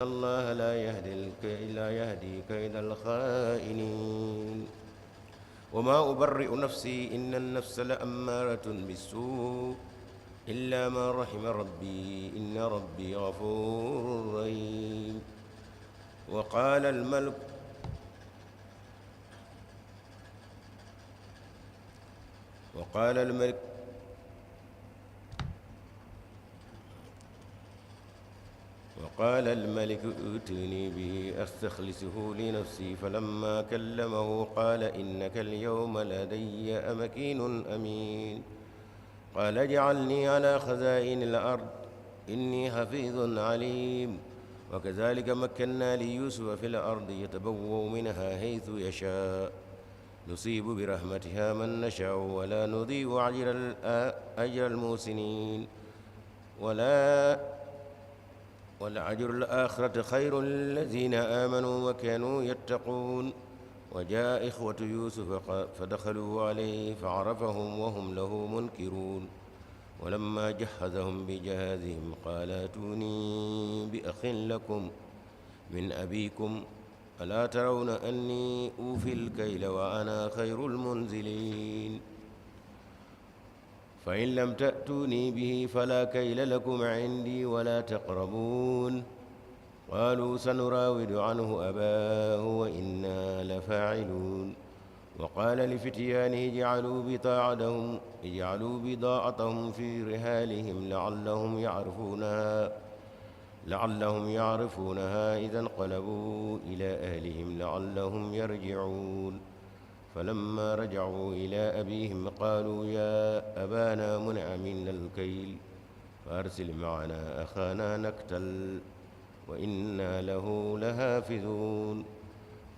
الله لا يهدي كيد الخائنين. وما أبرئ نفسي إن النفس لأمارة بالسوء إلا ما رحم ربي إن ربي غفور رحيم. وقال الملك وقال الملك وقال الملك ائتوني به أستخلصه لنفسي. فلما كلمه قال إنك اليوم لدي مكين أمين. قال اجعلني على خزائن الأرض إني حفيظ عليم. وكذلك مكنا ليوسف في الأرض يتبوأ منها حيث يشاء، نصيب برحمتها من نشاء ولا نضيع أجر المحسنين. ولأجر الآخرة خير للذين آمنوا وكانوا يتقون. وجاء إخوة يوسف فدخلوا عليه فعرفهم وهم له منكرون. ولما جهزهم بجهازهم قال ائتوني بأخ لكم من أبيكم ألا ترون أني أوفي الكيل وأنا خير المنزلين. فإن لم تأتوني به فلا كيل لكم عندي ولا تقربون. قالوا سنراود عنه أباه وإنا لفاعلون. وقال لفتيانه اجعلوا بضاعتهم في رحالهم لعلهم يعرفونها إذا انقلبوا إلى أهلهم لعلهم يرجعون. فلما رجعوا إلى أبيهم قالوا يا أبانا منع منا الكيل فأرسل معنا أخانا نكتل وإنا له لحافظون.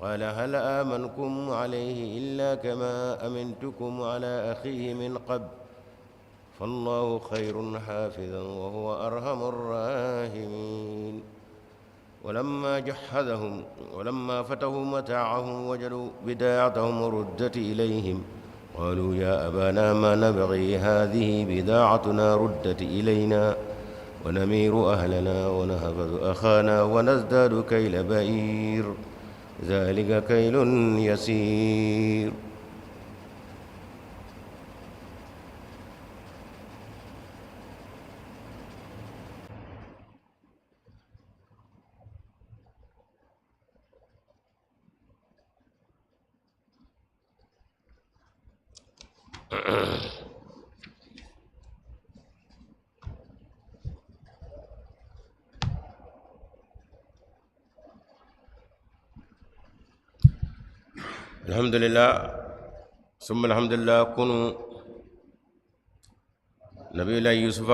قال هل آمنكم عليه إلا كما أمنتكم على أخيه من قبل فالله خير حافظا وهو أرحم الراحمين. ولما جهزهم ولما فتحوا متاعهم وجدوا بضاعتهم ردت إليهم قالوا يا أبانا ما نبغي هذه بضاعتنا ردت إلينا ونمير أهلنا ونهفز أخانا ونزداد كيل بعير ذلك كيل يسير. الحمد لله ثم الحمد لله. كنوا نبي الله يوسف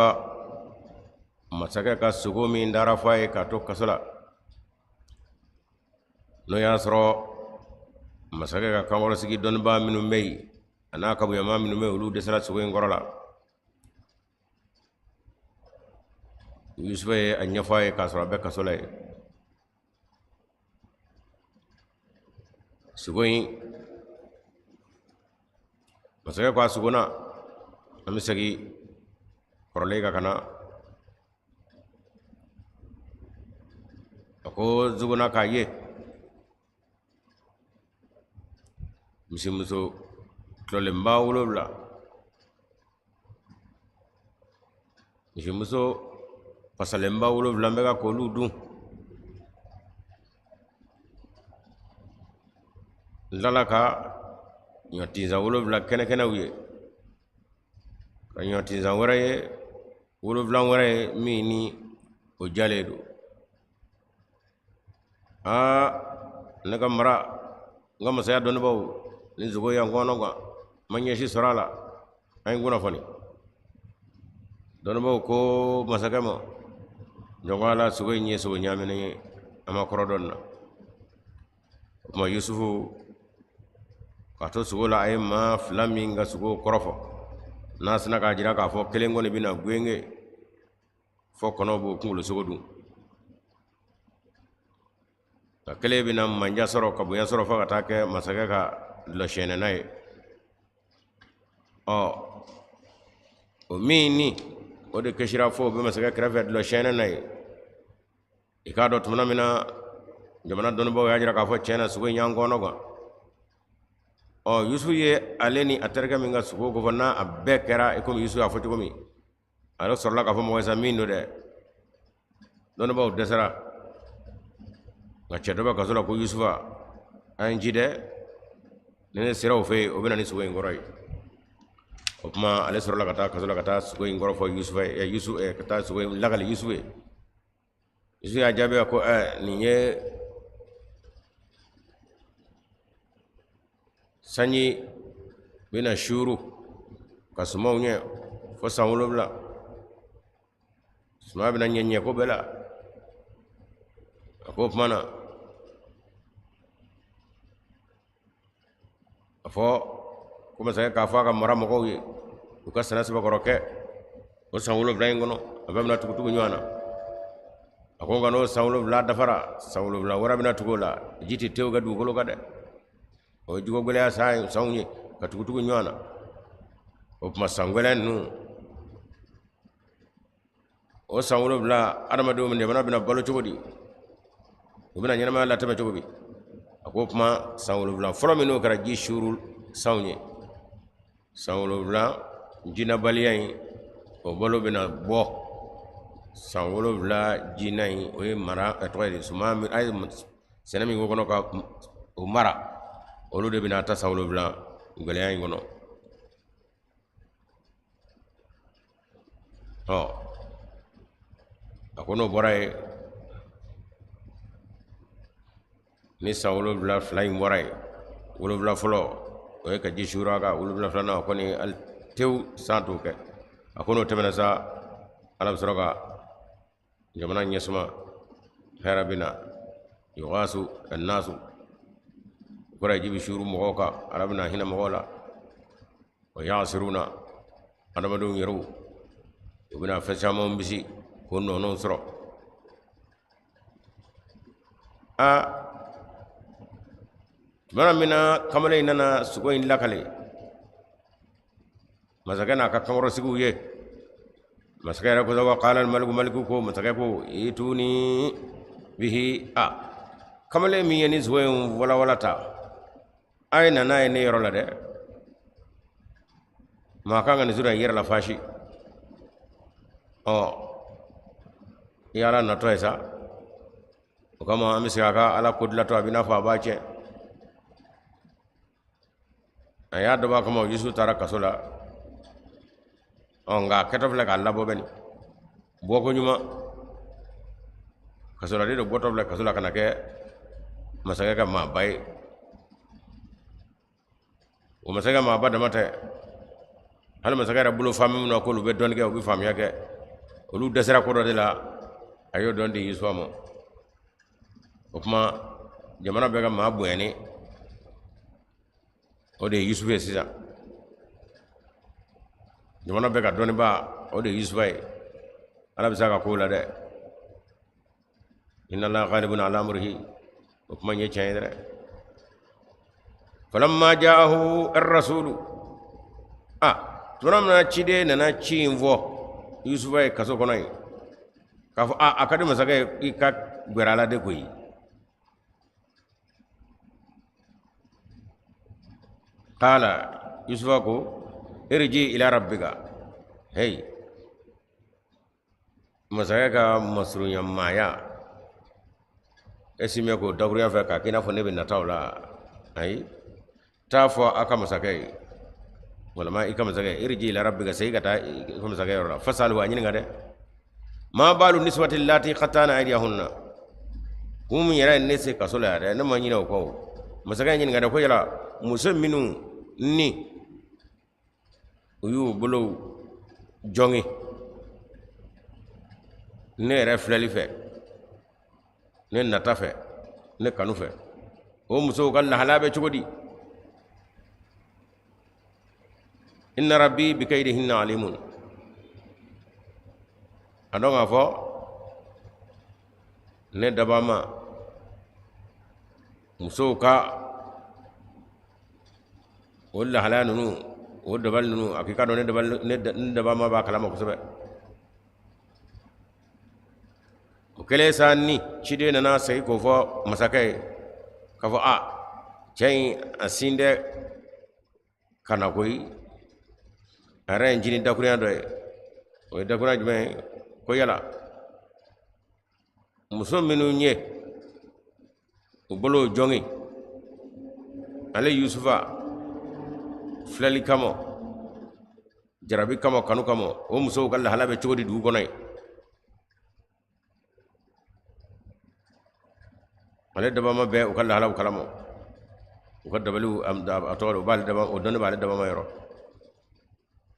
masakɛ ka sogo min dara fɔ a ye k'a to kaso la, n'o y'a sɔrɔ masakɛ ka kankɔrɔsigi dɔnnibaa minnu bɛ yen a n'a kabuyama minnu bɛ yen, olu dɛsɛra sogo in kɔrɔ la. Yusufa ye a ɲɛfɔ a ye k'a sɔrɔ a bɛ kaso la yen. Sogo in, masakɛ ko a sogona, an bɛ segin kɔrɔlen kan ka na. A ko sogona k'a ye misimuso tulɔlenba 7, misimuso pasalenba 7 bɛ ka k'olu dun. N tilala ka ɲɔtinsan 7 kɛnɛkɛnɛw ye, ka ɲɔtinsan wɛrɛ ye 7 wɛrɛ ye min ni o jalen don. Aa, ne ka mara, n ka masaya dɔnnibaaw ni sogo y'an kɔnɔ gan, n ma ɲɛsi sɔrɔ a la, an ye kunnafoni. Dɔnnibaaw ko masakɛ ma, jɔn ala, sogo in ye sogo ɲaaminen ye, an ma kɔrɔ dɔn na. O tuma Yusufu k'a to sogo la, a ye maa 2 min ka sogo kɔrɔfɔ, n'a sina k'a jira k'a fɔ kelen kɔni bɛna gwenge fɔ kɔnɔw b'o kunkolo sogo dun, nka kelen bɛna manja sɔrɔ ka bonya sɔrɔ fo ka taa kɛ masakɛ ka dulɔsiyɛnɛna ye. Ɔ, o min ni o de kisira fo o bɛ masakɛ kɛrɛfɛ dulɔsiyɛnɛ na ye, I k'a dɔn tumana min na jamana dɔnnibaaw y'a jira k'a fɔ tiɲɛ na sogo in y'an kɔnɔ gan. Ɔ, Yusufu ye ale ni a terikɛ min ka sugo kofɔ, n'a a bɛɛ kɛra i komi Yusufu y'a fɔ cogo min, a yɛrɛ sɔrɔla k'a fɔ mɔgɔ ye sa min don dɛ. Dɔnnibaaw dɛsɛra, nka cɛ dɔ bɛ kaso la ko Yusufa, a ye n ci dɛ, ni ne sera o fɛ yen, o bɛ na ni sogo in kɔrɔ ye. O tuma ale sɔrɔla ka taa kaso la ka taa sogo in kɔrɔ fɔ Yusufa ye, Yusu, ka taa sogo in lakali Yusufu ye. Yusufu y'a jaabi ko nin ye sanji bɛna suuru ka sumanw ɲɛ fo san 7, suman bɛna ɲɛ ɲɛ ko bɛɛ la. A ko o tuma na a fɔ ko masakɛ k'a fɔ a ka mara mɔgɔw ye u ka sɛnɛ sɛbɛkɔrɔ kɛ o san 7 in kɔnɔ, a bɛɛ bɛna tugutugu ɲɔgɔn na. A ko nka n'o san 7 dafara, san 7 wɛrɛ bɛna tugu o la, ji tɛ tewu kɛ dugukolo kan dɛ, o ye jiko gɛlɛya sanw ye ka tugutugu ɲɔgɔn na. O tuma san gɛlɛn ninnu, o san 7, adamadenw jamana bɛna balo cogo di, u bɛna ɲɛnamaya latɛmɛ cogo di? A ko o tuma san 7 fɔlɔ min n'o kɛra ji suuru sanw ye, san 7 jinabaliya in, o balo bɛna bɔ. San 7 jina in, o ye mara, a tɔgɔ ye di, suman min a ye sɛnɛ min k'o kɔnɔ ka o mara, olu de bɛna ta san 7 gɛlɛya in kɔnɔ. Ɔ, a ko n'o bɔra yen, ni san 7 fila in bɔra yen, 7 fɔlɔ o ye ka ji suuru a kan, 7 filanan o kɔni hali tewu san t'o kɛ. A ko n'o tɛmɛna sa, Ala bɛ sɔrɔ ka jamana ɲɛsuma, hɛrɛ bɛ na, yugasu annasu, o kɔrɔ ye ji bɛ suuru mɔgɔw kan, Ala bɛna hinɛ mɔgɔw la. Wa yasiruna, adamadenw yɛrɛw u bɛna fɛn caman bisi k'o nɔnɔw sɔrɔ. A tuma min na kamalen in nana sogo in lakale masakɛ n'a ka kankɔrɔsigiw ye, masakɛ yɛrɛ ko wa qala maliku, maliku ko, masakɛ ko ituni bihi, a kamalen min ye nin sogo in walawala ta, a ye na n'a ye ne yɔrɔ la dɛ, maa kan ka nin sɔrɔ i yɛrɛ la faasi. Ɔ, i y'Ala natɔ ye sa, o kama an bɛ segin a kan, Ala ko dilatɔ a b'i n'a fɔ a b'a tiɲɛ. A y'a dabɔ a kama, Yusufu taara kaso la. Ɔ, nka a kɛtɔ filɛ k'a labɔ bɛ nin bɔko ɲuman, kasoladen de bɔtɔ filɛ kaso la ka na kɛ masakɛ ka maaba ye. O masakɛ maaba dama tɛ, hali masakɛ yɛrɛ bolo fa minnu na k'olu bɛ dɔnni kɛ, u bɛ faamuya kɛ, olu dɛsɛra ko dɔ de la, a y'o dɔn di Yusufa ma. O tuma jamana bɛɛ ka maa bonyanen o de ye Yusufu ye sisan, jamana bɛɛ ka dɔnnibaa o de ye Yusufa ye. Ala bɛ se a ka kow la dɛ, inna Allaha ghalibun ala amrihi, o kuma in ye tiɲɛ ye dɛ. Falamma jaahu ar-rasulu, a tuma min na ciden nana ci in fɔ Yusufa ye kaso kɔnɔ yen, k'a fɔ a ka di masakɛ ye i ka gwɛrɛ a la de koyi. Qala, Yusufa ko irji ila rabbika, hey, masakɛ ka masurunya maaya e si mɛ k'o dakurunya fɛ k'a k'i n'a fɔ ne bɛ nata o la, ayi, taa fɔ a ka masakɛ ye, walima i ka masakɛ, irji ila rabbika, segin ka taa i ka masakɛ yɔrɔ la, fasalhu, a ɲininka dɛ, ma balu niswati lati qatana aydiyahunna, kun min yɛrɛ ye ne se kaso la yɛrɛ, ne ma ɲinɛ o kɔ. O masakɛ ɲininka dɛ, ko yala muso minnu ni u y'u bolow jɔngi ne yɛrɛ filɛli fɛ, ne nata fɛ, ne kanu fɛ, o musow ka lahalaya bɛ cogo di? Inna rabbi bikaydihinna alimun, a dɔn k'a fɔ ne dabaa ma musow ka o lahalaya ninnu, o dabali ninnu, a k'i k'a dɔn ne dabali, ne dabaa ma b'a kalama kosɛbɛ. O O kɛlen sa ni ciden nana segin k'o fɔ masakɛ ye k'a fɔ a cɛ in a sin tɛ ka na koyi, a yɛrɛ ye n ci ni dakurunya dɔ ye. O ye dakurunya jumɛn ye? Ko yala muso minnu ye u bolo jɔngin ale Yusufa filɛli kama, jarabi kama, kanu kama, o musow ka lahala bɛ cogo di dugu kɔnɔ yen? Ale dabama bɛɛ u ka lahalaw kalama, u ka dabaliw a tɔgɔ u b'ale daba, o dɔnni b'ale dabama yɔrɔ.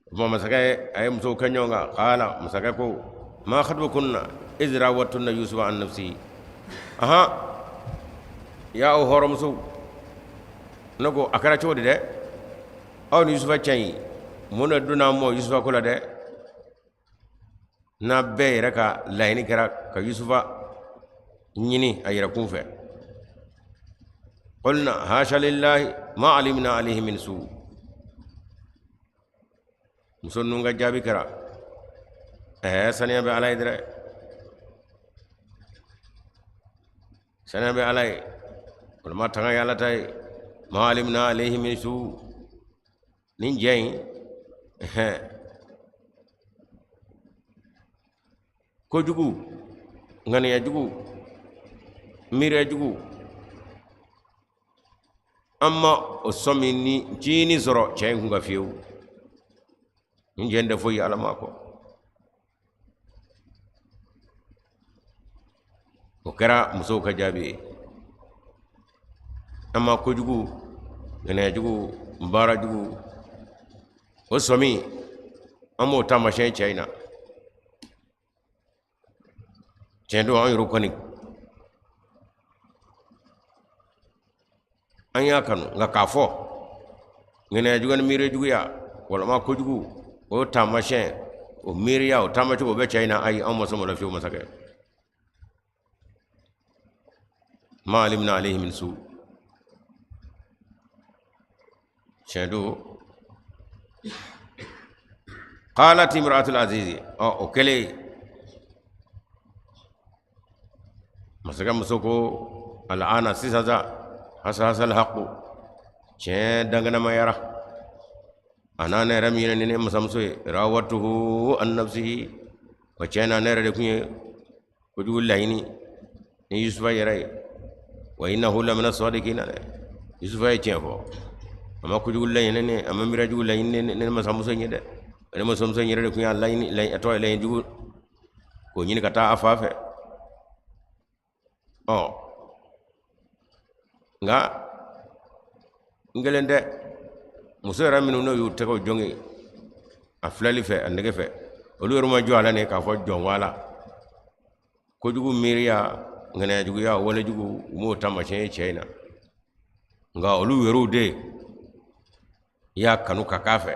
O tuma masakɛ a ye musow kɛ ɲɔgɔn kan. Kala masakɛ ko ma khatubukunna iz rawattunna Yusufa an nafsihi. Ahan, ya aw hɔrɔnmusow, ne ko a kɛra cogo di dɛ? Aw ni Yusufa cɛ in, mun de donna mɔ Yusufa ko la dɛ, n'a bɛɛ yɛrɛ ka laɲini kɛra ka Yusufa ɲini a yɛrɛ kun fɛ? Qulna hasha lillahi ma alimna alayhi min su. Muso ninnu ka jaabi kɛra ɛɛ saniya bɛ Ala ye dɛrɛ, saniya bɛ Ala ye, walima tanga ye Ala ta ye. Ma alimna alayhi min su, nin jɛ in ɛhɛn kojugu, ŋaniya jugu, miiriya jugu, an ma o sɔmi ni ncinin sɔrɔ cɛ in kun kan fiyewu. Nin jɛ in tɛ foyi ye Ala ma kɔ. O kɛra musow ka jaabi ye. An ma kojugu, ŋaniya jugu, baara jugu, o sɔmi an b'o taamasiyɛn cɛ in na. Tiɲɛ don, an yɛrɛ kɔni an y'a kanu, nka k'a fɔ ŋaniya jugu ni miiri juguya walima kojugu, o taamasiyɛn, o miiriya, o taamacogo o bɛ cɛ in na, ayi, anw ma sɔn o la fiyewu. Masakɛ, ma alimna alayhi min su. Tiɲɛ don. Qalat imra'atul azizi, ɔ o kɛlen masakɛ muso ko al'ana, sisan sa, hasahasal haqu, tiɲɛ dankɛnɛmayara. Ana, ne yɛrɛ min ye ni ne masamuso ye, rawatuhu an nafsihi, wa tiɲɛ na ne yɛrɛ de tun ye kojugu laɲini ni Yusufa yɛrɛ ye. Wa innahu lamina sadiqina dɛ, Yusufa ye tiɲɛ fɔ, a ma kojugu laɲini ne, a ma miiriya jugu laɲini ne, ne masamuso in ye dɛ. Ne masamuso in yɛrɛ de tun y'a laɲini, a tɔgɔ ye laɲini jugu k'o ɲini ka taa a fa fɛ. Ɔ nka n kelen tɛ, muso yɛrɛ minnu n'o y'u tɛgɛw jɔngin a filɛli fɛ, a nege fɛ, olu yɛrɛ ma jɔ a la ne k'a fɔ jɔn ko ala kojugu miiriya, ŋaniya juguya, wale jugu, u m'o taamasiyɛn ye cɛ in na. Nka olu yɛrɛw de y'a kanu ka k'a fɛ.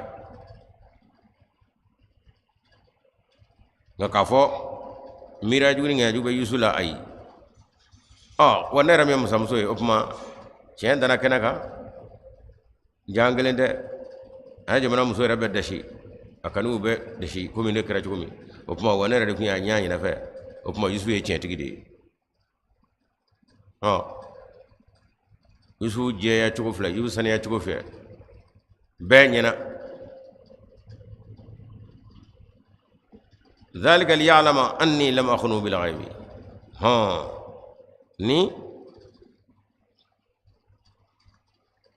Nka k'a fɔ miiriya jugu ni ŋaniya jugu bɛ Yusu la, ayi. Ɔ wa ne yɛrɛ min ye masamuso ye, o tuma tiɲɛ dana kɛnɛ kan, ja n kelen tɛ, a ye jamana muso yɛrɛ bɛɛ dasi, a kanu bɛɛ dasi komi ne kɛra cogo min. O tuma wa ne yɛrɛ de tun y'a ɲɛ ɲinɛ fɛ. O tuma Yusu ye tiɲɛtigi de ye. Ɔ Yusufu jɛya cogo filɛ, Yusufu saniya cogo filɛ, bɛɛ ɲɛna. Zalika liya'lama anni lam akhunu bil ghaibi. Hɔn,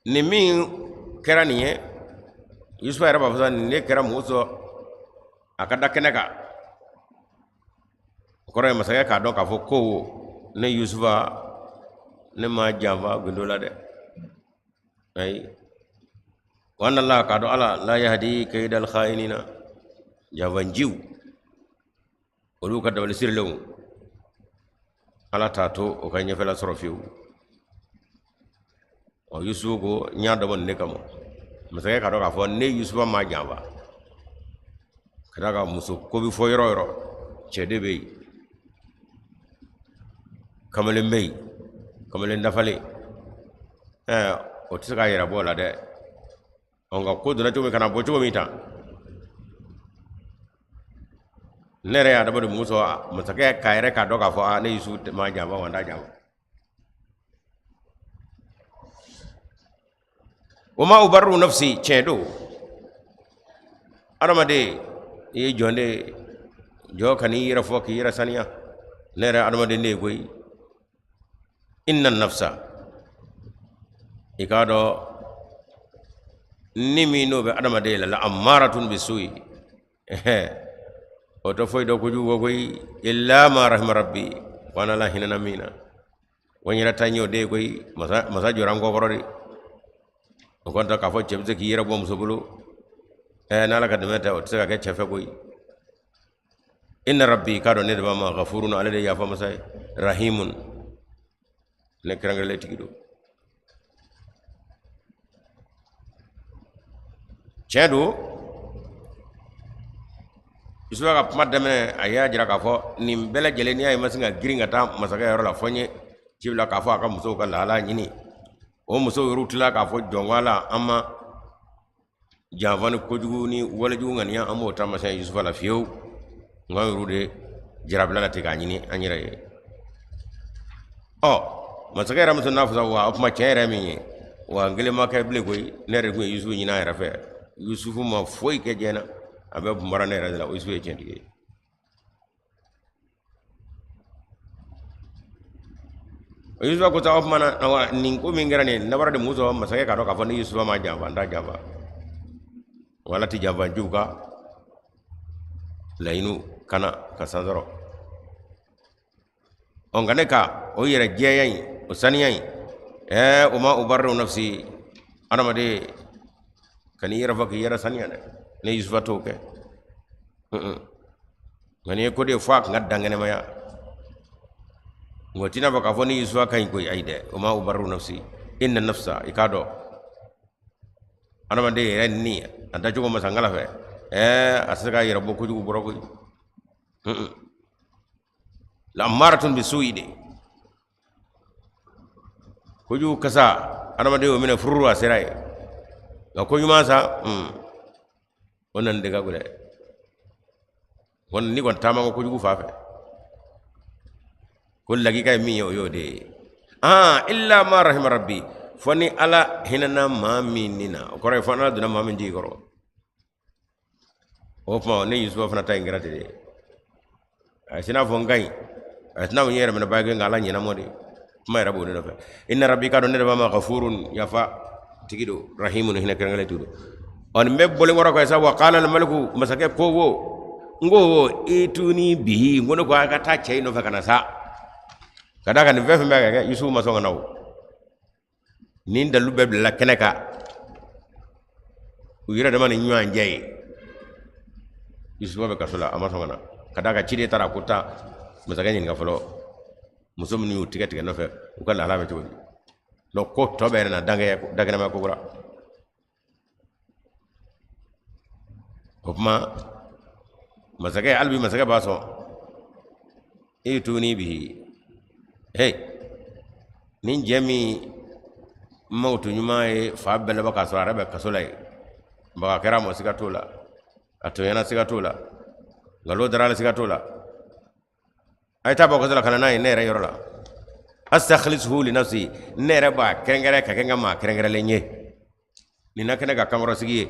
ni min kɛra nin ye, Yusufa yɛrɛ b'a fɔ sa, nin de kɛra mɔgɔ sɔrɔ a ka da kɛnɛ kan. O kɔrɔ ye masakɛ k'a dɔn k'a fɔ ko ne Yusufa, ne ma janfa gundo la dɛ, ayi. Wa anna Allah, k'a dɔn Ala, la yahdi kaidal kha'inina, janfanjiw olu ka dabali sirilenw, Ala t'a to o ka ɲɛfɛla sɔrɔ fiyewu. Ɔ Yusufu ko n y'a dabɔ nin de kama, masakɛ k'a dɔn k'a fɔ ne Yusufa ma janfa. Ka d'a kan muso ko bɛ fɔ yɔrɔ o yɔrɔ, cɛ de bɛ yen, kamalen bɛ yen, kamalen dafalen, ɛɛ o tɛ se k'a yɛrɛ bɔ o la dɛ. Ɔ nka ko donna cogo min ka na bɔ cogo min tan. Ne yɛrɛ y'a dabɔ de mun sɔn masakɛ k'a yɛrɛ k'a dɔn k'a fɔ aa ne Yusufu ma janfa wa n t'a janfa. Wa ma ubarri'u nafsi, tiɲɛ don, adamaden i ye jɔn de ye, jɔn kan'i yɛrɛ fɔ k'i yɛrɛ saniya. Ne yɛrɛ adamaden de ye koyi. Inna nafsa, i k'a dɔn ni min n'o bɛ adamaden la, la ammaratun bisuyi, o tɛ foyi dɔn kojugu kɔ koyi, illa ma rahima rabbi, fo n'Ala hinɛna min na. Wa n yɛrɛ ta ɲɛ o de ye koyi, masa jɔra n kɔkɔrɔ de. O kɔni tɛ k'a fɔ cɛ bɛ se k'i yɛrɛ bɔ muso bolo, n'Ala ka dɛmɛ tɛ, o tɛ se ka kɛ cɛ fɛ koyi. Inna rabbi, k'a dɔn ne de b'a ma, gafurun, ale de ye yafa masa ye, rahimun, ne kɛrɛnkɛrɛnlen tigi don. Tiɲɛ don, Yusufa ka kuma daminɛ, a y'a jira k'a fɔ nin bɛɛ lajɛlen, n'i y'a ye ma sin ka girin ka taa masakɛ yɔrɔ la, fo n ye ci bila k'a fɔ a ka musow ka lahala ɲini. O musow yɛrɛw tila k'a fɔ jɔn ko Ala, an ma janfa ni kojugu ni walejugu ŋaniya, an b'o taamasiyɛn Yusufa la fiyewu, nka an yɛrɛw de jarabila la ten k'a ɲini an yɛrɛ ye. Ɔ masakɛ yɛrɛ muso n'a fɔ wa o kuma tiɲɛ yɛrɛ min ye, wa n kelen ma kɛ bilen koyi, ne yɛrɛ tun ye Yusufu ɲini a yɛrɛ fɛ. Yusufu ma foyi kɛ diɲɛ na, a bɛɛ tun bɔra ne yɛrɛ de la. O Yusufu ye tiɲɛtigi ye. Yusufa ko sa o tuma na wa nin ko min kɛra nin ye, nabara de mun sɔrɔ masakɛ k'a dɔn k'a fɔ ne Yusufa ma janfa, n t'a janfa, wala ti janfa juw ka laɲiniw kana ka san sɔrɔ. Ɔ nka ne ka o yɛrɛ jɛya in, o saniya in, wa ma ubarri'u nafsi, adamaden kan'i yɛrɛ fɔ k'i yɛrɛ saniya dɛ, ne Yusufa t'o kɛ. Nka nin ye ko de ye fo a tun ka dankɛnɛmaya, nka o t'i n'a fɔ k'a fɔ ni Yusufa ka ɲi koyi, ayi dɛ. Wa ma ubarri'u nafsi, inna nafsa, i k'a dɔn adamaden yɛrɛ ni a dacogo masankala fɛ, a tɛ se k'a yɛrɛ bɔ kojugu bɔrɔ koyi. La ammaratun bisuyi de, kojugu kasa adamaden y'o minɛ fururu, a sera yen. Nka ko ɲuman sa, o nani de ka gɛlɛn. Kɔni n'i kɔni taama ko kojugu fan fɛ, ko lakika ye min ye, o y'o de ye. Aa illa ma rahima rabbi, fo ni Ala hinɛna maa min ni na, o kɔrɔ ye fo Ala donna maa min jigi kɔrɔ. O tuma ne Yusufa fana ta in kɛra ten de. A tɛna fɔ n ka ɲi, a tɛna fɔ n yɛrɛ minɛ ba kɛ, nka Ala ɲɛna mɔ de, kuma yɛrɛ b'o de nɔfɛ. Inna rabbi, k'a dɔn ne de b'a ma, gafurun, yafa tigi don, rahimun, hinɛ kɛrɛnkɛrɛn tigi don. Ɔ nin bɛɛ bɔlen kɔrɔ kɔ sa, wa qala al maliku, masakɛ ko wo, n ko ituni bihi, n ko ne ko a ka taa cɛ in nɔfɛ ka na sa, ka d'a kan nin fɛn fɛn bɛ ka kɛ, Yusufu ma sɔn ka na. O nin dalilu bɛɛ bilala kɛnɛ kan u yɛrɛ dama ni ɲɔgɔn cɛ ye. Yusufa bɛ kaso la, a ma sɔn ka na, ka d'a kan ciden taara ko taa masakɛ ɲininka fɔlɔ, muso minnu y'u tigɛ tigɛ nɔfɛ, u ka lahala bɛ cogo di. Donc ko tɔ bɛɛ yɛrɛ na dankɛnɛma ko kura. O tuma masakɛ, hali bi masakɛ b'a sɔn, ituni bihi, hey, nin jɛ min mankutu ɲuman ye fa bɛɛ laban k'a sɔrɔ a yɛrɛ bɛ kaso la yen, baga kɛra a ma siga t'o la, a tɔɲɔna siga t'o la, nkalon dara a la siga t'o la, a ye taa bɔ kaso la ka na n'a ye ne yɛrɛ yɔrɔ la. Astakhlisuhu li nafsi, ne yɛrɛ b'a kɛrɛnkɛrɛn ka kɛ n ka maa kɛrɛnkɛrɛnlen ye, nin na kɛ ne ka kankɔrɔsigi ye,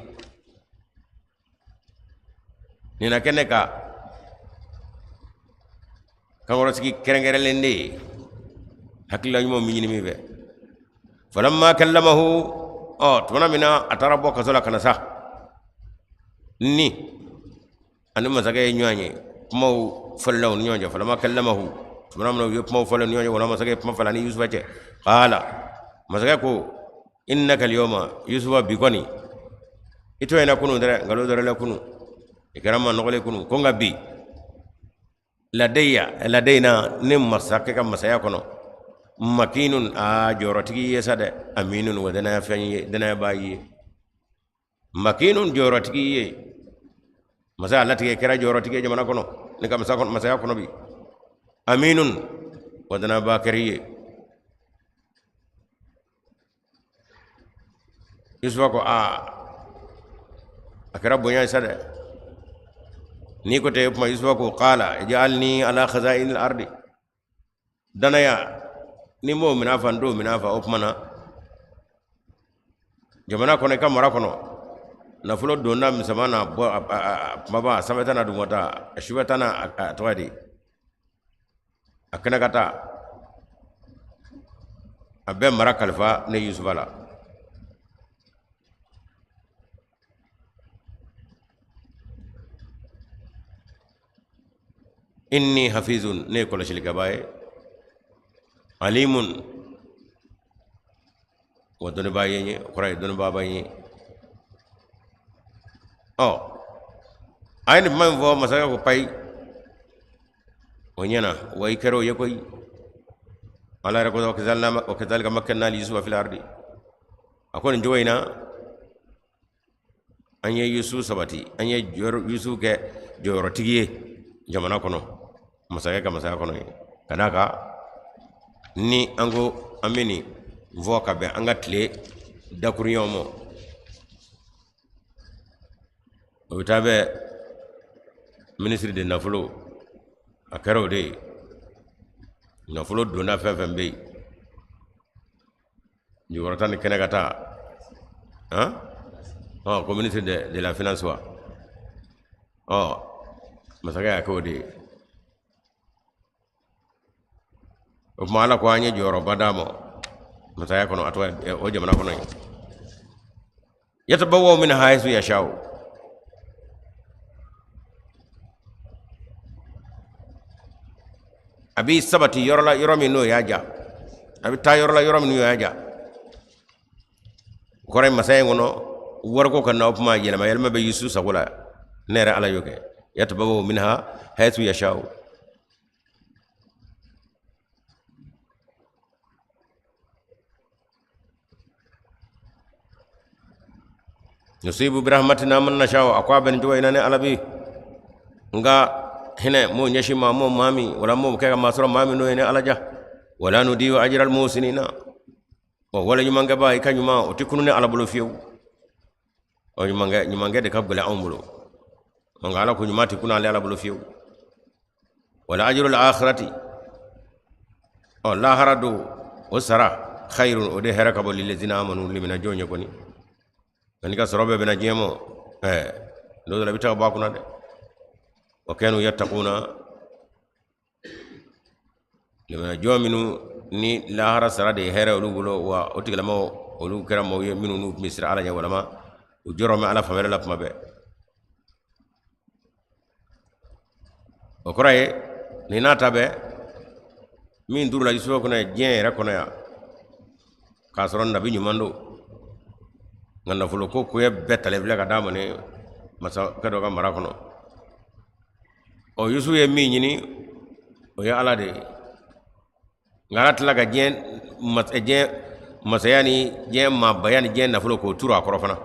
nin na kɛ ne ka kankɔrɔsigi kɛrɛnkɛrɛnlen de ye, hakilila ɲuman min ɲini min fɛ. Falamma kallamahu, ɔ tuma min na a taara bɔ kaso la ka na sa, ni ani masakɛ ye ɲɔgɔn ye, kumaw falenna u ni ɲɔgɔn cɛ. Falamma kallamahu, tuma min na u ye kumaw falen ni ɲɔgɔn cɛ, wala masakɛ ye kuma falen ani Yusufa cɛ, qala, masakɛ ko, innaka alyawma, Yusufa, bi kɔni i tɔɲɔna kunun dɛ, nkalon dara i la kunun, i kɛra maa nɔgɔlen kunun, ko nka bi ladayya, ladayna, ne masakɛ ka masaya kɔnɔ, makinun, a jɔyɔrɔtigi ye sa dɛ, aminun, wa danaya fɛn ye, danayabaa ye, makinun, jɔyɔrɔtigi ye, masa y'a latigɛ kɛra jɔyɔrɔtigi ye jamana kɔnɔ, ne ka masaya kɔnɔ bi, aminun, wa danayabaa kɛra i ye. Yusufa ko aa a kɛra bonya ye sa dɛ. N'i ko ten, o tuma Yusufa ko qala ij'alni ala khaza'inil ardi. Danaya ni m'o minɛ a fa, n t'o minɛ a fa. O tuma na jamana kɔnɔ, i ka mara kɔnɔ, nafolo donda misɛnman n'a bɔ a kumaba, a sanfɛta n'a dugumata, a sufɛta n'a a tɔgɔ ye di, a kɛnɛ ka taa, a bɛɛ mara kalifa ne Yusufa la. Inni hafizun, ne ye kɔlɔsilikɛbaa ye, alimun, wa dɔnnibaa ye n ye, o kɔrɔ ye dɔnnibaa bɛ n ye. Ɔ, a ye nin kuma in fɔ, masakɛ ko payi, o ɲɛna wa, i kɛra o ye koyi. Ala yɛrɛ ko wa kazalika makkanna li Yusufa fil ardi. A ko nin cogo in na an ye Yusufu sabati, an ye Yusufu kɛ jɔyɔrɔtigi ye jamana kɔnɔ, masakɛ ka masaya kɔnɔ ye. Ka d'a kan ni an ko an bɛ nin fɔ ka bɛn an ka tile dakurunɲɛw ma, o bɛ taa bɛn minisiri de nafolo, a kɛra o de ye. Nafolo donda fɛn fɛn bɛ yen, jukɔrɔta ni kɛnɛ ka taa, han, ɔ, ko ministre de la finance wa. Ɔ, masakɛ y'a kɛ o de ye. O tuma Ala ko an ye jɔyɔrɔba d'a ma masaya kɔnɔ, a tɔgɔ o jamana kɔnɔ yen. Yatabawwa'u minha haythu yasha'u. A b'i sabati yɔrɔ la, yɔrɔ min n'o y'a ja, a bɛ taa yɔrɔ la, yɔrɔ min n'o y'a ja. O kɔrɔ ye masaya in kɔnɔ, wariko ka na, o tuma yɛlɛma yɛlɛma bɛ Yusufu sago la. Ne yɛrɛ Ala y'o kɛ. Yatabawwa'u minha haythu yasha'u. Nusibu birahmatina man nasha'u. A ko a bɛ nin cogo in na, ne Ala bi n ka hinɛ m'o ɲɛsin maa ma, maa min wala m'o kɛ ka maa sɔrɔ, maa min n'o ye ne Ala ja. Wala nudiyu ajral muhsinina. Ɔ, wale ɲumankɛbaa, i ka ɲuman o tɛ kunu ne Ala bolo fiyewu. Ɔ, ɲumankɛ de ka gɛlɛn anw bolo, nka Ala ko ɲuman tɛ kunu ale Ala bolo fiyewu. Wala ajrul akhirati, ɔ, lahara don o sara, khayrun, o de hɛrɛ ka bon, lillazina amanu, limina jɔn ye kɔni. Nka n'i ka sɔrɔ bɛɛ bɛnna diɲɛ ma, ɛɛ, don dɔ la i bɛ taa bɔ a kunna dɛ. Wa kanu yattaquna, limina jɔn minnu ni lahara sara de ye hɛrɛ olu bolo, wa o tigilamaw olu kɛra maaw ye minnu n'u tun bɛ siran Ala ɲɛ, walama u jɔrɔ bɛ Ala fanfɛla la tuma bɛɛ. O kɔrɔ ye nin n'a ta bɛɛ min turula Yusufa kunna diɲɛ yɛrɛ kɔnɔ yan, k'a sɔrɔ nabi ɲuman don, nka nafolo ko koɲɛ bɛɛ talen filɛ ka d'a ma ni masakɛ dɔ ka mara kɔnɔ. Ɔ, Yusufu ye min ɲini, o ye Ala de ye, nka Ala tila ka diɲɛ masaya ni diɲɛ maabaya ni diɲɛ nafolo k'o turu a kɔrɔ fana.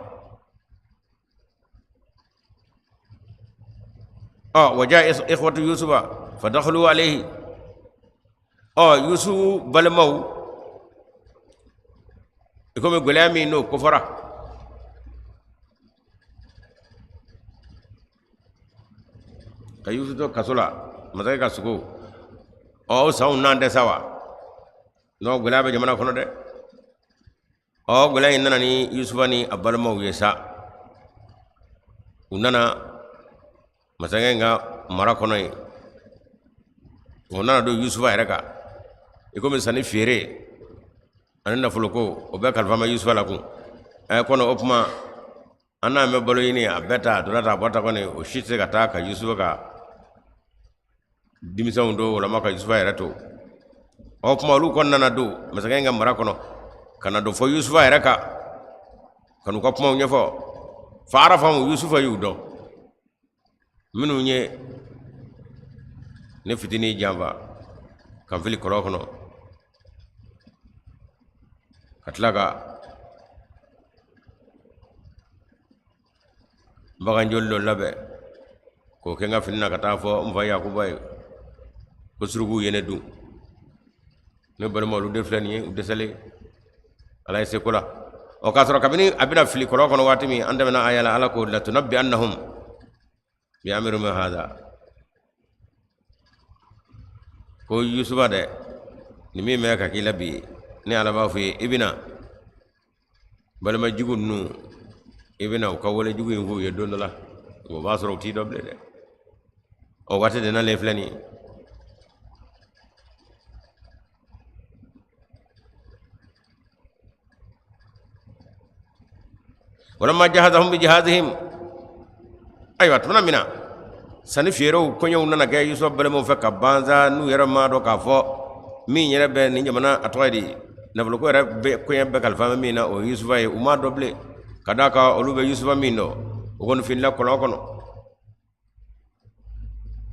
Ɔ, wa jaa ikhwatu Yusufa fadakhalu alayhi. Ɔ, Yusufu balimaw, i komi gɛlɛya min n'o kofɔra, ka Yusufu to kaso la, masakɛ ka sugo, ɔ, o sanw n'an tɛ sa wa, n'o gɛlɛya bɛ jamana kɔnɔ dɛ. Ɔ, gɛlɛya in nana ni Yusufa ni a balimaw ye sa, u nana masakɛ in ka mara kɔnɔ yen. O nana don Yusufa yɛrɛ kan, i komi sanni feere ani nafoloko o bɛɛ kalifa ma Yusufa la kun. Ɛ, kɔnɔ o tuma an n'an bɛ balo ɲini, a bɛɛ ta, a donna ta, a bɔ ta kɔni, o si tɛ se ka taa ka Yusufa ka denmisɛnw to, walama ka Yusufa yɛrɛ to. Ɔ, tuma olu kɔni nana don masakɛ in ka mara kɔnɔ, ka na don fɔ Yusufa yɛrɛ kan, ka n'u ka kumaw ɲɛfɔ. Fa arafahum, Yusufa y'u dɔn, minnu ye ne fitinin janfa ka n fili kɔlɔn kɔnɔ, ka tila ka bagan joli dɔ labɛn k'o kɛ n ka fini na, ka taa fɔ n fa Yakuba ye ko surukuw ye ne dun. Ne balima olu de filɛ nin ye, u dɛsɛlen, Ala ye seko la. Ɔ, k'a sɔrɔ kabini a bɛna fili kɔlɔn kɔnɔ waati min, an tɛmɛna aya la, Ala ko latunabbi annahum. Bi amrikum hada, ko Yusufa dɛ, nin min bɛ ka k'i la bi, ne Ala b'a fɔ i ye, i bɛna balima jugu ninnu, i bɛna u ka wale jugu in k'u ye don dɔ la, o b'a sɔrɔ u t'i dɔn bilen dɛ. O waati de nalen filɛ nin ye. Walamma jahazahum bi jahazihim, ayiwa, tuma min na sanni feerew kɔɲɔw nana kɛ Yusufa balimaw fɛ ka ban sa, n'u yɛrɛ m'a dɔn k'a fɔ min yɛrɛ bɛ nin jamana, a tɔgɔ ye di, nafoloko yɛrɛ bɛ koɲɛ bɛɛ kalifa bɛ min na, o ye Yusufa ye. U m'a dɔn bilen, ka d'a kan olu bɛ Yusufa min dɔn, o kɔni filila kɔlɔn kɔnɔ.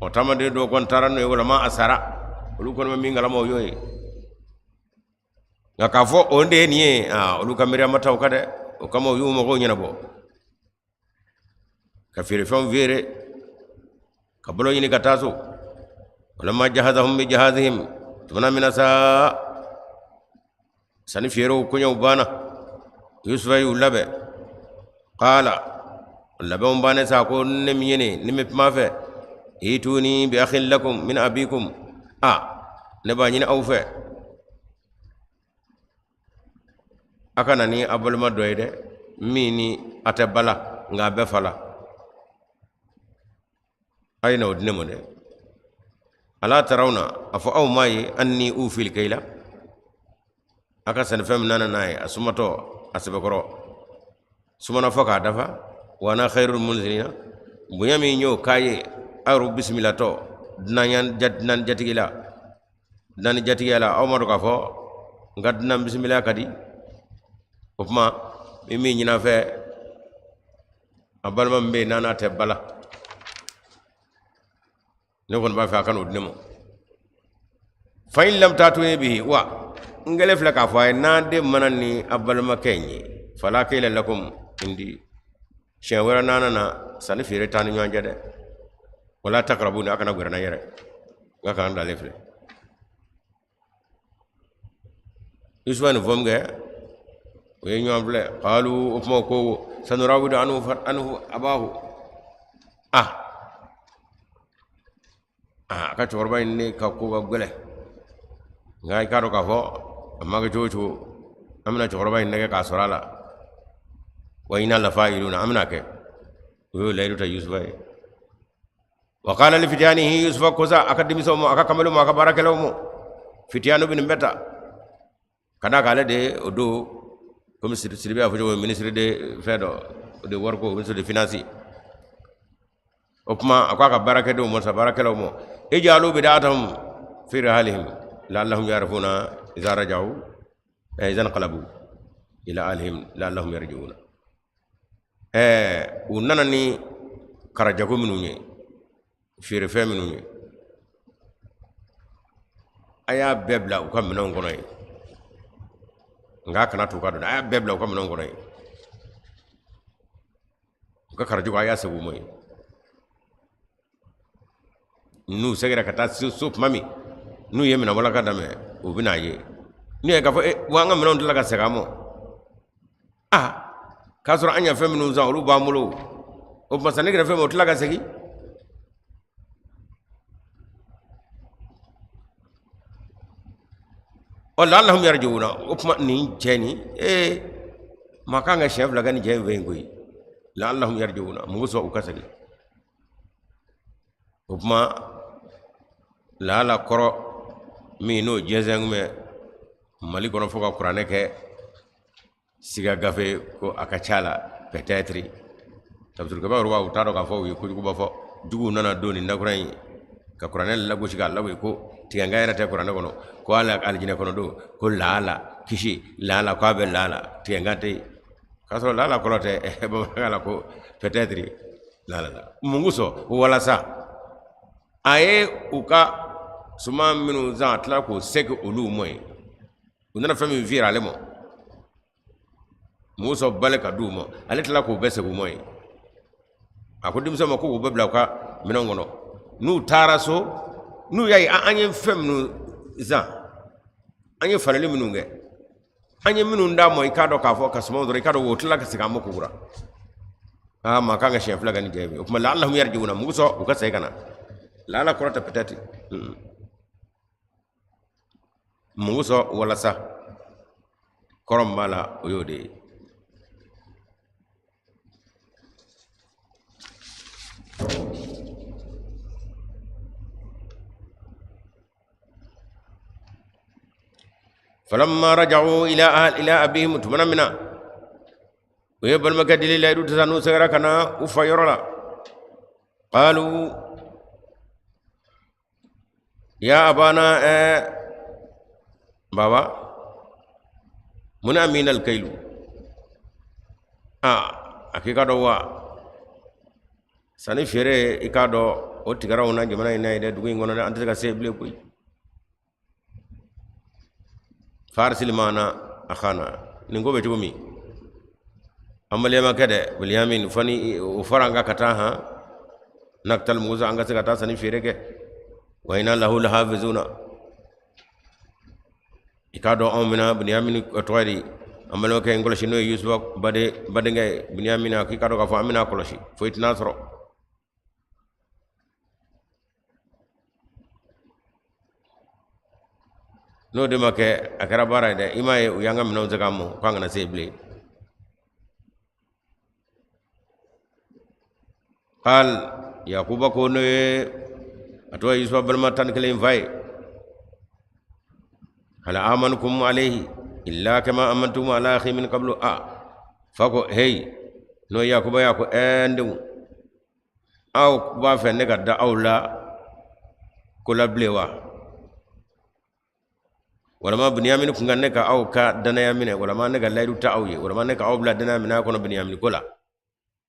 O taamaden dɔw kɔni taara n'o ye, walama a sara, olu kɔni bɛ min kalama o y'o ye. Nka k'a fɔ o de ye nin ye, aa, olu ka miiriya ma taa o kan dɛ. O kama u y'u mago ɲɛnabɔ ka feerefɛnw feere ka balo ɲini ka taa so. Walamma jahazahum bi jahazihim, tuma min na sa sanni feerew koɲɛw banna, Yusufa y'u labɛn. Qala, labɛnw bannen sa, ko ne min ye nin, ne bɛ kuma fɛ, ituni bi akhin lakum min abikum, a ne b'a ɲini aw fɛ, a ka na ni a balima dɔ ye dɛ, min ni a tɛ ba la nka a bɛ fa la, a ye na o di ne ma dɛ. Ala tarawna, a fɔ aw m'a ye, anni ufil kayla, a ka sannifɛn min nana n'a ye, a sumatɔ, a sɛbɛkɔrɔ sumana fɔ k'a dafa, wa ana khairul munzilina, bonya min y'o k'a ye, a yɛrɛ bisimilatɔ dunan jatigi la, dunan jatigiya la, aw m'a dɔn k'a fɔ n ka dunan bisimila ka di. O tuma min min ɲin'a fɛ, a balima min bɛ yen n'a n'a tɛ ba la, ne kɔni b'a fɛ a ka n'o di ne ma. Fa in lam tatuni bihi, wa n kɛlen filɛ k'a fɔ a ye, n'an den ma na ni a balimakɛ in ye, fala kayla lakum indi, siɲɛ wɛrɛ n'a nana sanni feere t'an ni ɲɔgɔn cɛ dɛ, wala takarabuni, a kana gɛrɛ n na yɛrɛ, n ka kan dalen filɛ. Yusufa nin fɔ min kɛ, o ye ɲɔgɔn filɛ. Qalu, o kuma ko sanurawidu anhu abahu, ah ah, a ka cɛkɔrɔba in ne ka ko ka gɛlɛn, nka i k'a dɔn k'a fɔ a ma kɛ cogo o cogo, an bɛna cɛkɔrɔba in nɛgɛ k'a sɔrɔ a la, wa inna lafa'iluna, an bɛna kɛ. O y'o layidu ta Yusufa ye. Wa qala li fityanihi, Yusufa ko sa a ka denmisɛnw ma, a ka kamalenw ma, a ka baarakɛlaw ma, fityanu bɛ nin bɛɛ ta ka d'a kan ale de o don, komi Sidibe y'a fɔ cogo min, ministre de fɛn dɔ, o de wariko, ministre de finance. O tuma a ko a ka baarakɛdenw ma sa, baarakɛlaw ma, ijalu bida'atahum fi rihalihim la'allahum ya'rifuna iza raja'u iza inqalabu ila ahlihim la'allahum yarji'una. Ɛɛ, u nana ni karajago minnu ye, feerefɛn minnu ye, a y'a bɛɛ bila u ka minɛnw kɔnɔ yen, nka a kana t'u ka don, a y'a bɛɛ bila u ka minɛnw kɔnɔ yen, u ka karajago, a y'a segin u ma yen. N'u seginna ka taa so tuma min, n'u ye minɛn walaka daminɛ, u bɛna a ye n'u ye k'a fɔ e, wa an ka minɛnw tilala ka segin an ma, aa, k'a sɔrɔ an ye fɛn minnu san, olu b'an bolo. O tuma sanni kɛra fɛn min, o tila ka segin. Ɔ, la'allahum yarji'una, o tuma nin cɛ nin, ee, maa kan ka siɲɛ fila kɛ nin cɛ in fɛ yen koyi. La'allahum yarji'una, mun kosɔn u ka segin? O tuma laala kɔrɔ min n'o jɛnsɛn kun bɛ Mali kɔnɔ fo ka kuranɛ kɛ siga gafe ko a ka ca la, peut-être tafsirikɛbaaw yɛrɛ u t'a dɔn k'a fɔ u ye kojuguba fɔ. Juguw nana don ni nakura in ka kuranɛ lagosi k'a lagosi ko tigɛnkan yɛrɛ tɛ kuranɛ kɔnɔ, ko ala alijinɛ kɔnɔ don, ko laala kisi laala, k'a bɛ laala tigɛnkan tɛ yen, k'a sɔrɔ laala kɔrɔ tɛ bamanankan la ko peut-être laala la. Mun kosɔn? Walasa a ye u ka suman minnu san, a tila k'o segin olu ma yen. U nana fɛn min feere ale ma, mun kosɔn bale ka di u ma, ale tila k'o bɛɛ segin u ma yen. A ko denmisɛnw ma ko k'u bɛɛ bila u ka minɛnw kɔnɔ, n'u taara so, n'u y'a ye an ye fɛn minnu san, an ye faleli minnu kɛ, an ye minnu d'a ma, i k'a dɔn k'a fɔ ka sumanw dɔrɔn, i k'a dɔn o tila ka segin an ma kokura. Aa, maa kan ka siɲɛ fila kɛ ni jɛ ye. O tuma la'allahum yarji'una, mun kosɔn u ka segin ka na? La'alla kɔrɔ tɛ peut-être. Mun kosɔn? Walasa kɔrɔ min b'a la, o y'o de ye. Falamma raja'u ila abihim, tumana min na u ye balimakɛ dili layidu ta, n'u seginna ka na u fa yɔrɔ la, qalu ya abana, baba, muni'a minna alkailu. A a k'i k'a dɔn wa, sanni feere, i k'a dɔn o tigɛra anw na jamana in na ye dɛ, dugu in kɔnɔ dɛ, an tɛ se ka se bilen koyi. Fa arsil ma'ana akhana, nin ko bɛ cogo min, an balimakɛ dɛ, Bunyamin, fo ni o fara an kan ka taa han, naktal, mun kosɔn an ka se ka taa sanni feere kɛ. Wa inna lahu lahafizuna, i k'a dɔn anw bɛna Bunyamin tɔgɔ di, an balimakɛ in kɔlɔsi, n'o ye Yusufa badenkɛ ye Bunyamin, k'i k'a dɔn k'a fɔ an bɛna kɔlɔsi, foyi tɛna sɔrɔ. N'o de ma kɛ, a kɛra baara ye dɛ. I m'a ye u y'an ka minɛnw segin an ma k'an kana se yen bilen. Qal, Yakuba ko, n'o ye a tɔgɔ ye Yusufa balima 11 in fa ye, hal amanukum alayhi illa kama amantum ala akhi min qablu. A fa ko hey, n'o ye Yakuba ye, a ko ɛɛ n denw, aw b'a fɛ ne ka da aw la ko la bilen wa? Walama Bunyamin kun kan ne ka aw ka danaya minɛ, walama ne ka layidu ta aw ye, walama ne ka aw bila danaya minɛ kɔnɔ Bunyamin ko la,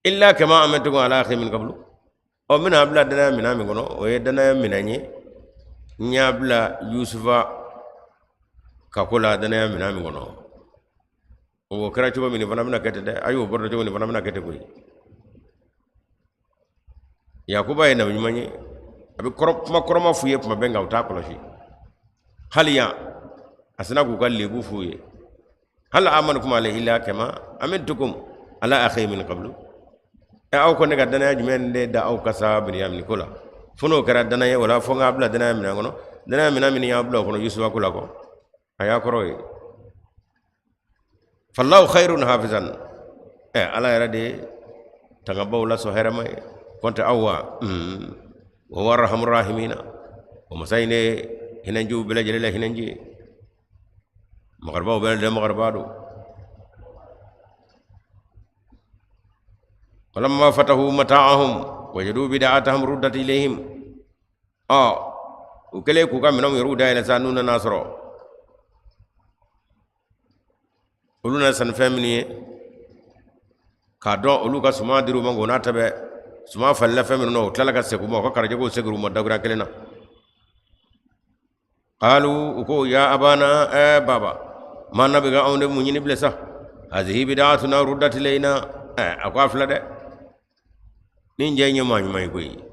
illa kama amantukum ala akhi min qablu. Ɔ, n bɛna bila danaya minɛ min kɔnɔ, o ye danaya minɛ ye n y'a bila Yusufa ka ko la danaya minɛ min kɔnɔ. O kɛra cogo min, nin fana bɛna kɛ ten dɛ. A y'o bɔra cogo, nin fana bɛna kɛ ten koyi. Yakuba ye nabi ɲuman ye, a bɛ kuma kɔrɔma f'u ye tuma bɛɛ, nka u t'a kɔlɔsi. Hali yan a sina k'u ka lebu f'u ye, hal amanukum alayhi illa kama amintukum ala akhi min qablu. Ɛ, aw ko ne ka danaya jumɛn de da aw kan sa Bunyamin ko la, fo n'o kɛra danaya ye, wala fo n k'a bila danaya minɛn kɔnɔ, danaya minɛn min y'a bila o kɔnɔ Yusufa ko la kɔ, a y'a kɔrɔ ye fallahu khairun hafizan. Ɛ, ala yɛrɛ de tangabaw la sɔn hɛrɛma ye, kɔntɛ aw wa. Wa huwa arhamur rahimina, o masa in de hinɛjiw bɛɛ lajɛlen la hinɛji ye, makaribaw bɛɛ lajɛlen makariba don. Falamma fatahu mata'ahum wajadu bida'atahum ruddat ilayhim. Ɔ, u kɛlen k'u ka minɛnw yɛrɛw dayɛlɛ sa, n'u nana sɔrɔ olu na sannifɛn minnu ye, k'a dɔn olu ka suman dir'u ma, k'o n'a ta bɛɛ suman falila fɛn minnu na, u tilala ka segin u ma, u ka garijɛgɛw seginna u ma dakuruya kelen na. Qalu, u ko ya abana, ɛ baba, ma nabgi, anw de mun ɲini bilen sa, hazihi bida'atuna ruddat ilayna. Ɛ, a ko a filɛ dɛ, nin cɛ in ye maa ɲuman ye koyi.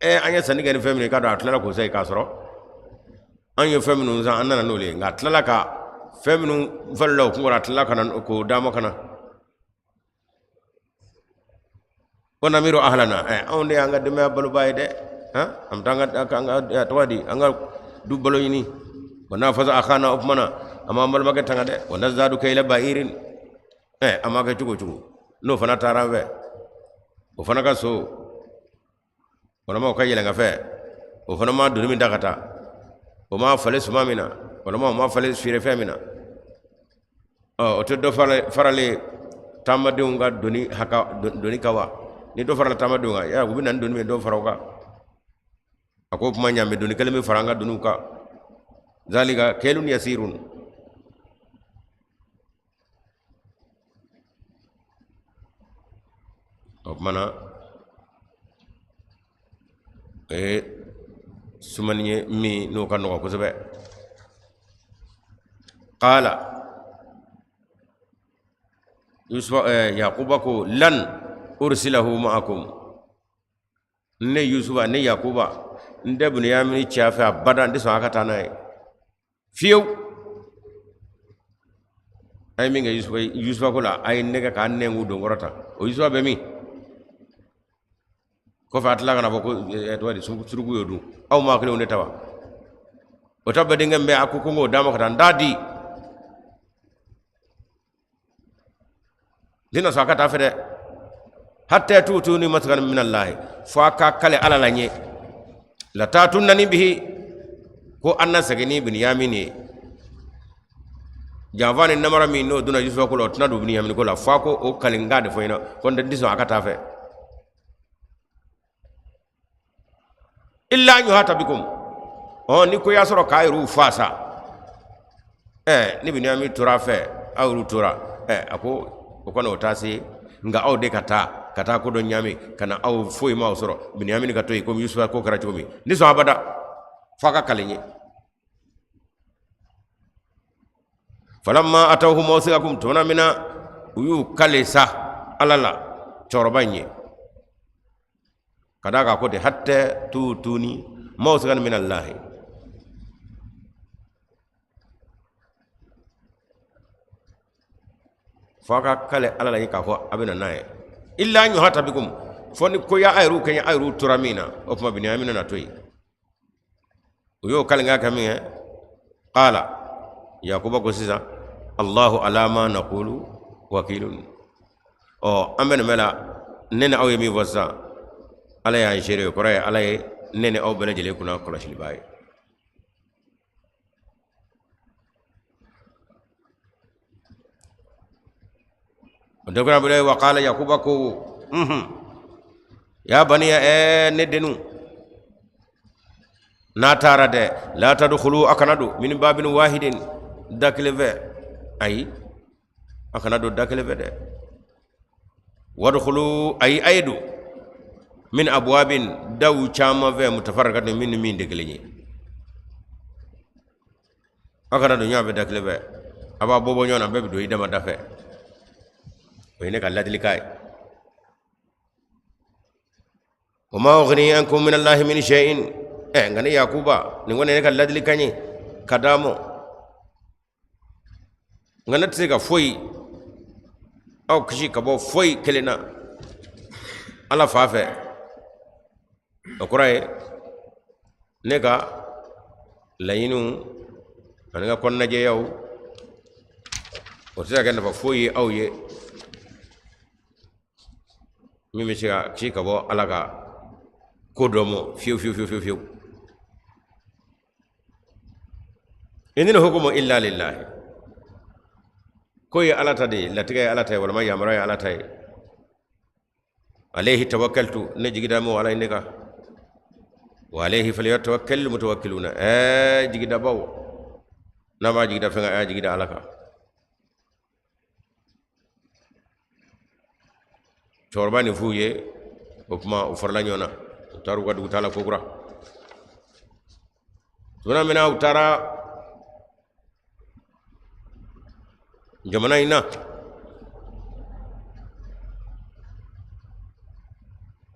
Ɛ, an ye sanni kɛ ni fɛn min ye, k'a dɔn a tilala k'o segin, k'a sɔrɔ an ye fɛn minnu san, an nana n'olu ye, nka a tilala ka fɛn minnu falila o kun kɔrɔ, a tilala ka na k'o d'an ma ka na. Wa namiru ahlana, ɛ, anw de y'an ka denbaya baloba ye dɛ, han, an bɛ taa an ka tɔgɔ di, an ka du balo ɲini. Wa nahfazu akhana, o tuma na an b'an balimakɛ tanga dɛ. Wa nazdadu kayla ba'irin, ɛ, an b'a kɛ cogo o cogo, n'o fana taara an fɛ, o fana ka so, walima o ka yɛlɛnkanfɛn, o fana ma doni min ta ka taa, o ma falen suman min na, walima o ma falen feerefɛn min na, ɔ, o tɛ dɔ faralen taamadenw ka doni haka doni kan wa? Ni dɔ farala taamadenw kan, yala u bɛ na ni doni min ye, dɔ fara o kan. A ko kuma ɲaamɛ doni kelen bɛ fara an ka doniw kan. Zalika kaylun yasirun. O tuma na o ye sumani ye min n'o ka nɔgɔn kosɛbɛ. Qala Yusufa, Yakuba ko lan ursilahu ma'akum, ne Yusufa, ne Yakuba, n tɛ Buniyamini ci a fɛ abada, n tɛ sɔn a ka taa n'a ye fiyewu. A ye min kɛ Yusufa, Yusufa ko la, a ye nɛgɛ k'a nɛnkun don kɔrɔ tan. O Yusufa bɛ min? Kɔfɛ a tila ka na fɔ ko tɔgɔ di, suruku y'o dun. Aw maa kelenw de ta wa? O ta badenkɛ bɛ a ko ko n k'o d'a ma ka taa n t'a di. N tɛna sɔn a ka taa fɛ dɛ. Hatta tu'tuni mawthiqan min allahi, fo a ka kale ala la n ye. La ta'tunnani bihi, ko an na segin ni Binyamin ye. Janfa ni namara min n'o donna Yusufa ko la, o tɛna don Binyamin ko la, fo a ko o kalenkan de fɔ n ɲɛna ko n tɛ sɔn a ka taa fɛ. Illa an yuhata bikum, ɔ ni ko y'a sɔrɔ k'a yɛrɛw fa sa, ɛ ni Binyamin tora a fɛ, aw yɛrɛw tora, ɛ a ko o kɔni o taa se, nka aw de ka taa ka taa ko dɔ ɲaami ka na, aw foyi m'aw sɔrɔ, Binyamin ka to yen komi Yusufa ko kɛra cogo min. N tɛ sɔn abada f'a ka kale n ye. Falamma atawhu mawthiqahum, tuma min na u y'u kale sa ala la cɛkɔrɔba in ye, ka d'a kan ko de hatta tu'tuni mawthiqan min allahi, fo a ka kale ala la ye k'a fɔ a bɛ na n'a ye. Illa an yuhata bikum, fo ni ko y'a yɛrɛw kɛɲɛ, a yɛrɛw tora min na, o tuma Binyamin na to yen. U y'o kalenkan kɛ min kɛ, qala Yakuba ko sisan, allahu ala ma naqulu wakilun. Ɔ an bɛ nin bɛɛ la, ne ni aw ye min fɔ sisan, ala y'an seere ye. O kɔrɔ ye ala ye ne ni aw bɛɛ lajɛlen kunna kɔlɔsilibaa ye. O dɔgɔkura bolo wa qala Yakuba ko ya baniya, ɛ ne dennu, n'a taara dɛ, la tadkhulu, a kana don, min babin wahidin, da kelen fɛ. Ayi, a kana don da kelen fɛ dɛ. Wadkhulu, ayi, a ye don, min abwabin, daw caman fɛ, mutafarrikatin, min ni min tɛ kelen ye. A kana don ɲɔgɔn fɛ da kelen fɛ, a b'a bɔ bɔ ɲɔgɔn na, bɛɛ bɛ don i dama da fɛ. O ye ne ka ladilikan ye. Wa ma ughni ankum min allahi min shay'in. Ɛ nka ne Yakuba, nin kɔni ye ne ka ladilikan ye ka d'a ma, nka ne tɛ se ka foyi aw kisi ka bɔ foyi kelen na ala fa fɛ. O kɔrɔ ye ne ka laɲiniw ani ka kɔnɔnajɛyaw, o tɛ se ka kɛ nafa foyi ye aw ye min bɛ se ka kisi ka bɔ ala ka ko dɔ ma fiyewu fiyewu fiyewu fiyewu. Inil hukmu illa lillahi, ko ye ala ta de ye, latigɛ ye ala ta ye, walima yamaruya ye ala ta ye. Alayhi tawakkaltu, ne jigi da mo ala in de kan. Wa alayhi falyatawakkalil mutawakkiluna. Ɛɛ jigidabaw, n'a b'a jigi da fɛn kan, a y'a jigi da ala kan. Cɛkɔrɔba nin f'u ye o kuma, u farala ɲɔgɔn na, u taara u ka dugutaa la kokura. Tuma min na u taara jamana in na,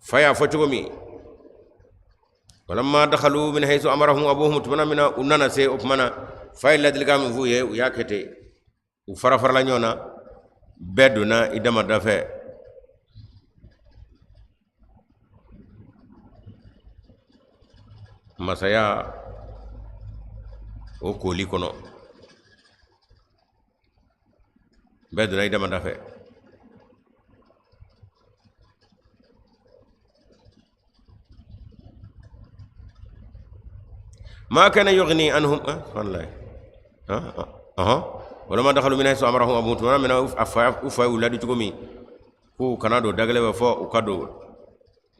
fa y'a fɔ cogo min, walamma dakhalu min haythu amarahum abuhum, tuma min na u nana se, o tuma na fa ye ladilikan min f'u ye, u y'a kɛ ten. U fara farala ɲɔgɔn na, bɛɛ donna i dama da fɛ. Masaya o koli kɔnɔ, bɛɛ donna i dama da fɛ. Ma kana yughni anhum wallahi walamma dakhalu min haythu amarahum abuhum, tuma min na a fa u fa y'u ladi cogo min k'u kana don da kelen fɛ, fɔ u ka don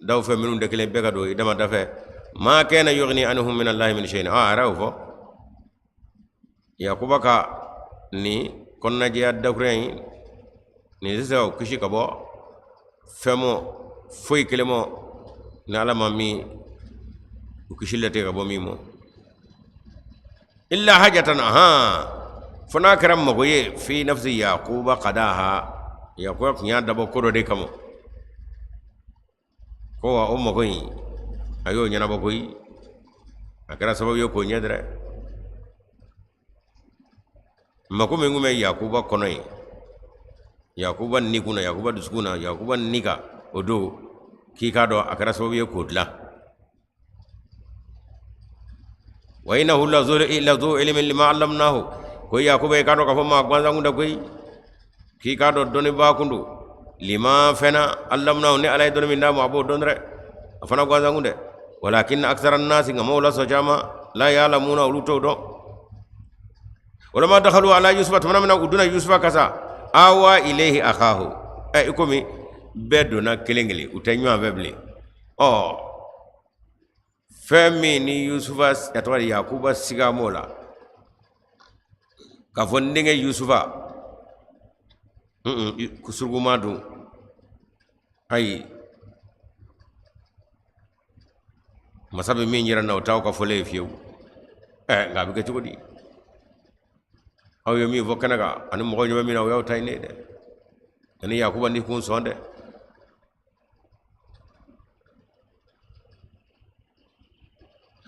daw fɛ minnu tɛ kelen, bɛɛ ka don i dama da fɛ. Ma kana yughni anhum min allahi min shay'in, a yɛrɛ y'o fɔ. Yakuba ka nin kɔnɔnajɛya dakurunya in nin tɛ se ka kisi ka bɔ fɛn mɔ foyi kelen mɔ ni ala ma min u kisi latigɛ ka bɔ min mɔ. Illa hajatan, ahan, fo n'a kɛra mago ye, fi nafsi yakuba qadaha, Yakuba tun y'a dabɔ ko dɔ de kama, ko wa o mago in a y'o ɲɛnabɔ koyi, a kɛra sababu ye k'o ɲɛ dɛrɛ. Mako min tun bɛ Yakuba kɔnɔ yen, Yakuba ni kun na, Yakuba dusukun na, Yakuba ni kan o don. K'i k'a dɔn a kɛra sababu ye k'o dilan. Wa innahu lazu ilmin lima allamnahu, ko Yakuba i k'a dɔn k'a fɔ maa gansan kun tɛ koyi, k'i k'a dɔn dɔnnibaa kun don, lima fɛnna allamnahu, ni Ala ye dɔnni min d'a ma a b'o dɔn dɛ, a fana gansan kun tɛ. Walakin aksara nasi, nka maaw la sɔn caman, la ya'lamuna, olu t'o dɔn. Walamma dakhalu ala Yusufa, tuma min na u donna Yusufa kan sa, awa ilayhi akahu, ɛ i komi bɛɛ donna kelen kelen, u tɛ ɲɔgɔn fɛ bilen. Ɔ fɛn min ni Yusufa a tɔgɔ di Yakuba siga m'o la k'a fɔ n denkɛ Yusufa suruku m'a dun, ayi, masa bɛ min yira n na o t'aw ka fɔlen ye fiyewu. Ɛ nka a bɛ kɛ cogo di? Aw ye min fɔ kɛnɛ kan ani mɔgɔ ɲɛ bɛ min na, o y'aw ta ye ne ye dɛ, ani Yakuba ni kun sɔn dɛ.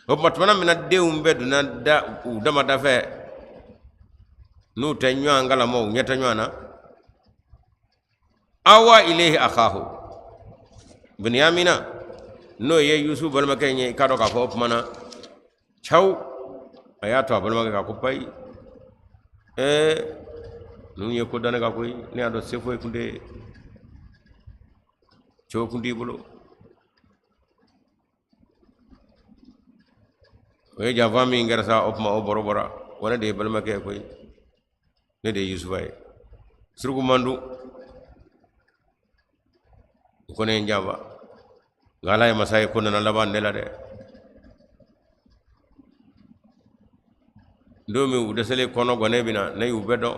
O tuma tumana min na denw bɛɛ donna da u dama da fɛ, n'u tɛ ɲɔgɔn kalama, u ɲɛ tɛ ɲɔgɔn na, awa ilayhi akahu Binyamina, n'o ye Yusufu balimakɛ ye, i k'a dɔn k'a fɔ o tuma na caw a y'a to a balimakɛ kan ko payi, ee ninnu ye ko da ne kan koyi, ne y'a dɔn se foyi kun tɛ cogo kun t'i bolo. O ye janfa min kɛra sa, o tuma o bɔrɔ bɔra, wa ne de ye balimakɛ ye koyi, ne de ye Yusufa ye, suruku ma n dun, u ko ne ye n janfa, nka Ala ye masa ye, ko nana laban ne la dɛ. Don min u dɛsɛlen kɔnɔ gannen bɛ na, ne y'u bɛɛ dɔn,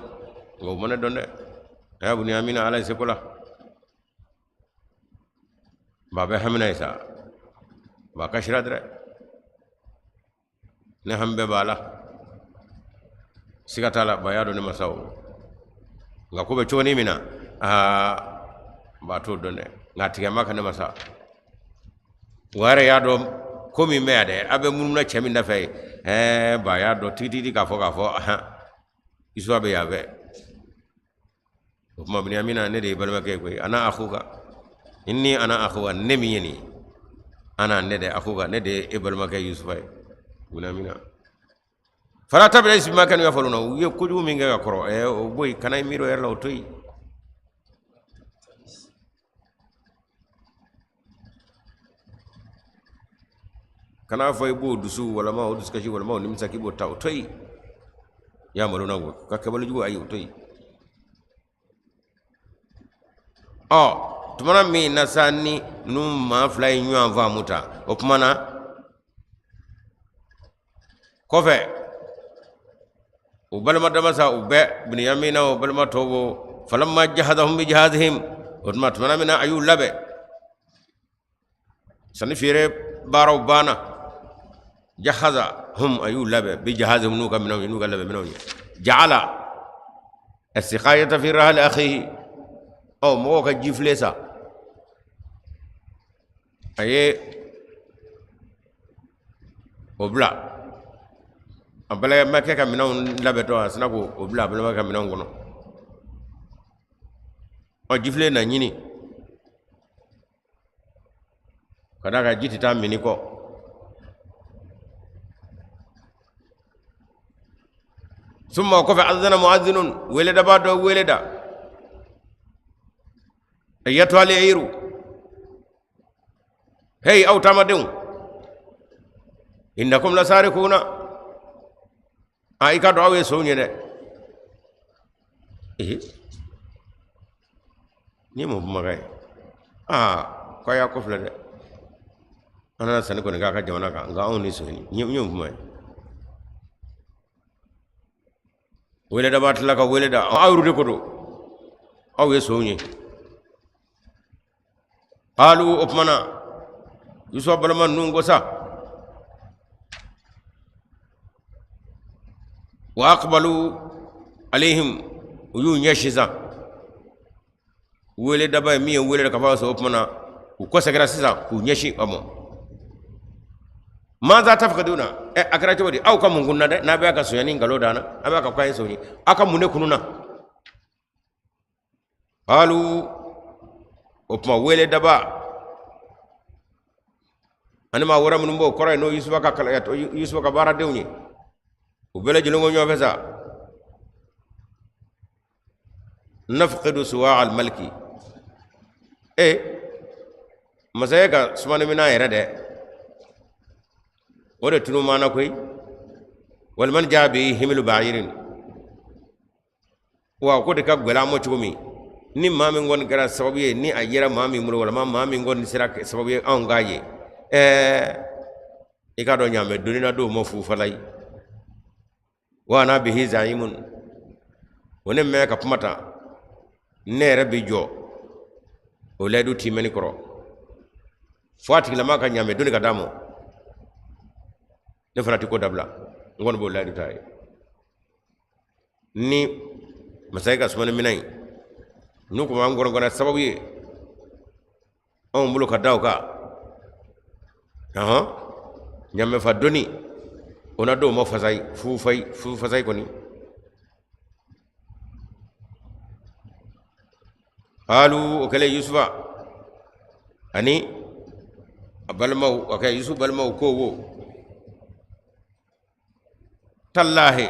nka u ma ne dɔn dɛ. A y'a Bunyamina, Ala ye seko la, ba bɛ hamina ye sa, ba kasira dɛ, ne hami bɛɛ b'a la, siga t'a la, ba y'a dɔn ne ma sa o, nka ko bɛ cogo ni min na, aa ba t'o dɔn dɛ, nka a tigɛ ma ka ne ma sa. Wa yɛrɛ y'a dɔn ko min bɛ yan dɛ, a bɛ munumunu cɛ min nɔfɛ ye, ɛɛ ba y'a dɔn tigitigi k'a fɔ ahan, Isuwa bɛ yan fɛ. O tuma Binyamina, ne de ye balimakɛ ye koyi, ana akhuka, inni ana akhuka, ne min ye nin ye, ana ne de akhuka, ne de ye e balimakɛ Yusufa ye. Binyamina, fala tabta'is bima kanu yafaluna, u ye kojugu min kɛ ka kɔrɔ, ɛ o bɔ yen, kana i miiri o yɛrɛ la, o to yen. Kana fɔ i b'o dusu walama o dusukasi walama o nimisa k'i b'o ta, o to yen. Yamaluna ko ka kɛwale jugu, ayi, o to yen. Ɔ tumana min na sa ni ninnu maa fila ye ɲɔgɔn faamu ta, o tuma na kɔfɛ u balima dama sa, u bɛɛ Binyamina o balima tɔw bo, falamma jahazahum bi jahazihim, o tuma tumana min na a y'u labɛn, sanni feere baaraw banna, jahaza hum, a y'u labɛn, bi jahazihim, n'u ka minɛnw ye, n'u ka labɛn minɛnw ye, jaala asiqayata fi rahali akhihi, ɔ mɔgɔw ka jifilen sa, a ye o bila a balimakɛ ka minɛnw labɛntɔ, a sina k'o bila a balimakɛ ka minɛnw kɔnɔ. Ɔ jifilen na ɲini ka d'a kan ji tɛ taa minni kɔ. Summa, o kɔfɛ, azana muazinun, weledabaa dɔ wele da, ayyatuhal iru, hey aw taamadenw, innakum lasarikuna, a i k'a dɔn aw ye sonw ye dɛ. Ee nin ye mun kumakan ye? Aa ko a y'a kɔfilɛ dɛ, an nana sanni kɔni k'a ka jamana kan, nka anw ni son ye, nin ye mun kuma ye? Weledabaa tila ka wele da, aw yɛrɛ de ko don, aw ye sonw ye. Qalu, o tuma na Yusufa balima ninnu ko sa, wa aqbalu alayhim, u y'u ɲɛsin sisan wele daba ye min ye wele ka fɔ, o tuma na u kɔsegira sisan k'u ɲɛsin a ma. Maza tafkiduna, ɛ a kɛra cogo di? Aw ka mun kunna dɛ n'a bɛ ka sonyani nkalon da an na, a b'a ka k'an ye son ye, aw ka mun de kununna? Qalu, o tuma wele daba Ani maa wɛrɛ minnu b'o kɔrɔ ye, n'o Yusufa ka kala, Yusufa ka baaradenw ye, u bɛɛ lajɛlen ko ɲɔgɔn fɛ sa: nafqidu suwa almaliki, e masakɛ ka sumaniminɛn yɛrɛ dɛ, o de tunu maana koyi. Waliman jaa bihi himilu bayirin, wa ko de ka gɛlɛn an ma cogo min, ni maa min kɔni kɛra sababu ye, ni a yera maa min bolo, walima maa min kɔni sera sababu ye anw k'a ye, i k'a dɔn ɲaamɛ doni na d'o ma fufala ye. Wa ana bihi zaimun, o ne mɛn ka kuma ta, ne yɛrɛ bɛ jɔ o layidu tiimɛni kɔrɔ fo a tigilama ka ɲaamɛ doni ka d'a ma. Ne fana tɛ ko dabila, n kɔni b'o layidu ta ye. Ni masakɛ ka sumani minɛn in n'u kun b'an gɔrɔngɔrɔ sababu ye anw bolo ka da o kan, ɔhɔn, ɲamɛfa doni o na d'o ma fasayi fufayi fufasayi kɔni. Qalu, o kɛlen Yusufa ani a balimaw, o kɛ Yusufu balimaw ko wo: tallahi,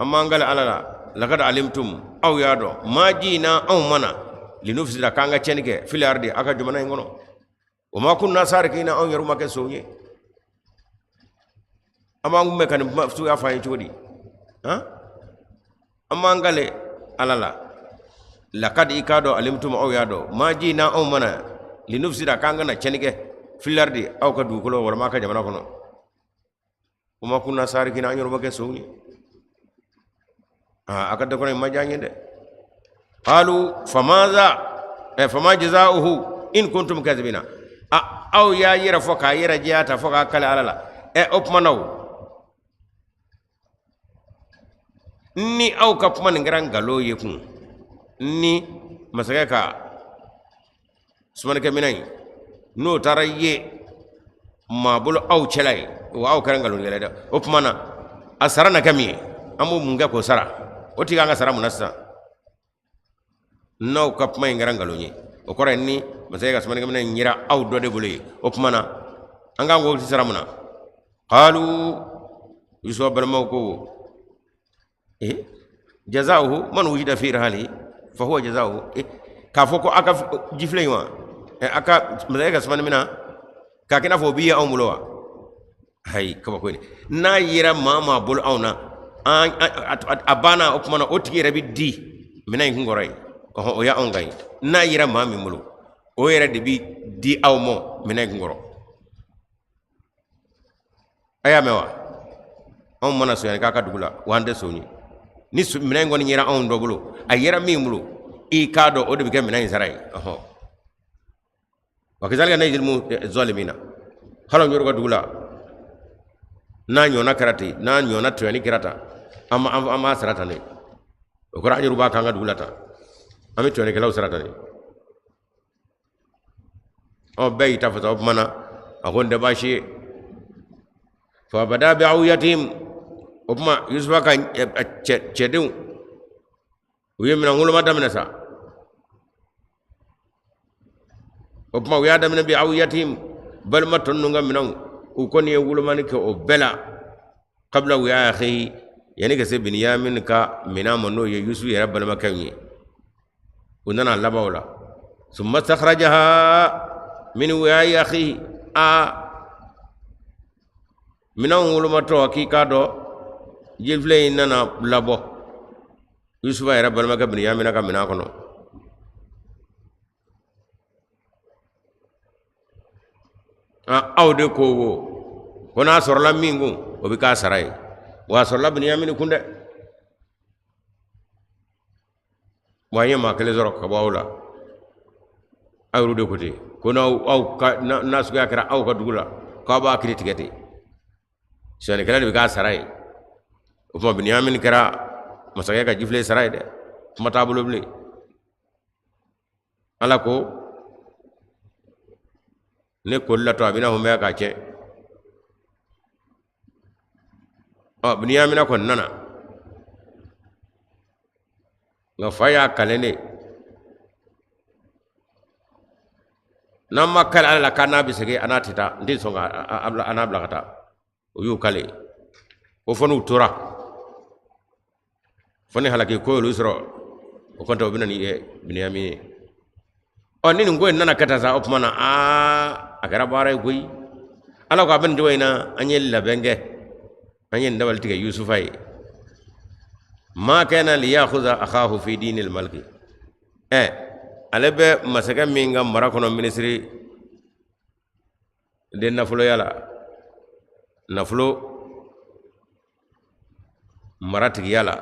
an b'an kali Ala la, lakad alimtum, aw y'a dɔn, ma jina, anw ma na, linufsida, k'an ka tiɲɛni kɛ, fil ardi, aw ka jamana in kɔnɔ, wa ma kunna sarikina, anw yɛrɛ ma kɛ son ye. An b'an kunbɛn ka nin kuma suguya fɔ an ye cogo di? Han, an b'an kali Ala la, lakad, i k'a dɔn, alimtum, aw y'a dɔn, ma jina, anw ma na, linufsida, k'an kana tiɲɛni kɛ, fil ardi, aw ka dugukolo walima aw ka jamana kɔnɔ, wa ma kunna sarikina, an yɛrɛ ma kɛ sonw ye. Aa, a ka dakɔrɔ in ma diya n ye dɛ. Qalu famaza fama jazauhu in kuntum kadibina. A aw y'a yɛrɛ fɔ k'a yɛrɛ jɛya ta fɔ k'a kali Ala la. O kuma na, o ni aw ka kuma nin kɛra nkalon ye kun, ni masakɛ ka sumanikɛminɛn in n'o taara ye maa bolo aw cɛla ye, o aw kɛra nkalontigɛla dɛ. O tuma na a sara na kɛ min ye, an b'o mun kɛ k'o sara? O tigi an ka sara mun na sisan n'aw ka kuma in kɛra nkalon ye? O kɔrɔ ye ni masakɛ ka sumanikɛminɛn in yera aw dɔ de bolo ye, o tuma na an k'an k'o sara mun na? Qalu, Yusufa balimaw ko: eh, jazauhu man wujida fi rahlihi fa huwa jazauhu. Eh, k'a fɔ ko a ka jifilen in wa, a ka masakɛ ka sumani minɛn k'a kɛ n'a fɔ o b'i ye anw bolo wa? Hayi, kabako ye. N'a yera maa maa bolo anw na, a banna. O tuma na o tigi yɛrɛ bɛ di minɛn in kun kɔrɔ ye. Ɔhɔn, o y'anw kan ye. N'a yera maa min bolo, o yɛrɛ de bɛ di aw ma minɛn in kun kɔrɔ. A y'a mɛn wa? Anw ma na sonyali k'a ka dugu la wa, an tɛ son ye. Ni minɛn in kɔni yera anw dɔ bolo, a yera min bolo, i k'a dɔn o de bɛ kɛ minɛn in sara ye. Ɔhɔn, wa kazalika najzil zalimina. Hali anw yɛrɛ ka dugu la, n'a ɲɔgɔnna kɛra ten, n'a ɲɔgɔnna tɔɲɔni kɛra tan, an b'a sara tan de. O kɔrɔ an yɛrɛ b'a k'an ka dugu la tan, an bɛ tɔɲɔnikɛlaw sara tan de. Ɔ, bɛɛ y'i ta fasa. O tuma na a ko n tɛ baasi ye. Fa bada bi awiyatihim, o tuma Yusufa ka cɛdenw, u ye minɛn woloma daminɛ sa. O tuma u y'a daminɛ bi awiyatihim, balima tɔ ninnu ka minɛnw, u kɔni ye wolomani kɛ o bɛɛ la, kabila wi'a akhihi, yanni ka se Biniyamin ka minɛn ma, n'o ye Yusufu yɛrɛ balimakɛw ye. U nana laban o la, summa stakhrajaha min wi'a'i akhihi. A minɛnw wolomatɔ, k'i k'a dɔn jifilen in nana labɔ Yusufa yɛrɛ balimakɛ Biniyamina ka minɛn kɔnɔ. Aw de ko wo ko n'a sɔrɔla min kun, o bɛ k'a sara ye. Wa a sɔrɔla Biniyamini kun dɛ. Wa an ye maa kelen sɔrɔ ka bɔ aw la, aw yɛrɛ de ko ten ko n'aw aw ka n'a suguya kɛra aw ka dugu la, k'aw b'a kiri tigɛ ten, sonyɛlikɛla de bɛ k'a sara ye. O tuma Biniyamini kɛra masakɛ ka jifilen sara ye dɛ, kuma t'a bolo bilen. Ala ko ne koli latɔ a bɛna hun bɛɛ k'a tiɲɛ. Ɔ, Biniyamina kɔni nana, nka fa y'a kalen de. N'an ma kali ala la k'a n'a bɛ segin, a n'a tɛ taa, n tɛ sɔn ka a n'a bila ka taa. O y'u kale ko fo n'u tora, fo ni halaki ko y'olu sɔrɔ, o kɔni tɛ u bɛ na ni Biniyamini ye. Ɔ, ni nin ko in nana kɛ tan sa, o tuma na aa, a kɛra baara ye koyi. Ala ko a bɛ nin cogo in na, an ye labɛn kɛ, an ye nin dabali tigɛ Yusufa ye. Ma kana liyakhuza akhahu fi dinil maliki. Ɛ, ale bɛ masakɛ min ka mara kɔnɔ, minisiri de nafoloya la, nafolo maratigiya la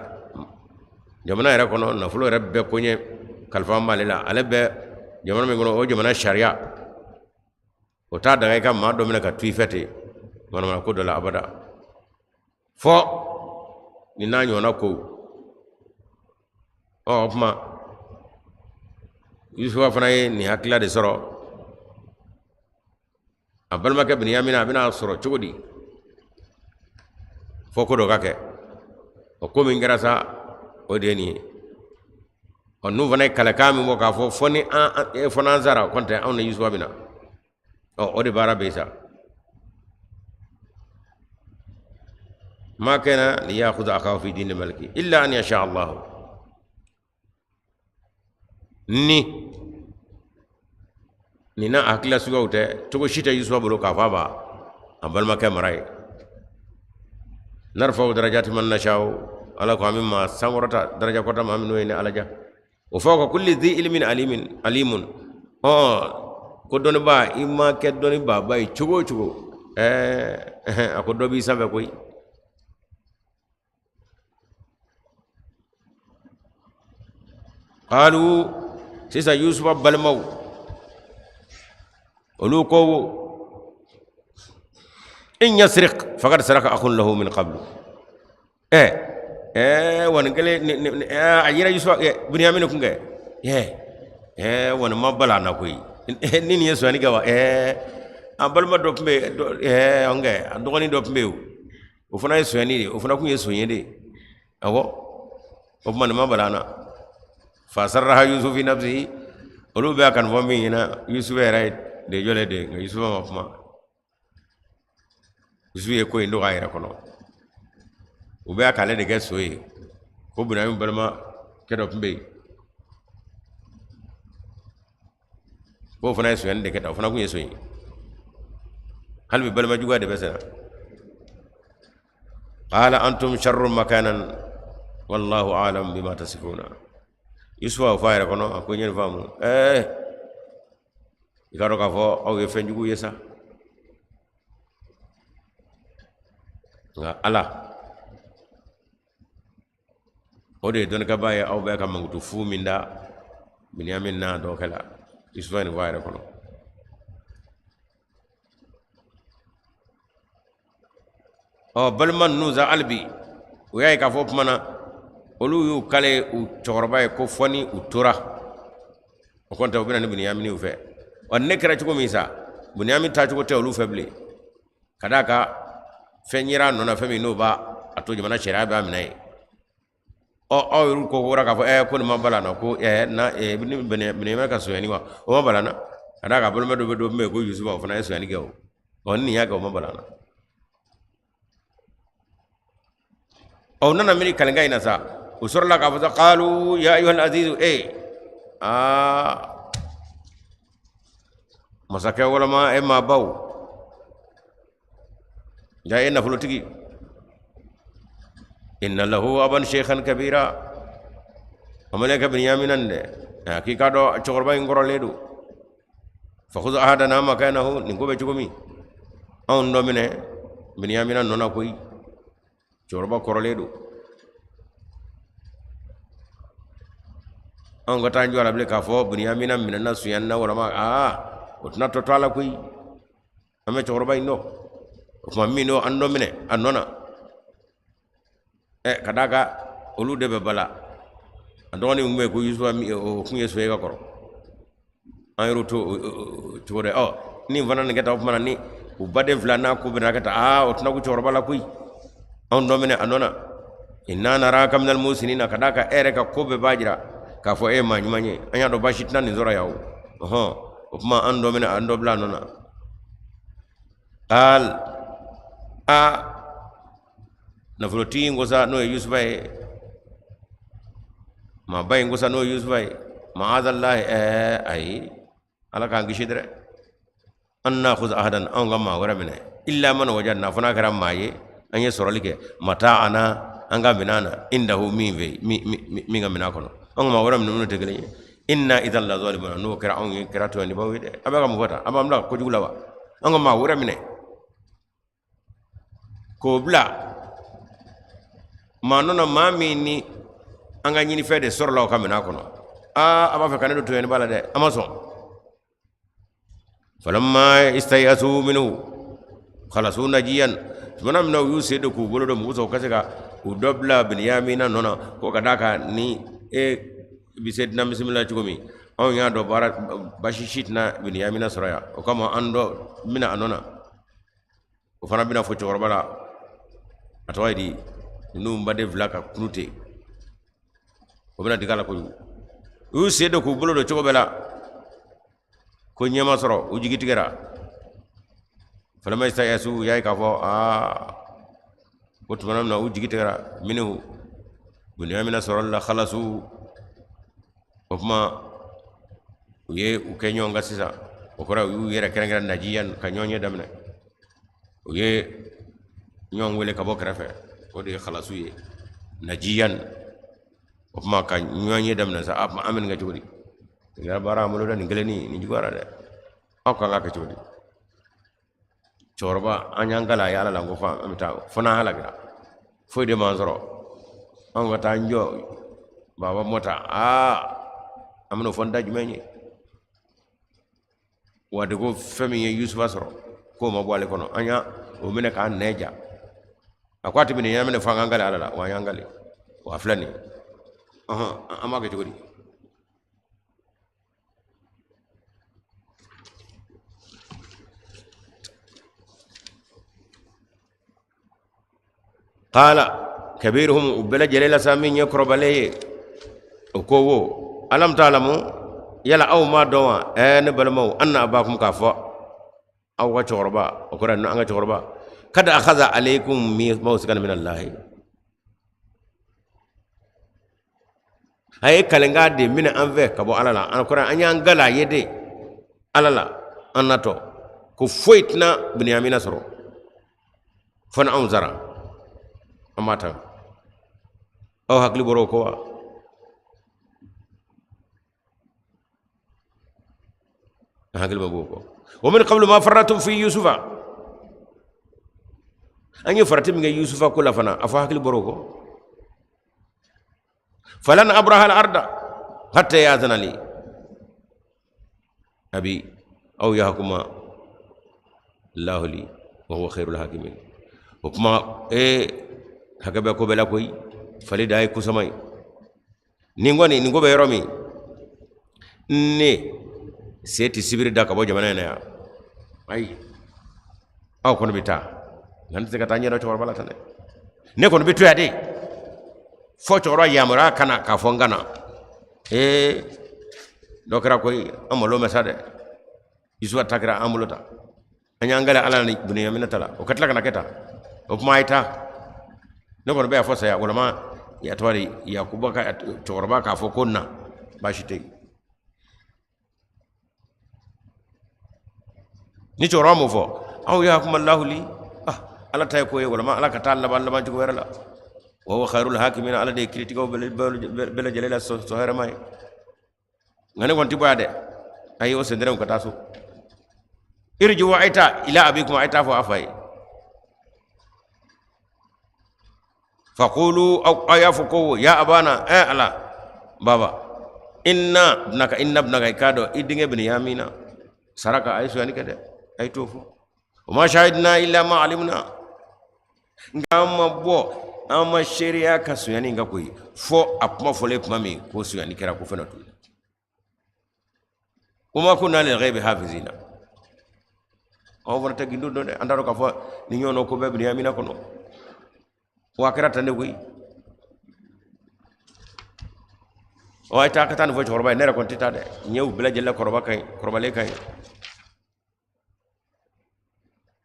jamana yɛrɛ kɔnɔ, nafolo yɛrɛ bɛɛ koɲɛ kalifa b'ale la. Ale bɛ jamana min kɔnɔ, o jamana sariya o t'a daga i ka maa dɔ minɛ ka to i fɛ ten manamana ko dɔ la abada, fɔ nin n'a ɲɔgɔnna kow. Ɔ, o tuma Yusufa fana ye nin hakilila de sɔrɔ. A balimakɛ Biniyamina, a bɛna sɔrɔ cogo di? Fo ko dɔ ka kɛ. O ko min kɛra sa, o de ye nin ye. Ɔ, n'u fana ye kalekan min bɔ k'a fɔ fo ni an fo n'an sara, o kɔni tɛ anw ni Yusufa bɛ na. Ɔ, o de baara bɛ yen sa. Ma kana liyakhudha akahu fi dini maliki illa an yasha Allah. Ni nin n'a hakilila suguyaw tɛ, cogo si tɛ Yusufa bolo k'a fɔ a b'a a balimakɛ mara ye. Narfa'u darajati man nasha'u. Ala ko an bɛ maa sankɔrɔta, daraja kɔrɔta maa minnu ye ni Ala ja. Wa fawqa kulli dhi ilmin alimin alimun. Ɔ, ko dɔnnibaa, i ma kɛ dɔnnibaaba ye cogo o cogo, ɛɛ, a ko dɔ b'i sanfɛ koyi. Qalu, sisan Yusufa balimaw olu ko in yasriq faqad saraka akhun lahu min qablu. Ɛ ɛ, wa nin kelen a yira Yusufa Biniyamini kun kɛ. Ɛ ɛ, wa nin ma bala an na koyi. Ni nin ye sonyani kɛ wa? Ɛ, an balima dɔ tun bɛ yen, ɛ, an kɛ a dɔgɔnin dɔ tun bɛ yen, o fana ye sonyani de ye, o fana tun ye son ye de. Awɔ, o tuma nin ma bala an na. Fa asarraha Yusuf fi nafsihi. Olu bɛ a kan fɔ min ɲɛna, Yusuf yɛrɛ de jɔlen de, nka Yusufa ma kuma. Yusufu ye ko in dogo a yɛrɛ kɔnɔ. U bɛ k'ale de kɛ son ye, ko Biniyamini balimakɛ dɔ tun bɛ yen, k'o fana ye sonyani de kɛ tan, o fana tun ye son ye. Hali bi balima juguya de bɛ senna. Qala antum sharrun makanan wallahu a'lam bima tasifuna. Yusufu y'o fɔ a yɛrɛ kɔnɔ, a ko n ye nin faamu. Ɛɛ, i k'a dɔn k'a fɔ aw ye fɛn jugu ye sa, nka Ala o de ye dɔnnikɛbaa ye. Aw bɛ ka mankutu fu min da Biniyamini n'a dɔgɔkɛ la, Yusufa ye nin fɔ a yɛrɛ kɔnɔ. Ɔ, balima ninnu sa, hali bi u y'a ye k'a fɔ o tuma na olu y'u kale u cɛkɔrɔba ye ko fɔ ni u tora, o kɔni tɛ u bɛ na ni Biniyamini u fɛ. Ɔ, ne kɛra cogo min sa, Biniyamini taacogo tɛ olu fɛ bilen, ka d'a kan fɛn yera a nɔ na, fɛn min n'o b'a a to jamana sariya b'a minɛ yen. Ɔ, aw yɛrɛ ko wɛrɛ k'a fɔ ko nin ma bala na, ko na ni Biniyamini ka sonyani wa, o ma bala na, ka d'a kan balima dɔ bɛ dɔ bɛ yen ko Yusufa, o fana ye sonyani kɛ. O, ɔ, ni nin y'a kɛ, o ma bala na. Ɔ, u nana miiri kalenkan in na sa, u sɔrɔla k'a fɔ sa, qalu ya ayyuhal azizu, e aa masakɛ walama e maabaw, ja e nafolotigi, inna lahu aban shaykhan kabira. A mana kɛ Biniyamina dɛ, a k'i k'a dɔn cɛkɔrɔba in kɔrɔlen don. Fakhudh ahadana makanahu. Nin ko bɛ cogo min, anw dɔ minɛ Biniyamina nɔ na koyi, cɛkɔrɔba kɔrɔlen don. Anw ka taa jɔ a la bilen k'a fɔ Biniyamina minɛna sonyani na walama, aa, o tɛna tɔ to a la koyi. An bɛ cɛkɔrɔba in dɔn, o tuma min don, an dɔ minɛ a nɔ na. Ɛ, ka d'a kan olu de bɛ bala a dɔgɔnin min bɛ yen ko Yusufa, o tun ye son ye ka kɔrɔ, an yɛrɛ to cogo dɛ. Ɔ, ni fana nin kɛ tan, o tuma na ni u baden fila n'a ko bɛna kɛ tan, aa, o tɛna kun cɛkɔrɔba la koyi. Anw dɔ minɛ a nɔ na. Inna naraka minal muhsinina. Ka d'a kan e yɛrɛ ka ko bɛɛ b'a jira k'a fɔ e ye maa ɲuman ye, an y'a dɔn baasi tɛna nin sɔrɔ yan. O, ɔhɔn. O tuma an dɔ minɛ, an dɔ bila a nɔ na. Qal, a nafolotigi in ko sa, n'o ye Yusufa ye, maaba in ko sa, n'o ye Yusufa ye, maadallahi, ɛɛ ayi, Ala k'an kisi dɛrɛ, an nakhudha ahadan, anw ka maa wɛrɛ minɛ, illa man wajadna, fo n'a kɛra maa ye an ye sɔrɔli kɛ, mata'ana, an ka minɛn na, indahu, min fɛ min ka minɛn kɔnɔ, an ka maa wɛrɛ minɛ minnu tɛ kelen ye. Inna idan la zalimuna, n'o kɛra anw ye kɛra tɔɲɔlibaw ye dɛ. A bɛ ka mun fɔ tan? A b'an bila kojugu la wa? An ka maa wɛrɛ minɛ k'o bila maa nɔ na, maa min ni an ka ɲinifɛn de sɔrɔla o ka minɛn kɔnɔ. Aa, a b'a fɛ ka ne don tɔɲɔliba la dɛ, an ma sɔn. Falamma istayasu minhu khalasu najiyan, tumana min na u y'u sen don k'u bolo don mugu sɔrɔ u ka se ka u dɔ bila Biniyamina nɔ na, ko ka d'a kan ni e bɛ se dunan bisimila cogo min, anw y'a dɔn baara basi si tɛna Biniyamina sɔrɔ yan, o kama an dɔ bɛna a nɔ na. O fana bɛna fɔ cɛkɔrɔba la, a tɔgɔ ye di, ninnu baden fila ka kunu ten, o bɛna digi a la kojugu. U y'u sen don k'u bolo don cogo bɛɛ la ko ɲɛ ma sɔrɔ, u jigi tigɛra. Falamma istayasu, u y'a ye k'a fɔ aa ko tuma min na u jigi tigɛra minhu, Buniyamina sɔrɔli la, khalasu, o tuma u ye u kɛ ɲɔgɔn kan sisan, o kɔrɔ u y'u yɛrɛ kɛrɛnkɛrɛn najiyan ka ɲɔgɔn ye daminɛ, u ye ɲɔgɔn wele ka bɔ kɛrɛfɛ, o de ye khalasu ye, najiyan, o tuma ka ɲɔgɔn ye daminɛ sa. A tuma an bɛ nin kɛ cogo di? Nin kɛra baara an bolo dɛ, nin kelennin nin juguyara dɛ, aw kan k'a kɛ cogo di? Cɛkɔrɔba, an y'an kali a ye Ala la ko fo an bɛ taa, fo n'an halakira, foyi de m'an sɔrɔ, anw ka taa an jɔ baba mɔta, aa an bɛn'o fɔ n da jumɛn ye? Wa de ko fɛn min ye Yusufa sɔrɔ k'o ma bɔ ale kɔnɔ, an y'a o minɛ k'an nɛn ja, a ko a tɛ minɛ, y'an minɛ fo an k'an kali Ala la, wa an y'an kali, wa a filɛ nin ye, ɔhɔn, an b'a kɛ cogo di? Qala kabiruhum, u bɛɛ lajɛlen la sa min ye kɔrɔbalen ye, o ko wo alam ta'lamu, yala aw m'a dɔn wa, ɛɛ ne balimaw, anna abakum, k'a fɔ aw ka cɛkɔrɔba, o kɔrɔ an ka cɛkɔrɔba, kad akhadha alaykum mawsiqan min allahi, a ye kalenkan de minɛ an fɛ ka bɔ Ala la, an kɔrɔ an y'an kali a ye de Ala la, an natɔ ko foyi tɛna Biniyamina sɔrɔ fo ni anw sara, an b'a ta. Aw hakili bɔra o kɔ wa? An hakili bɛ b'o kɔ. Wa min qablu ma farratum fi Yusufa, an ye farati min kɛ Yusufa ko la fana, a fɔ hakili bɔra o kɔ. Falan abraha al arda hatta ya'zana li abi aw yahkuma Allahu li wa huwa khairul hakimin. O kuma ee hakɛ bɛ ko bɛɛ la koyi, fali da ye kusama ye. Nin kɔni nin ko bɛ yɔrɔ min, ne se tɛ sibiri da ka bɔ jamana in na yan, ayi, aw kɔni bɛ taa, nka ne tɛ se ka taa n yɛrɛ cɛkɔrɔba la tan dɛ, ne kɔni bɛ to yan de fo cɛkɔrɔba yamaruya ka na k'a fɔ n ka na. Ee dɔ kɛra koyi, an malo mɛ sa dɛ, Yusufa ta kɛra an bolo ta, an y'an kali Ala ni Buniyamina ta la, o ka tila ka na kɛ tan. O kuma a ye taa, ne kɔni bɛ yan fo saya, walima ya tɔgɔ di, Yakuba ka cɛkɔrɔba k'a fɔ ko na, baasi tɛ yen. Ni cɛkɔrɔba m'o fɔ, aw yahkuma Allahu li, ah Ala ta ye ko ye, walima Ala ka taa laban laban cogo wɛrɛ la, wa huwa khairul hakimina, Ala de ye kiritigɛw bɛɛ lajɛlen la sɔn hɛrɛma ye. Nka ne kɔni tɛ bɔ yan dɛ, ayi, o sendɛrɛw ka taa so. Irji'u, a ye taa, ila abikum, a ye taa fɔ a fa ye. Faqulu, aw y'a fɔ ko ya abana, ɛ Ala baba, inna ibnaka, inna ibnaka, i k'a dɔn i denkɛ Biniyamina saraka, a ye sonyani kɛ dɛ, a ye t'o fɔ. Wa ma shahidna illa ma alimna, nka an ma bɔ, an ma seereya ka sonyani kan koyi, fo a kuma fɔlen tuma min ko sonyani kɛra, ko fɛn dɔ tun. Wa ma kunna lil ghaibi hafizina, anw fana tɛ gindo dɔn dɛ, an t'a dɔn k'a fɔ nin ɲɔgɔnna ko bɛ Biniyamina kɔnɔ, wa a kɛra tan de koyi. Ɔ, a ye taa ka taa nin fɔ cɛkɔrɔba ye. Ne yɛrɛ kɔni tɛ taa dɛ. N ye u bɛɛ lajɛlen kɔrɔba ka ɲi, kɔrɔbalen ka ɲi.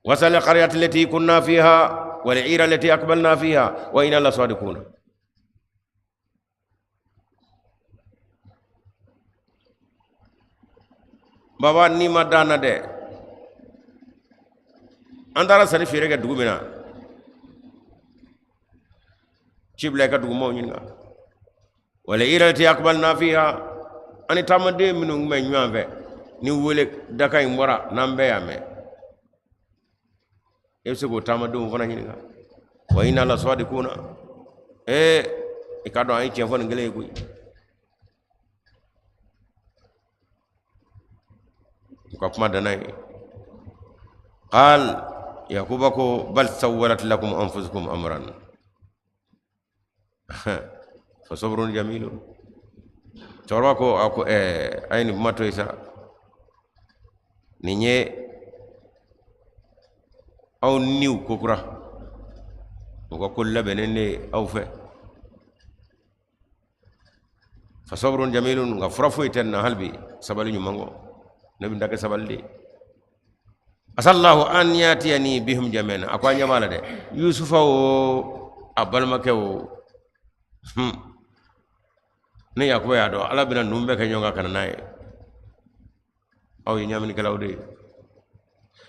Wasal qaryati lati kunna fiha wal ira lati aqbalna fiha wa inna la sadiquna. Baba, n'i ma dan na dɛ, an taara sanni feere kɛ dugu min na, ci bila i ka dugumaaw ɲininka. Wal ira lati aqbalna fiha, ani taamaden minnu tun bɛ ɲɔgɔn fɛ, ni wele daka in bɔra n'an bɛɛ y'a mɛn, e bɛ se k'o taamadenw fana ɲininka. Wa inna la sadiquna. Ee, i k'a dɔn an ye tiɲɛ fɔ nin kelen ye koyi. U ka kuma danna ye. Qal, Yakuba ko bal sawwalat lakum anfusukum amran fa sabrun jamilun. Cɛkɔrɔba ko, a ko ɛɛ, a ye nin kuma to yen sa, nin ye aw niw kokura, u ka ko labɛnnen de ye aw fɛ. Fa sabrun jamilun, nka fura foyi tɛ nin na hali bi sabali ɲuman kɔ. Ne bɛ ta kɛ sabali de ye. Asallahu an yatiyani bihim jami'an. A ko an ɲɛ b'a la dɛ, Yusufa o, a balimakɛ o, ne Yakuba y'a dɔn Ala bɛna ninnu bɛɛ kɛ ɲɔgɔn kan ka na n'a ye. Aw ye ɲaaminikɛlaw de ye.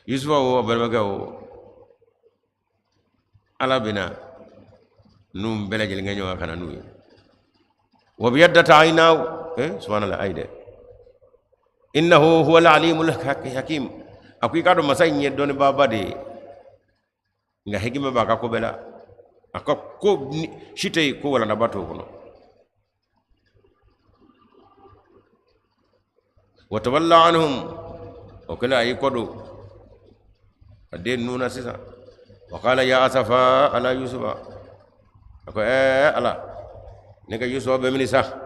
Yusufa o, a balimakɛ o, Ala bɛna ninnu bɛɛ lajɛlen kɛ ɲɔgɔn kan ka na n'u ye. Wa biyaddat aynahu, eh, subhanallah, ayi dɛ, innahu huwa al-alimul hakim. A ko i k'a dɔn masa in ye dɔnnibaaba de ye, nka hikima b'a ka ko bɛɛ la. A ka ko si tɛ yen ko walandaba t'o kɔnɔ. Wa tawalla anhum, o kɛlen a y'i kɔ don a den ninnu na sisan. Wa qala ya asafa ala Yusufa. A ko ɛɛ Ala, ne ka Yusufa bɛ mini sa?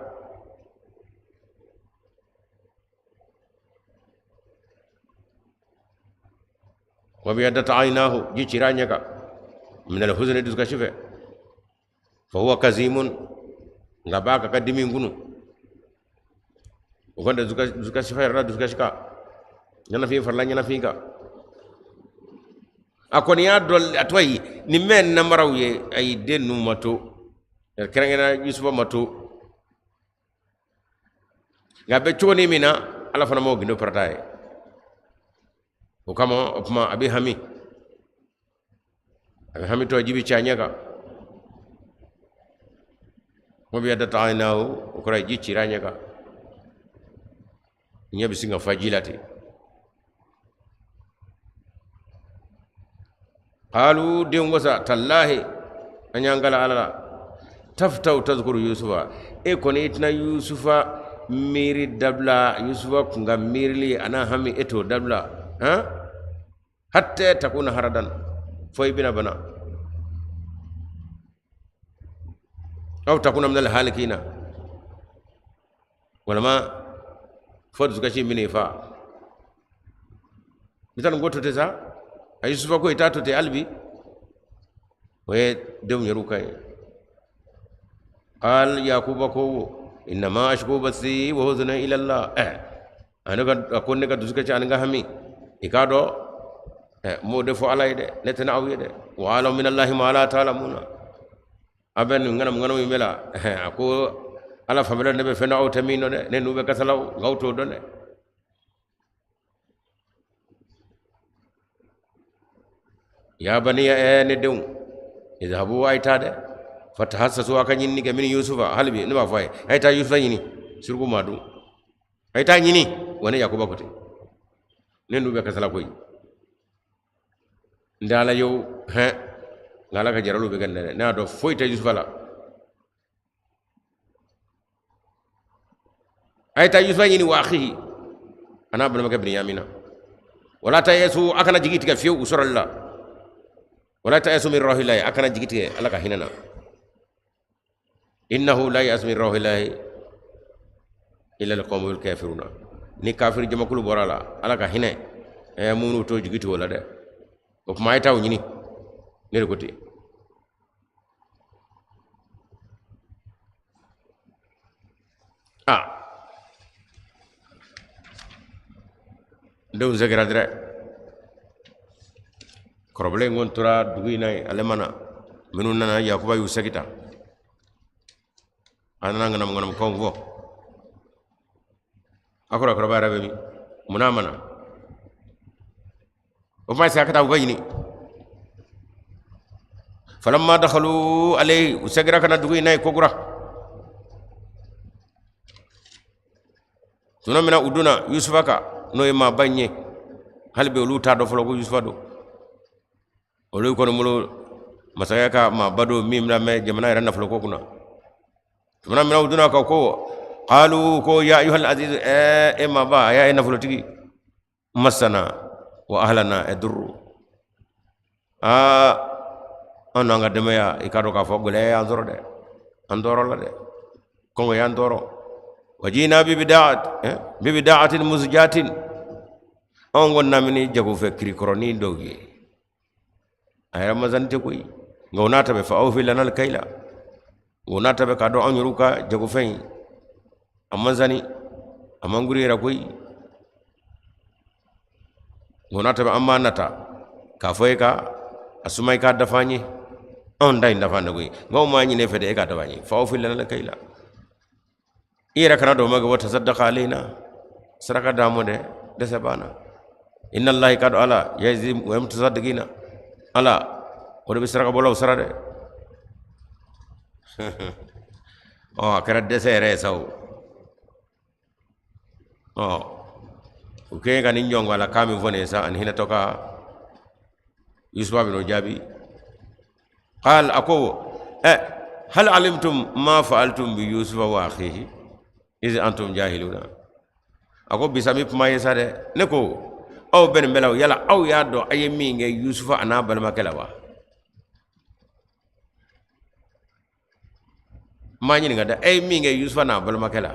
Wa biyaddat aynahu, ji cira a ɲɛ kan, min alhuzni, dusukasi fɛ. Fa huwa kazimun, nka b'a ka dimi kunu. O kɔni dusukasi fɛ yɛrɛ la, dusukasi kan, ɲɛnafin farala ɲɛnafin kan. A kɔni y'a dɔn a tɔgɔ ye nin bɛɛ namaraw ye. Ayi, den ninnu ma to, kɛrɛnkɛrɛnnenya Yusufa ma to, nka a bɛ cogo ni min na, Ala fana m'o gindo parata ye. O kama, o tuma a bɛ hami, a bɛ hami tɔ, ji bɛ ci a ɲɛ kan. Wa biyaddat aynahu, o kɔrɔ ye ji cira a ɲɛ kan, ɲɛ bɛ sin ka fa ji la ten. Qalu, denw ko sa, tallahi, an y'an kala Ala la, taftau tazkuru Yusufa, e kɔni i tɛna Yusufa miiri dabila, Yusufa kun ka miirili a n'a hami, e t'o dabila han, hatta takuna haradan, fo i bɛna bana, aw takuna minal halikina, walima fo dusukasi min'i fa. I taa nin ko to ten sa, a Yusufa ko i t'a to ten hali bi. O ye denw yɛrɛw kan ye. Qal, Yakuba ko innama ashku basi wa huzni ila Allah. Eh, ani ka a ko ne ka dusukasi ani n ka hami, i k'a dɔn n b'o de fɔ Ala ye dɛ, ne tɛna aw ye dɛ. Wa alamu minallahi ma la ta'lamuna. A bɛ nin ŋanamu ŋanamu in bɛɛ la, a ko Ala fan ne bɛ fɛn dɔn aw tɛ min dɔn dɛ. Ne n'u bɛ kasalaw, nka aw t'o dɔn dɛ. Ya baniya, ɛ ne denw, idhabu, a ye taa dɛ, fatahassasu, a ka ɲinini kɛ, min Yusufa, hali bi ne b'a fɔ a ye, a ye taa Yusufa ɲini, suruku ma dun, a ye taa ɲini. Wa ne Yakuba ko ten, ne n'u bɛ kasala koyi, n tɛ Ala ye o hɛn, nka Ala ka jaraliw bɛ kɛ nin dɛ. Ne y'a dɔn foyi tɛ Yusufa la. A ye taa Yusufa ɲini, wa akhihi, a n'a balimakɛ Binyamina. Wala tayasu, a kana jigi tigɛ fiyewu u sɔrɔli la. Wala tayasu min rawhillahi, a kana jigi tigɛ Ala ka hinɛ na. Innahu la yasu min rawhillahi illa alqawmul kafiruna. Ni kafiri jamakulu bɔra a la, Ala ka hinɛ ɛ, minnu t'o jigi tigɛ o la dɛ. O tuma a ye taa u ɲini, ne de ko ten. A denw segira dɛrɛ. Kɔrɔbɔlen in kɔni tora dugu in na yen, ale ma na. Minnu nana, Yakuba y'u segi ta. A nana ŋanamu ŋanamukanw fɔ. A kɔrɔkɔrɔba yɛrɛ bɛ min? Mun n'a ma na? O tuma segin ka taa u ka ɲini. Falamma dakhalu alayhi, u segira ka na dugu in na yen kokura. Tuma min na u donna Yusufa kan, n'o ye maaba in ye, hali bi olu t'a dɔn fɔlɔ ko Yusufa don. Olu kɔni bolo, masakɛ ka maaba don min bɛna mɛn jamana yɛrɛ nafoloko kunna. Tuma min na u donna ka ko qalu, ko ya ayyuhal aziz, e maaba, a y'a ye nafolotigi, masana wa ahlana durru. Aa, an n'an ka denbaya, i k'a dɔn k'a fɔ gɛlɛya y'an sɔrɔ dɛ, an tɔɔrɔla dɛ, kɔngɔ y'an tɔɔrɔ. Wa jina bi bidaatin muzjatin, anw kɔni nana ni jagofɛn kirikɔrɔnin dɔw ye, a yɛrɛ man sani tɛ koyi. Nka o n'a ta bɛɛ, fa awfi lanal kayla, o n'a ta bɛɛ, k'a dɔn anw yɛrɛw ka jagofɛn in a man sani, a man girin yɛrɛ koyi. O n'a ta bɛɛ, an b'a nata k'a fɔ e ka a suma, i k'a dafa an ye. Anw ta in dafa ne koyi, nka anw m'a ɲini e fɛ dɛ, e k'a dafa an ye. Fa awfi lanal kayla, i yɛrɛ kana dɔn ma kɛ. Wa tasaddaq alayna, saraka d'an ma dɛ, dɛsɛ b'an na. Inna allahi, k'a dɔn Ala, yajzi mutasaddiqina, Ala o de bɛ saraka bɔlaw sara dɛ. Ɔ, a kɛra dɛsɛ yɛrɛ ye sa o. Ɔ, u kɛlen ka nin jɔn ala kan min fɔ nin ye sa, ani hinɛtɔ ka Yusufa bɛn'o jaabi. Qal, a ko ɛ hal alimtum ma fa'altum bi Yusufa wa akhihi iz antum jahiluna. A ko bisa mi kuma ye sa dɛ, ne ko aw bɛ nin bɛɛ la, yala aw y'a dɔn a ye min kɛ Yusufa an'a balimakɛ la wa? N b'a ɲininka dɛ, e ye min kɛ Yusufa n'a balimakɛ la,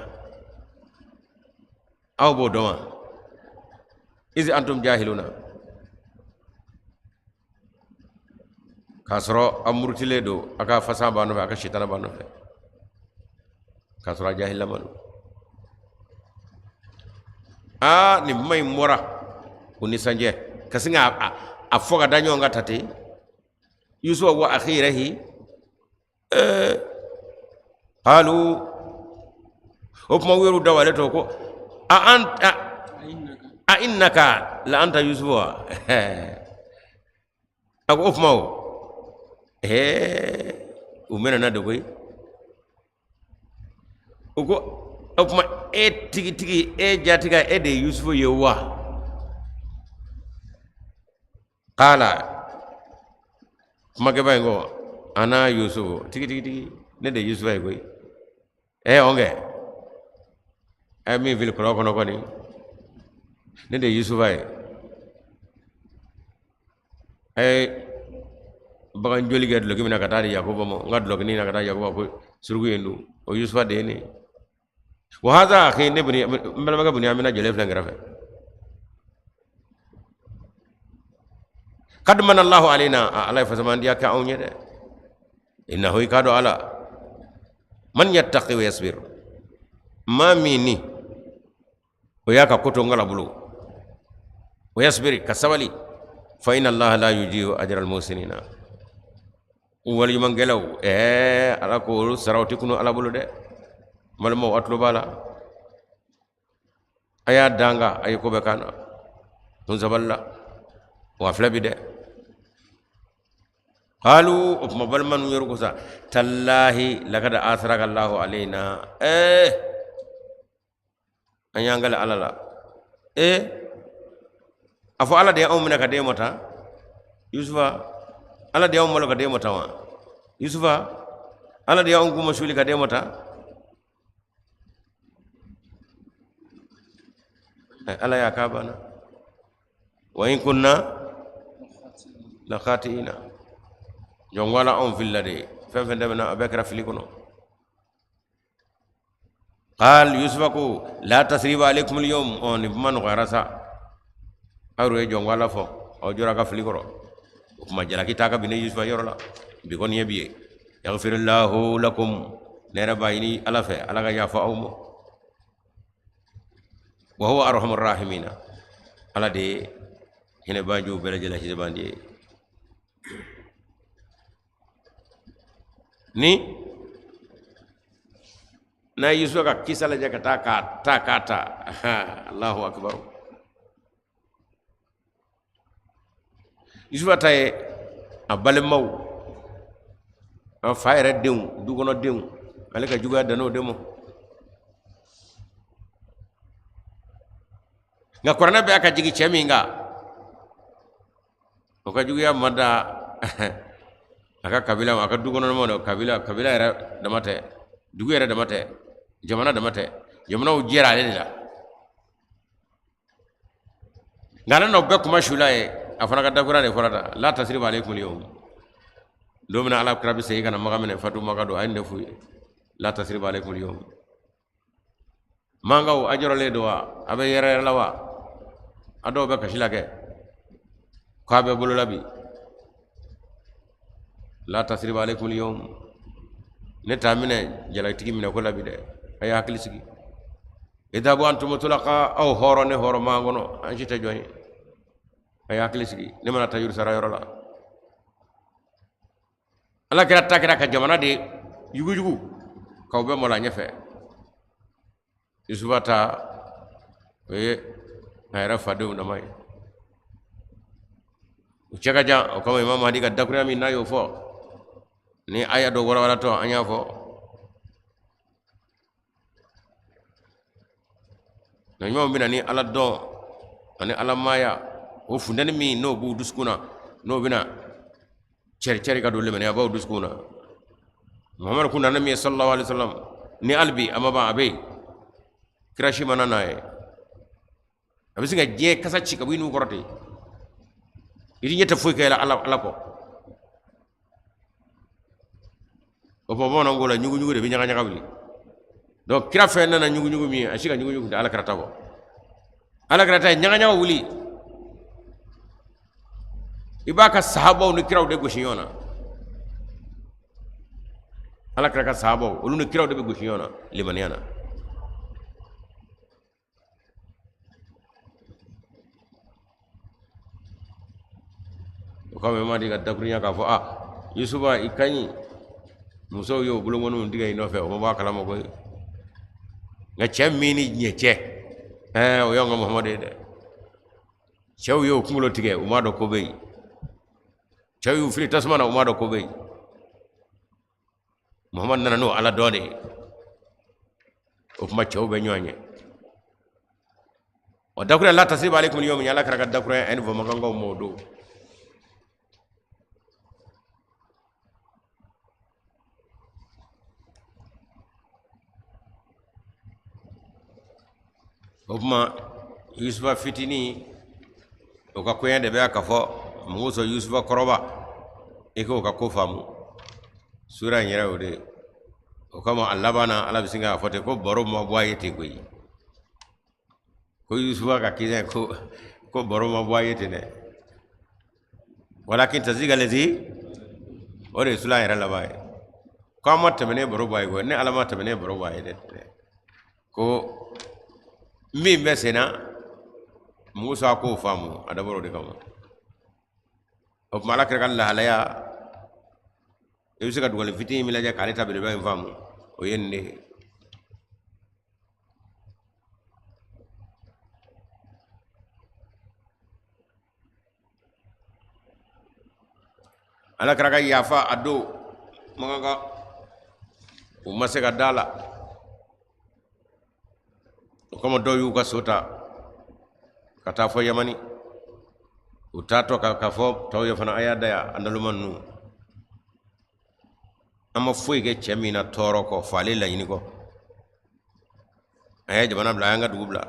aw b'o dɔn wa? Iz antum jahiluna, k'a sɔrɔ a murutilen don, a ka fasan b'a nɔfɛ, a ka sitana b'a nɔfɛ, k'a sɔrɔ a jahilama don. Aa, nin kuma in bɔra u ni sanjɛ ka sin k'a a fɔ ka da ɲɔgɔn kan ta ten. Yusufa wa akhihi, qalu, o kuma u yɛrɛw dawale to ko a anta, a innaka la anta Yusufu wa? A ko o kuma o u mɛnana de koyi. U ko o kuma e tigitigi, e jatiga, e de ye Yusufu ye wa? Qala, kumakɛba in ko ana Yusufu, tigi tigi tigi, ne de ye Yusufa ye koyi. Ɛ, ɔn kɛ ɛ min fili kɔlɔn kɔnɔ kɔni, ne de ye Yusufa ye. Ɛ, bagan joli kɛ dulɔki min na ka taa di Yakuba ma, n ka dulɔkinin na ka taa Yakuba ko suruku ye n dun, o Yusufa de ye ne. Wa haza akhi, ne buni, n balimakɛ Buniyamina jɔlen filɛ n kɛrɛfɛ. Kad manna Allahu alaina, Ala ye fasamandiya kɛ anw ye dɛ. Innahu, i k'a dɔn Ala, man yattaqi wa yasbir, maa min ni o y'a ka ko to Ala bolo, wa yasbir, ka sabali, fa inna Allaha la yudiu ajra al muhsinina, waleɲumankɛlaw, ɛɛ, Ala ko olu saraw tɛ kunu Ala bolo dɛ. Balimaw, a tulo b'a la, a y'a danga, a ye ko bɛɛ kan na kun sabalila wa filɛ bi dɛ. Qalu, o tuma balima ninnu yɛrɛ ko sa, tallahi lakad atharaka Allahu alayna. Ɛɛ, an y'an kali Ala la. Ee, a fɔ Ala de y'anw minɛ ka d'e ma tan Yusufa, Ala de y'anw malo ka d'e ma tan wa? Yusufa, Ala de y'anw kunmasuuli ka d'e ma tan? Ala y'a k'a banna. Wa in kunna la khati'ina, jɔn ko Ala, anw filila de, fɛn fɛn tɛmɛna, a bɛɛ kɛra fili kɔnɔ. Qal, Yusufa ko la tasriba alaykum al-yawm. Ɔ, nin kuma nɔgɔyara sa, aw ye jɔn ko Ala fɔ, aw jɔra ka fili kɔrɔ. O tuma jalaki t'a ka bin ne Yusufa yɔrɔ la bi kɔni ye bi ye. Yaghfirullahu lakum, ne yɛrɛ b'a ɲini Ala fɛ, Ala ka yafa aw ma. Wa huwa arhamur rahimina, Ala de ye hinɛbaanjiw bɛɛ lajɛlen hinɛbaanji ye. Ni n'a ye Yusufa ka kisa lajɛ ka taa k'a ta k'a ta, Allahu akbar. Yusufa ta ye a balimaw, a fa yɛrɛ denw, du kɔnɔ denw, ale ka juguya dann'o de ma. Nka kuranɛ bɛ a ka jigin cɛ min kan, o ka juguya ma dan a ka kabila ma, a ka du kɔnɔmaw dɛ, kabila kabila yɛrɛ dama tɛ, dugu yɛrɛ dama tɛ, jamana dama tɛ, jamanaw jɛra ale de la. Nka ale n'o bɛɛ kuma sula ye, a fana ka dakura de fɔra ta, la tasiriba aleykumul yawm. Don min na Ala kira bɛ segin ka na Maka minɛ, fatu Maka don, a ye nin de f'u ye, la tasiriba aleykumul yawm. Mankaw, a jɔrɔlen don wa? A bɛ yɛrɛ yɛrɛ la wa? A dɔw bɛ kasi la kɛ k'a bɛ bolo la bi. La tasiriba aleykumul yawm, ne t'a minɛ jalakitigi minɛ ko la bi dɛ, a ye hakili sigi. Idhabu antum tulaqa, aw hɔrɔn ne hɔrɔn m'an kɔnɔ, an si tɛ jɔn ye, a ye hakili sigi, ne mana taa juru sara yɔrɔ la. Ala kira ta kɛra ka jamana de yuguyugu k'aw bɛɛ mɔla ɲɛfɛ. Yusufa ta, o ye a yɛrɛ fadenw dama ye, u cɛ ka jan. O kama Imam Mahdi ka dakuruya min n'a y'o fɔ ni aya dɔ warawaratɔ, an y'a fɔ na ɲumanw bɛna ni Ala dɔn ani Ala maaya, o funteni min n'o b'u dusukun na, n'o bɛna cɛri cɛri ka don limaniyabaw dusukun na. Muhamadu kun nana min ye sallallahu alaihi wasallam, ni hali bi a ma ban, a bɛ yen, kira si ma na n'a ye. A bɛ se ka diɲɛ kasa ci ka bɔ i nun kɔrɔ ten, i ɲɛ tɛ foyi kɛ ala ala kɔ. O fɔ bamananw ko la, ɲuguɲugu de bɛ ɲagaɲaga wuli. Donc kira fɛn nana ɲuguɲugu min ye, a si ka ɲuguɲugu tɛ ala kira ta bɔ. Ala kira ta ye ɲagaɲaga wuli, i b'a ka sahabaw ni kiraw de gosi ɲɔgɔn na. Ala kira ka sahabaw, olu ni kiraw de bɛ gosi ɲɔgɔn na limaniya na. O kama Imam Mahdi ka dakurunya k'a fɔ, a Yusufa, i ka ɲi, musow y'o bolonkɔniw tigɛ i nɔfɛ, o ma bɔ a kalama koyi. Nka cɛ min ni diɲɛ cɛ, ɛɛ o y'anw ka Muhamadu ye dɛ. Cɛw y'o kunkolo tigɛ, u m'a dɔn ko bɛ yen. Cɛw y'u fili tasuma na, u m'a dɔn ko bɛ yen. Muhamadu nana n'o Ala dɔn de ye. O kuma cɛw bɛ ɲɔgɔn ɲɛ. O dakuruya la tasiriba aleykum yawm, Ala kira ka dakuruya ani fɔ makankaw ma o don. O tuma Yusufa fitinin, o ka koɲɛ de bɛ ka fɔ mun kosɔn Yusufa kɔrɔba, i k'o ka ko faamu. Sura in yɛrɛ o de ye. O kama a laban na, Ala bɛ sin k'a fɔ ten ko baro ma bɔ a ye ten koyi, ko Yusufa ka kisa ko baro ma bɔ a ye ten dɛ, walakin tasdika lazi, o de ye sura yɛrɛ laban ye. Ko an ma tɛmɛnen baro bɔ a ye koyi, ne Ala ma tɛmɛnen baro bɔ a ye dɛ, ko min bɛ sen na Musa k'o faamu, a dabɔra o de kama. O tuma Ala kira ka lahalaya, i bɛ se ka dugali fitinin min lajɛ k'ale ta belebeleba in faamu, o ye nin de ye. Ala kira ka yafa a don makankaw u ma se ka da la. O kama dɔw y'u ka so ta ka taa fɔ Yamani. U taatɔ ka fɔ tɔw ye fana, a y'a da yan, a naloma ninnu, an ma foyi kɛ cɛ min na tɔɔrɔ kɔ, faali laɲini kɔ, a ye jamana bila, a y'an ka dugu bila.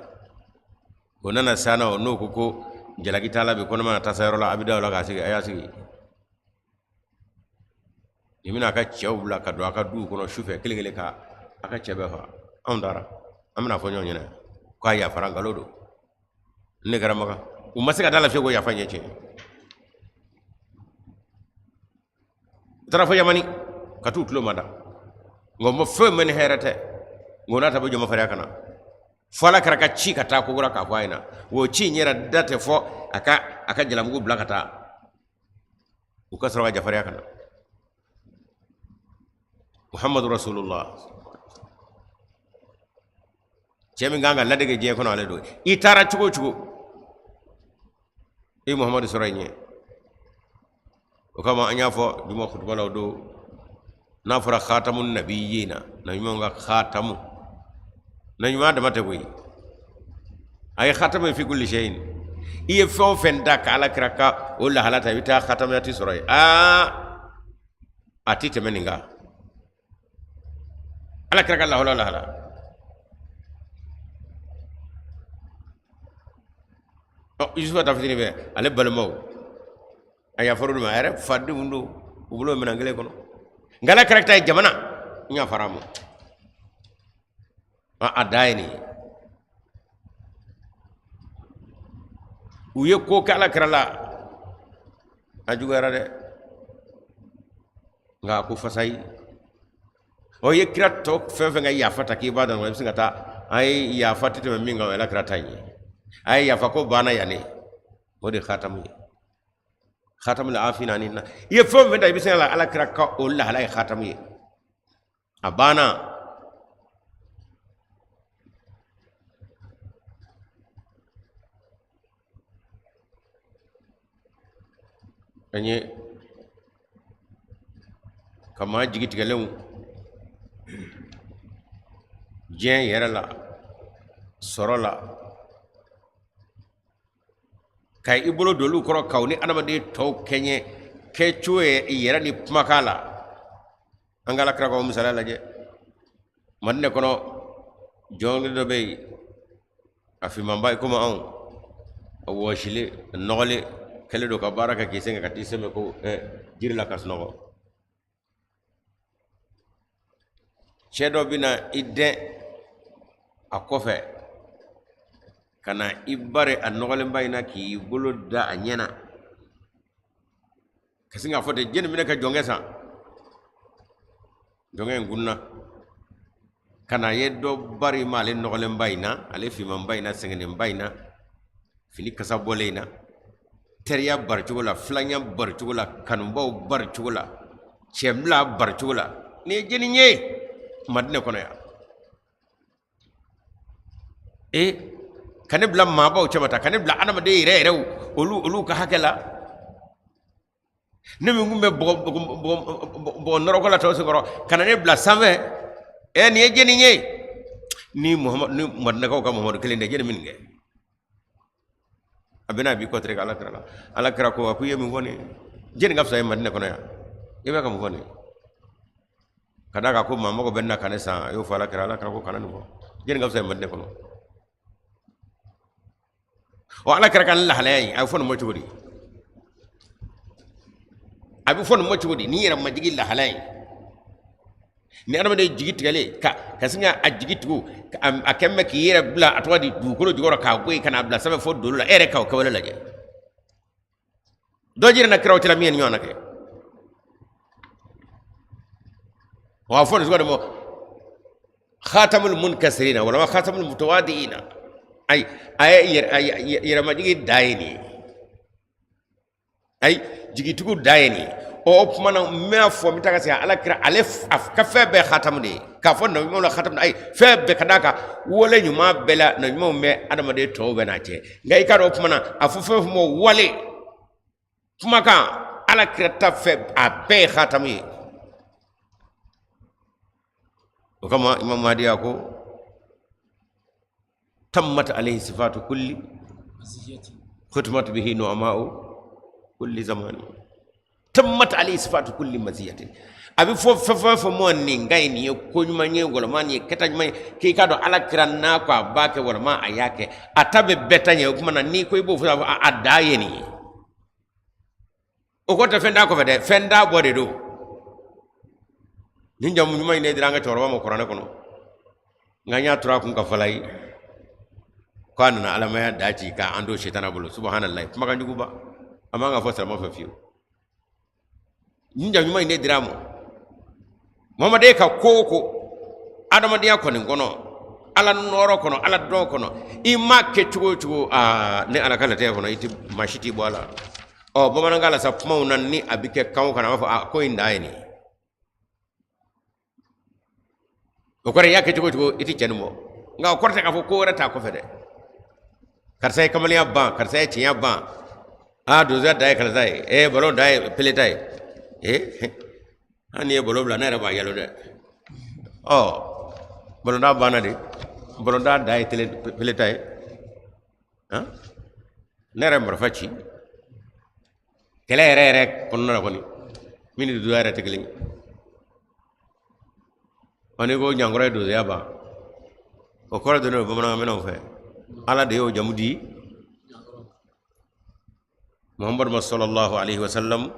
O nana san na, o n'o ko ko jalaki t'a la bi, ko ne mana taa sa yɔrɔ la, a bɛ da o la k'a sigi, a y'a sigi. Nin bɛna a ka cɛw bila ka don a ka duw kɔnɔ sufɛ kelen kelen ka a ka cɛ bɛɛ faga. Anw taara, an bɛna fɔ ɲɔgɔn ɲɛna k'a yafara, nkalon don. Ne kɛra Makan, u ma se ka da la fiyewu ko yafa ɲɛ tiɲɛ. U taara fɔ Yamani ka t'u tulo mada, nka u ma foyi mɛn ni hɛrɛ tɛ. Nka o n'a ta bɛ jɔnma farinya ka na. Fo Ala kira ka ci ka taa kokura k'a fɔ a ɲɛna, o ci in yɛrɛ da tɛ fɔ a ka jalamugu bila ka taa, u ka sɔrɔ ka jafariya ka na. Muhammadu Rasulullah, cɛ min kan ka ladege diɲɛ kɔnɔ, ale don. I taara cogo o cogo, i Muhammadu sɔrɔ i ɲɛ. O kama an y'a fɔ juma kutuba la o don, n'a fɔra khatamu nabiyina, nabiɲumanw ka khatamu, nabiɲuman dama tɛ koyi, a ye khatamu ye fi kulli shay'in. I ye fɛn o fɛn da ka Ala kira ka o lahala ta, i bɛ taa khatamuyati sɔrɔ yen. Aa, a ti tɛmɛ nin kan, Ala kira ka lahala lahala. Ɔ, Yusufa ta fitinin bɛ ale balimaw, a yafar'olu ma, a yɛrɛ fadenw don, u bolo minɛn kelen kɔnɔ. Nka Ala kira ta ye jamana n yafara ma, a dan ye nin ye. U ye ko kɛ Ala kira la, a juguyara dɛ, nka a ko fasayi. Ɔ, i ye kira tɔ fɛn fɛn ka yafa ta k'i b'a dɔn, i bɛ se ka taa, a ye yafa tɛ tɛmɛ min kan, o ye Ala kira ta in ye. A ye yafa ko banna yan ne, o de ye khatamu ye, khatamu la afina ni na. I ye fɛn o fɛn ta, i bɛ se ka Ala kira ka o lahala ye khatamu ye, a banna. An ye ka maa jigi tigɛlenw diɲɛ yɛrɛ la, sɔrɔ la, ka i bolo don olu kɔrɔ, k'aw ni adamaden tɔw kɛɲɛ kɛcogo ye i yɛrɛ ni kumakan la. An ka Ala kira ka o misaliya lajɛ. Madinɛ kɔnɔ, jɔn dɔ bɛ yen, a finmanba i komi anw, a wɔsilen, a nɔgɔlen, kɛlen don ka baara kɛ k'i sɛgɛn ka t'i sɛmɛ ko jiri la ka sunɔgɔ. Cɛ dɔ bɛ na i dɛn a kɔfɛ ka na i bari a nɔgɔlenba in na, k'i bolo da a ɲɛ na, ka sin k'a fɔ ten: jɛni bɛ ne ka jɔnkɛ san? Jɔnkɛ in kunna ka na ye dɔ bari ma, ale nɔgɔlenba in na, ale finmanba in na, sɛgɛnnenba in na, fini kasa bɔlen in na, teriya baricogo la, filanya baricogo la, kanubaw baricogo la, cɛbila baricogo la, nin ye jɛni ye Madinɛ kɔnɔ yan? E ka ne bila maabaw cɛma ta, ka ne bila adamaden yɛrɛ yɛrɛw olu ka hakɛ la, ne min kun bɛ bɔgɔ nɔrɔkɔ la tɔw senkɔrɔ, ka na ne bila sanfɛ. Ɛ, nin ye jɛni ye? Ni Muhamadu, ni Madinɛkaw ka Muhamadu kelen tɛ, jɛni min kɛ a bɛna a b'i kɔtɛrɛ Ala kira la. Ala kira ko a ko i ye mun fɔ nin ye? Jɛni ka fisa ye Madinɛ kɔnɔ yan? I bɛ ka mun fɔ nin ye? Ka d'a kan ko maa mago bɛ n na ka ne san. A y'o fɔ Ala kira. Ala kira ko kana nin fɔ. Jɛni ka fisa ye Madinɛ kɔnɔ? Ɔ, Ala kira ka nin lahalaya in, a bɛ fɔ nin ma cogo di? A bɛ fɔ nin ma cogo di? Nin yɛrɛ majigi lahalaya in, ni adamaden jigi tigɛlen ka sin ka a jigi tugu, a kɛ mɛ k'i yɛrɛ bila a tɔgɔ di dugukolo jukɔrɔ k'a bɔ yen ka n'a bila sanfɛ fo dolo la, e yɛrɛ k'o kɛwale lajɛ. Dɔ jira na kiraw cɛla min ye nin ɲɔgɔnna kɛ. Wa a fɔ nin sugu de ma khatamul munkasirina walama khatamul mutawadiina. Ayi, a ye yɛrɛmajigi dan ye nin ye, ayi, jigitugu dan ye nin ye. Ɔ, o tuma na n bɛna fɔ, n bɛ taa ka segin, Ala kira ale a ka fɛn bɛɛ khatamu de ye, k'a fɔ nabi ɲumanw la khatamu, ayi, fɛn bɛɛ, ka d'a kan wale ɲuman bɛɛ la, nabi ɲumanw bɛ adamaden tɔw bɛɛ n'a cɛ. Nka i k'a dɔn, o tuma na a fɔ fɛn o fɛn ma wale kumakan, Ala kira ta fɛ, a bɛɛ ye khatamu ye. O kama Imam Mahdi ko tammat alayhi sifatu kulli khutmat bihi nu'ama'u kulli zamani. Tammat alayhi sifatu kulli maziyatin. A bɛ fɔ fɛn fɛn fɛn mɔ nin ka ɲi, nin ye ko ɲuman ye, walima nin ye kɛta ɲuman ye, k'i k'a dɔn Ala kira n'a ko a b'a kɛ walima a y'a kɛ, a ta bɛ bɛɛ ta ɲɛ. O tuma na n'i ko i b'o fɔ, a dan ye nin ye. O kɔ tɛ fɛn t'a kɔfɛ dɛ, fɛn t'a bɔ de don. Nin jamu ɲuman in de dira an ka cɛkɔrɔba ma kuranɛ kɔnɔ, nka n y'a tura a kun ka fala ye k'a nana alamaya da ci k'an don setana bolo. Subahanallahi, kumakan juguba, a man ka fɔ silamɛ fɛ fiyewu. Nin jamu ɲuman in de dira a ma. Mamadu ka ko o ko adamadenya kɔni kɔnɔ, Ala nɔɔrɔ kɔnɔ, Ala dɔn kɔnɔ, i m'a kɛ cogo o cogo, aa, ne Ala ka latigɛ kɔnɔ, i tɛ maa si t'i bɔ a la. Ɔ, bamanankan la sa, kumaw na, ni a bɛ kɛ kan o kan, a b'a fɔ a ko in dan ye nin ye. O kɔrɔ, i y'a kɛ cogo o cogo, i tɛ cɛ nin bɔ. Nka o kɔrɔ tɛ k'a fɔ ko wɛrɛ t'a kɔfɛ dɛ. Karisa ye kamalenya ban, karisa ye cɛya ban, aa, donsoya dan ye karisa ye, ee, balon dan ye peleta ye. Ee, hali n'i ye balon bila, ne yɛrɛ b'a yɛlɛ dɛ. Ɔ, balontan banna de, balontan dan ye peleta ye. Han, ne yɛrɛ marifa ci kɛlɛ yɛrɛ yɛrɛ kɔnɔna na kɔni, min ni donsoya yɛrɛ tɛ kelen ye. Ɔ, n'i ko ɲankɔrɔ ye donsoya ban, o kɔrɔ donnen don bamanankan mɛnnaw fɛ. Ala de y'o jamu di Muhammadu ma sallallahu alaihi wasallam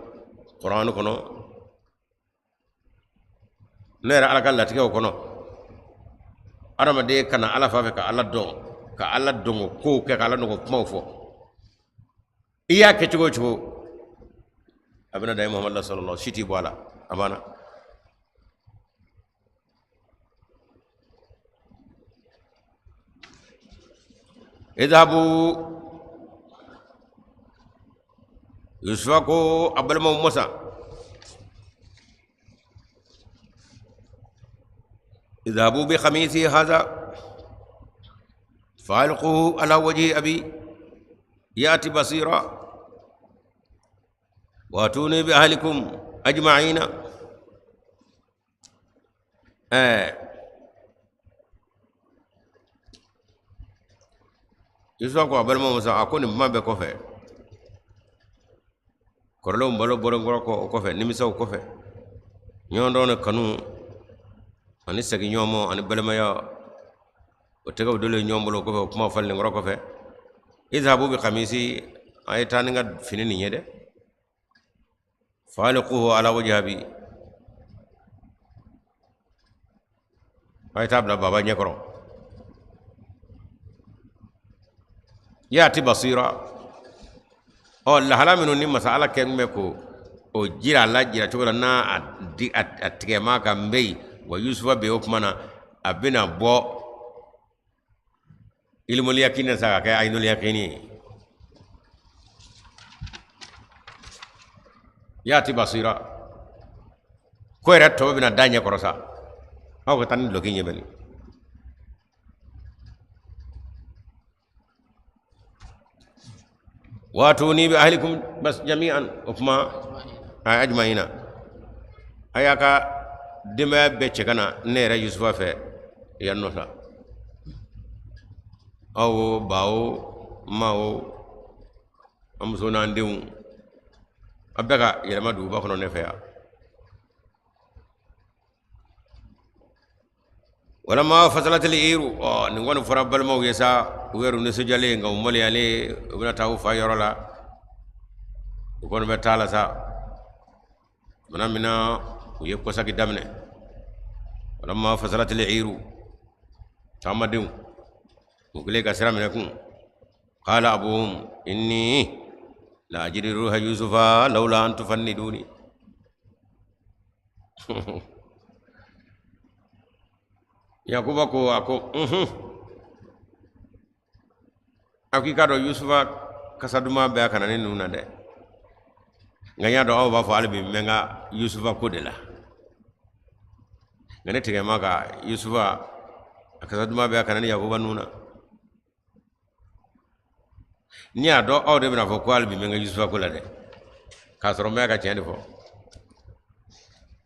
Kuran kɔnɔ. Ne yɛrɛ Ala ka latigɛw kɔnɔ, adamaden ka na Ala fan fɛ, ka Ala dɔn, ka Ala dɔnko kow kɛ, ka Ala dɔnko kumaw fɔ, i y'a kɛ cogo o cogo, a bɛna dan Muhammadu sallallahu, si t'i bɔ a la, a banna. Idhabu, Yusufa ko a balimaw ma sa, idhabu bi khamisi hadha faalquhu ala wajhi abi yati basira waatuni bi ahlikum ajma'ina. Yusufa ko a balimaw ma sa, a ko nin kuma bɛɛ kɔfɛ, kɔrɔlenw balo bɔlen kɔrɔ kɔ, o kɔfɛ, nimisaw kɔfɛ, ɲɔgɔndɔn ni kanu ani segin ɲɔgɔn ma ani balimaya, o tɛgɛw donnen ɲɔgɔn bolo kɔfɛ, o kuma falen kɔrɔ kɔfɛ, idhabu bi khamisi, a ye taa ni n ka fini nin ye dɛ, faalquhu ala wajhi abi, a ye taa bila baba ɲɛkɔrɔ, yati basira. Ɔ, lahala minnu ni masa Ala kɛ bɛ ko o jira a la jira cogo la, n'a a di a tigɛma ka n bɛ yen wa Yusufa bɛ yen, o tuma na a bɛna bɔ ilimul yakini sa ka kɛ ainul yakini ye. Yati basira, ko yɛrɛ tɔ bɛna da ɲɛ kɔrɔ sa, aw ka taa ni dulɔki ɲɛ bɛ nin. Waatuni bi ahlikum bas jami'an, o kuma a ajma'ina, a y'a ka denbaya bɛɛ cɛ ka na ne yɛrɛ Yusufa fɛ yan nɔ sa, aw o ba o ma o an muso n'an denw, a bɛɛ ka yɛlɛma duguba kɔnɔ ne fɛ yan. Walamma fasalatil iru, ɔ, nin kɔni fɔra balimaw ye sa, u yɛrɛ nisɔndiyalen nka u maloyalen, u bɛna taa u fa yɔrɔ la. U kɔni bɛ taa la sa, tuma min na u ye kɔsagi daminɛ, walamma fasalatil iru, taamadenw u kɛlen ka sira minɛ kun, qala abuhum inni la ajidu riha yusufa lawla an tufanniduni. Yakuba ko, a ko unhun, a ko i k'a dɔn Yusufa kasa duman bɛ a ka na ne nun na dɛ, nka n y'a dɔn aw b'a fɔ hali bi n bɛ n ka Yusufa ko de la, nka ne tigɛ ma ka Yusufa a kasa duman bɛ a ka na ne Yakuba nun na. N'i y'a dɔn aw de bɛna fɔ ko hali bi n bɛ n ka Yusufa ko la dɛ, k'a sɔrɔ n bɛ ka tiɲɛ de fɔ.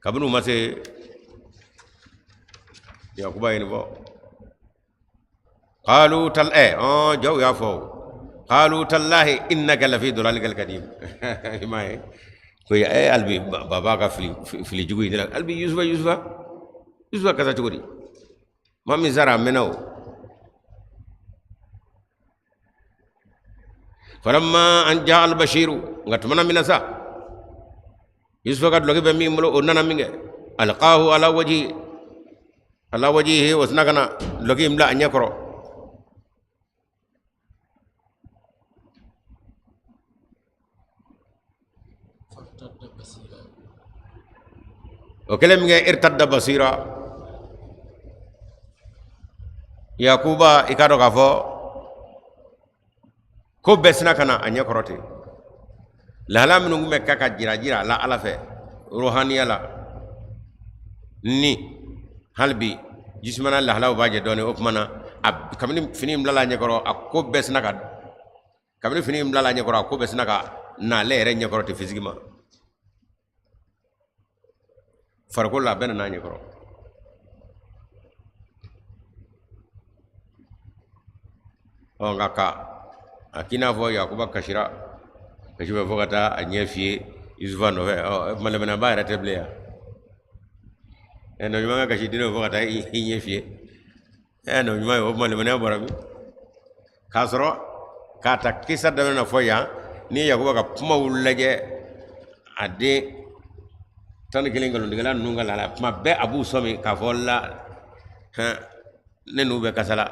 Kabini u ma se, Yakuba ye nin fɔ. Qalu tal ɛ ɔn jaw y'a fɔ, qalu tallahi innaka lafi dalalikal kadim. I m'a ye ko ɛ hali bi baba ka fili fili jugu in de la, hali bi Yusufa, Yusufa, Yusufa kasa cogo di? Maa min sara a mɛnna o. Falamma an jaa albashiru, nka tumana min na sa Yusufa ka dulɔki bɛ min bolo, o nana min kɛ, alqahu ala waji, ala wajihi, o sina ka na dulɔki in bila a ɲɛ kɔrɔ. O kɛlen min kɛ, irtadda basira, Yakuba, i k'a dɔn k'a fɔ ko bɛɛ sina ka na a ɲɛ kɔrɔ ten. Lahala minnu tun bɛ ka jira jira a la Ala fɛ ruhaniya la, ni hali bi jisimana lahalaw b'a jɛ dɔɔnin. O tuma na, a kabini fini in bilala a ɲɛkɔrɔ, a ko bɛɛ sina ka, kabini fini in bilala a ɲɛkɔrɔ, a ko bɛɛ sina ka na ale yɛrɛ ɲɛkɔrɔ ten physiquement, farikolo la, a bɛɛ nana a ɲɛkɔrɔ. Ɔ nka ka a k'i n'a fɔ Yakuba kasira kasi bɛ fo ka taa a ɲɛ fiye Yusufa nɔfɛ. Ɔ tuma lamɛnaba yɛrɛ tɛ bilen yan. Ɛ nɔ ɲuman ka kasi den fo ka taa i ɲɛ fiye. Ɛ nɔ ɲuman ye, o tuma limaniya bɔra min? K'a sɔrɔ k'a ta kisa daminɛ na fɔ yan, n'i ye Yakuba ka kumaw lajɛ, a den 11 nkalontigɛla ninnu ka lahala, kuma bɛɛ a b'u sɔmi k'a fɔ la hɛn ne n'u bɛ kasala,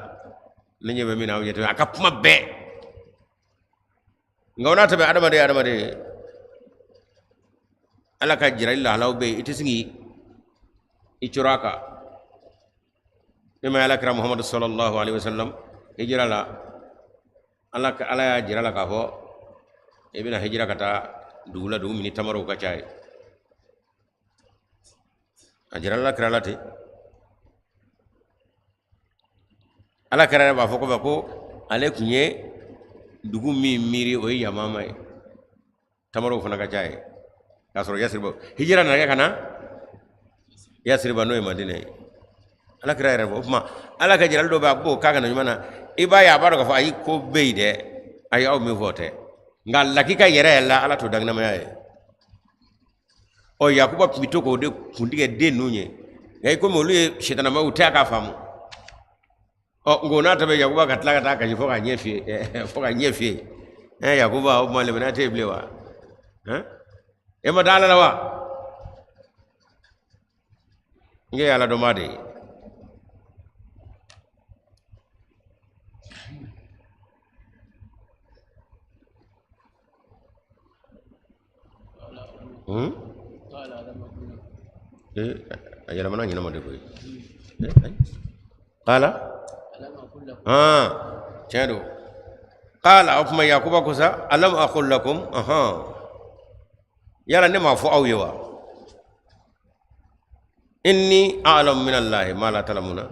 ne ɲɛ bɛ min na aw ɲɛ tɛ, a ka kuma bɛɛ. Nka o n'a ta bɛɛ, adamaden adamaden, Ala ka jirali lahalaw bɛ yen, i tɛ se k'i coro a kan. Ne ma Ala kira Muhamadu sallallahu alaihi wasallam hijira la, Ala Ala y'a jira la k'a fɔ i bɛna hijira ka taa dugu la, dugu min ni tamaraw ka ca ye. A jira Ala kira la ten. Ala kira yɛrɛ b'a fɔ kɔfɛ ko ale tun ye dugu min miiri, o ye Yamama ye, tamaraw fana ka ca ye. K'a sɔrɔ Yasiriba, hijira nana kɛ ka na Yasiriba, n'o ye Madina ye. Ala kira yɛrɛ fɔ o tuma, Ala ka jirali dɔ bɛ, a b'o k'a ka na ɲuman na. I b'a ye, a b'a dɔn k'a fɔ ayi, ko bɛ yen dɛ, ayi, aw min fɔ o tɛ, nka lakika yɛrɛ yɛrɛ la, Ala t'o daginamaya ye. Ɔ Yakuba tun bɛ to k'o de kuntigɛ den ninnu ye, nka i komi olu ye sitanamaw, u tɛ k'a faamu. Ɔ nka o n'a ta bɛɛ, Yakuba ka tila ka taa kasi fo k'a ɲɛ fiye, fo ka ɲɛ fiye. Ɛ Yakuba, o tuma limaniya tɛ yen bilen wa? E ma da Ala la wa? N ye Ala dɔnbaa de ye. Hmm? Eh, a yɛlɛmana ɲɛnama de koyi. Qala? Ah, tiɲɛ don. Qala, o tuma Yakuba ko sa, alam aqul lakum, ahan. Yala ne m'a fɔ aw ye wa? Inni a'lamu min Allahi ma la ta'lamuna.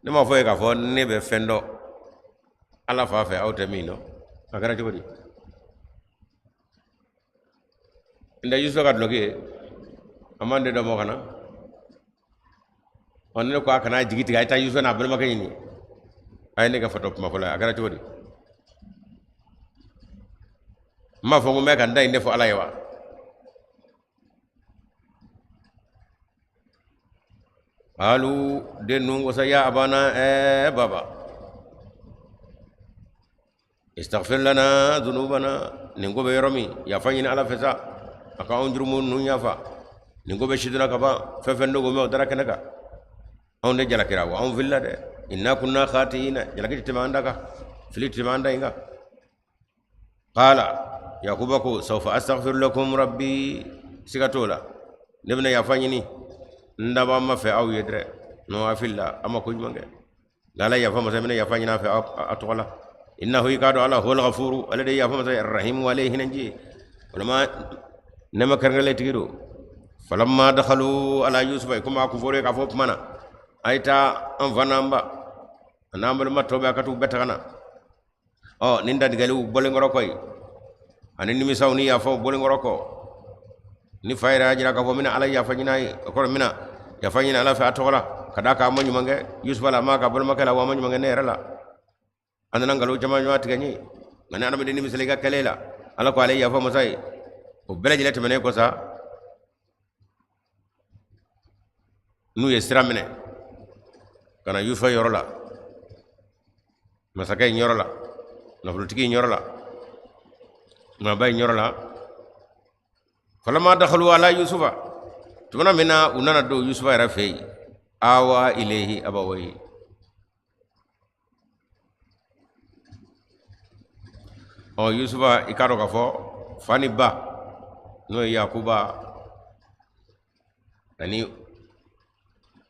Ne m'a fɔ ye k'a fɔ ne bɛ fɛn dɔn Ala fa fɛ, aw tɛ min dɔn. A kɛra cogo di? N tɛ Yusufa ka dulɔki ye, a man den dɔ mɔ ka na. Ɔ ne ko a kana jigi tigɛ, a ye taa Yusufa n'a balimakɛ ɲini. A ye ne kɛ fatɔ kuma fɔlɔ ye, a kɛra cogo di? N m'a fɔ ko n bɛ ka n ta in de fɔ Ala ye wa? Qalu, den ninnu ko sa, ya abana, ɛɛ baba, istaghfir lana dhunubana. Nin ko bɛ yɔrɔ min, yafa ɲini Ala fɛ sa, a ka anw jurumu ninnu yafa. Nin ko bɛ sidonna ka ban, fɛn fɛn dogo mɛ, o dara kɛnɛ kan. Anw de jalakira wa, anw filila dɛ. Inna kunna khati'ina, jalaki tɛ tɛmɛ an da kan, fili tɛ tɛmɛ an da in kan. Qala, Yakuba ko, sawfa astaghfiru lakum rabbi, siga t'o la, ne bɛna yafa ɲini n dabaa ma fɛ aw ye dɛ. Non, a filila, a ma ko ɲuman kɛ, nka Ala yafa masa, n bɛna yafa ɲini a fɛ a tɔgɔ la. Innahu, i k'a dɔn Ala, huwal ghafuru, ale de ye yafa masa ye, arrahimu, ale ye hinɛji ye, walima nɛɛma kɛrɛnkɛrɛnlen tigi don. Falamma dakhalu ala Yusufa, komi a kun fɔra k'a fɔ tuma na, a ye taa an fa n'an ba a n'an balima tɔ bɛɛ, a ka t'u bɛɛ ta ka na. Ɔ nin dantigɛliw bɔlen kɔrɔ kɔ yen, ani nimisaw ni yafaw bɔlen kɔrɔ kɔ, ni fa yɛrɛ y'a jira k'a fɔ n bɛna Ala yafa ɲini a ye, o kɔrɔ n bɛna yafa ɲini Ala fɛ a tɔgɔ la, ka d'a kan a ma ɲuman kɛ Yusufa la, a m'a ka balimakɛ la, wa a ma ɲuman kɛ ne yɛrɛ la. A nana nkalon caman caman tigɛ n ye, nka ni adamaden nimisala i ka kɛlen la, Ala ko ale yafa masa ye. O bɛɛ lajɛlen tɛmɛnen kɔ sa, n'u ye sira minɛ ka na Yusufa yɔrɔ la, masakɛ in yɔrɔ la, nafolotigi in yɔrɔ la, maaba in yɔrɔ la. Falama dakhalu ala Yusufa, tumana min na u nana don Yusufa yɛrɛ fɛ yen, awa ilayhi abawayi. Ɔ Yusufa, i k'a dɔn k'a fɔ fa ni ba, n'o ye Yakuba ani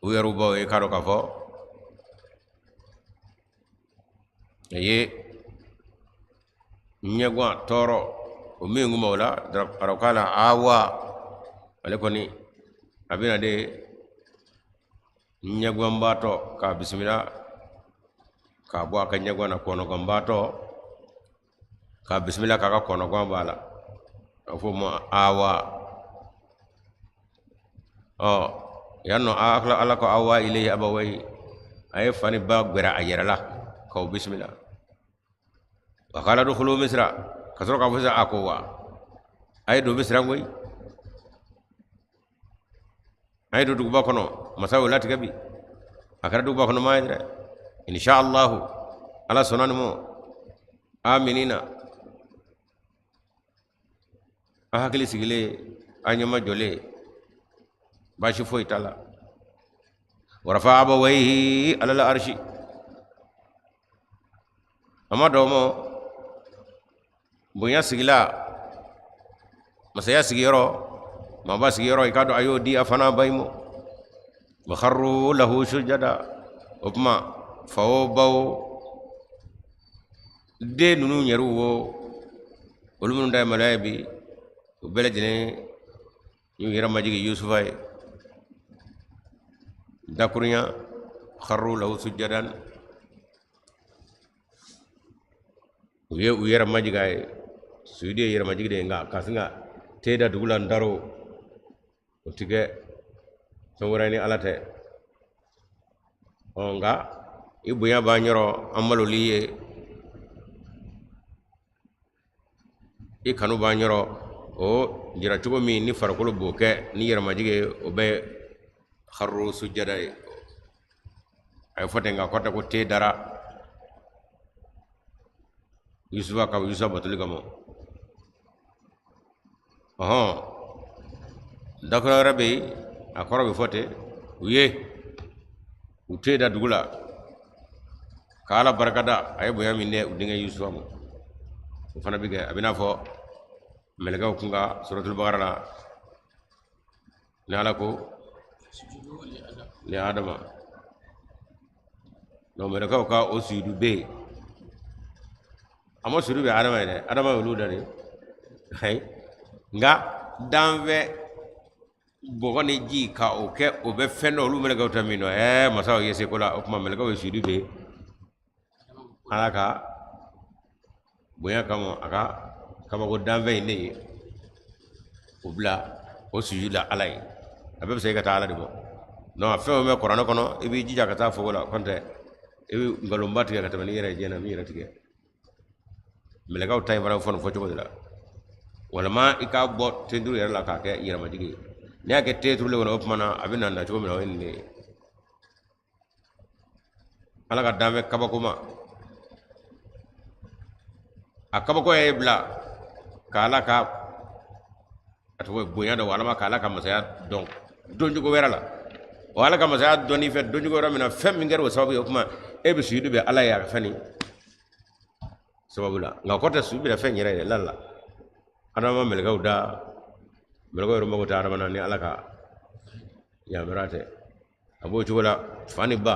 u yɛrɛw baw ye, i k'a dɔn k'a fɔ A ye ɲɛgwan tɔɔrɔ o min kun b'o la arabukan na awa, ale kɔni a bɛna de ɲɛgwanbaatɔ k'a bisimila k'a bɔ a ka ɲɛgwan na, kɔnɔgwanbaatɔ k'a bisimila k'a ka kɔnɔgwan b'a la, a fɔ o ma awa. Ɔ yan nɔ ala ko awa ilayhi abawayi, a ye fa ni ba gbɛrɛ a yɛrɛ la k'o bisimila. Wa qala dukhulu misra, ka sɔrɔ k'a fɔ sisan a ko wa a ye don misira koyi, a ye don duguba kɔnɔ, masa y'o latigɛ bi, a kɛra duguba kɔnɔ maa ye dɛ, insha allahu ala sɔnna nin ma, aminina, a hakili sigilen, a ɲɛmajɔlen, baasi foyi t'a la. Warafa abawaihi alal arshi, a ma dɔn ma bonya sigila masaya sigiyɔrɔ, maaba sigiyɔrɔ, i k'a dɔn a y'o di a fana ba ma. Wa kharru lahu sujada, o tuma fa o ba o den ninnu yɛrɛw wo, olu minnu ta ye maloya ye bi, u bɛɛ lajɛlen y'u yɛrɛ majigin Yusufa ye dakurunya. Kharru lahu sujadan, u ye u yɛrɛ majigin a ye. Sujudi ye yɛrɛ majigin de ye, nka ka sin ka te da dugu la n daro, o ti kɛ fɛn wɛrɛ ni ala tɛ. Ɔ nka i bonya b'an yɔrɔ, an malol'i ye, i kanu b'an yɔrɔ, o jira cogo min ni farikolo b'o kɛ ni yɛrɛmajigin ye, o bɛ kharru sujada ye. A ye fɔ ten nka kɔrɔ tɛ ko te dara Yusufa ka Yusufa batoli kama. Ɔhɔn, dakura wɛrɛ bɛ yen, a kɔrɔ bɛ fɔ ten, u ye u te da dugu la ka Ala barika da a ye bonya min di u denkɛ Yusufa ma. O fana bɛ kɛ a bɛ n'a fɔ mɛlɛkɛw kun ka suratul bakara la, ni Ala ko ni Adama, donc mɛlɛkɛw ka o sujudu bɛ yen. A ma sujudu bɛ Adama ye dɛ, Adama ye olu da de, ayi, nka danfɛn bɔgɔ ni ji ka o kɛ o bɛ fɛn dɔ olu mɛlɛkɛw tɛ min dɔn. Ɛɛ masaw ye seko la, o tuma mɛlɛkɛw ye sujudu bɛ Ala ka bonya kama, a ka kabako danfɛn in de ye o bila o sujudu la Ala ye. A bɛɛ bɛ se ka taa Ala de bɔ. Non, fɛn o fɛn bɛ kuranɛ kɔnɔ, i b'i jija ka taa fogo la, kɔntɛ i bɛ nkalonba tigɛ ka tɛmɛ n'i yɛrɛ ye diɲɛ na min yɛrɛ tigɛ. Mɛlɛkɛw ta in fana bɛ fɔ nin fɔcogo de la, walima i k'a bɔ tenturu yɛrɛ la k'a kɛ yɛrɛmajigin ye. N'i y'a kɛ tenturu kɔnɔ, o tuma na a bɛ na cogo min na, o ye nin de ye. Ala ka danfɛn kabakoma, a kabako ye bila ka Ala ka a tɔgɔ ye bonya dɔn, walima ka Ala ka masaya dɔn dɔncogo wɛrɛ la. O Ala ka masaya dɔnni fɛ dɔncogo wɛrɛ min na, fɛn min kɛra o sababu ye, o tuma e bɛ sujudu bɛ Ala ye a ka fɛn nin sababu la. Nka o kɔrɔ tɛ sujudu bɛ fɛn yɛrɛ ye la la. Adama ma mɛlɛkɛw da, mɛlɛkɛw yɛrɛ mago tɛ Adama na ni Ala ka yamaruya tɛ. A b'o cogo la, fa ni ba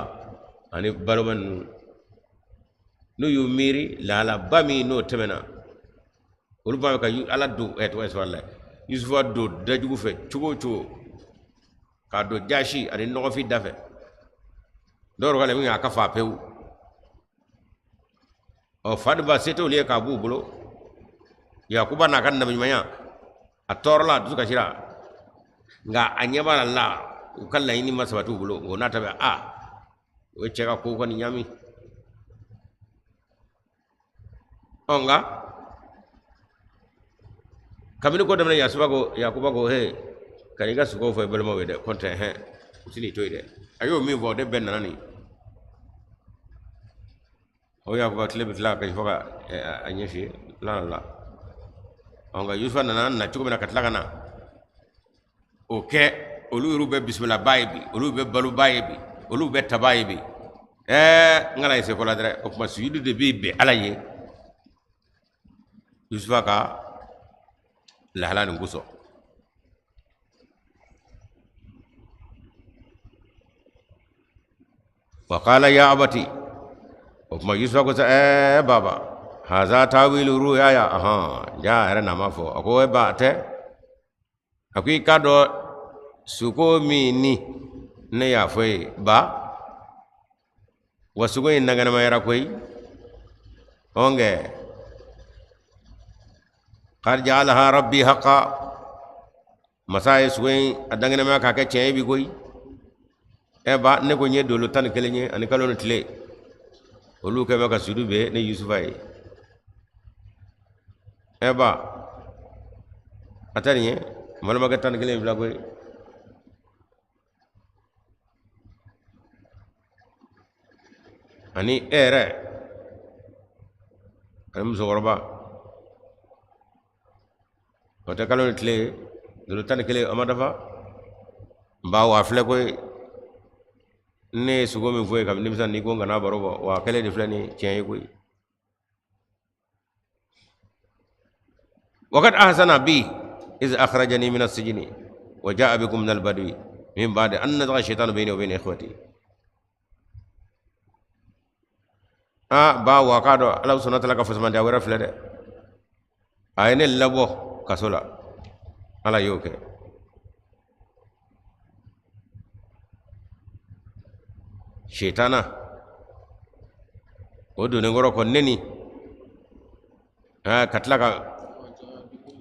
ani balima ninnu, n'u y'u miiri lahalaba min n'o tɛmɛna, olu b'a fɛ ka Ala don ɛ tɔgɔ ye sɔrɔ la Yusufa don dajugu fɛ cogo o cogo, k'a don jasi ani nɔgɔfin da fɛ, dɔw yɛrɛ k'ale min a ka fa pewu. Ɔ fa ni ba se t'olu ye k'a b'u bolo. Yakuba n'a ka nabiɲumanya, a tɔɔrɔla, a dusu kasira, nka a ɲɛ b'a la u ka laɲini ma sabati u bolo. O n'a ta bɛɛ, a o ye cɛ ka ko kɔni ɲami. Ɔ nka kabini ko daminɛ, Yasuba ko, Yakuba ko, he, kan'i ka sugo fɔ i balimaw ye dɛ, kɔntɛ hɛn u tɛn'i to yen dɛ. A y'o min fɔ, o de bɛɛ nana nin o Yakuba tile bɛ tila ka fɔ ka a ɲɛ f'i ye la la. Ɔ nka Yusufa nana na cogo min na ka tila ka na o kɛ, olu yɛrɛ bɛ bisimilaba ye bi, olu bɛ baloba ye bi, olu bɛ taba ye bi. Ɛɛ n kana ye seko la dɛ. O tuma sujudu de bɛ bɛn Ala ye Yusufa ka lahala nin kosɔn. Wa qala ya abati, O tuma Yusufa ko sa ɛɛ baba haza tawilu ruyaya ahan ja a yɛrɛ n'a ma fɔ a ko e ba a tɛ a ko i k'a dɔn suko min ni ne y'a fɔ e ye ba wa suko in dankɛnɛmayara koyi ɔnkɛ qad ja'alaha rabbi haqa masa ye sugo in a dankɛnɛmaya k'a kɛ tiɲɛ ye bi koyi ɛ ba ne ko n ye dolo 11 ye ani kalo ni tile olu kɛ bɛ ka sudu bɛ ne yusufa ye ɛ ba a tɛ nin ye n balimakɛ 11 in filɛ koyi ani e yɛrɛ ani musokɔrɔba o tɛ kalo ni tile ye dolo 11 a ma dafa n ba wa filɛ koyi ne ye sugo min fɔ ye kabini denmisɛn n'i ko n kana baro bɔ wa a kɛlen de filɛ nin tiɲɛ ye koyi وقد أحسن بي إذ أخرجني من السجن وجاء بكم من البدو من بعد أن نزغ الشيطان بيني وبين إخوتي aa ba wa k'a dɔn ala subhanahu wa ta'ala ka fisamantiya wɛrɛ filɛ dɛ a ye ne labɔ kaso la ala y'o kɛ shetana o donnen kɔrɔ kɔ ne ni ka tila ka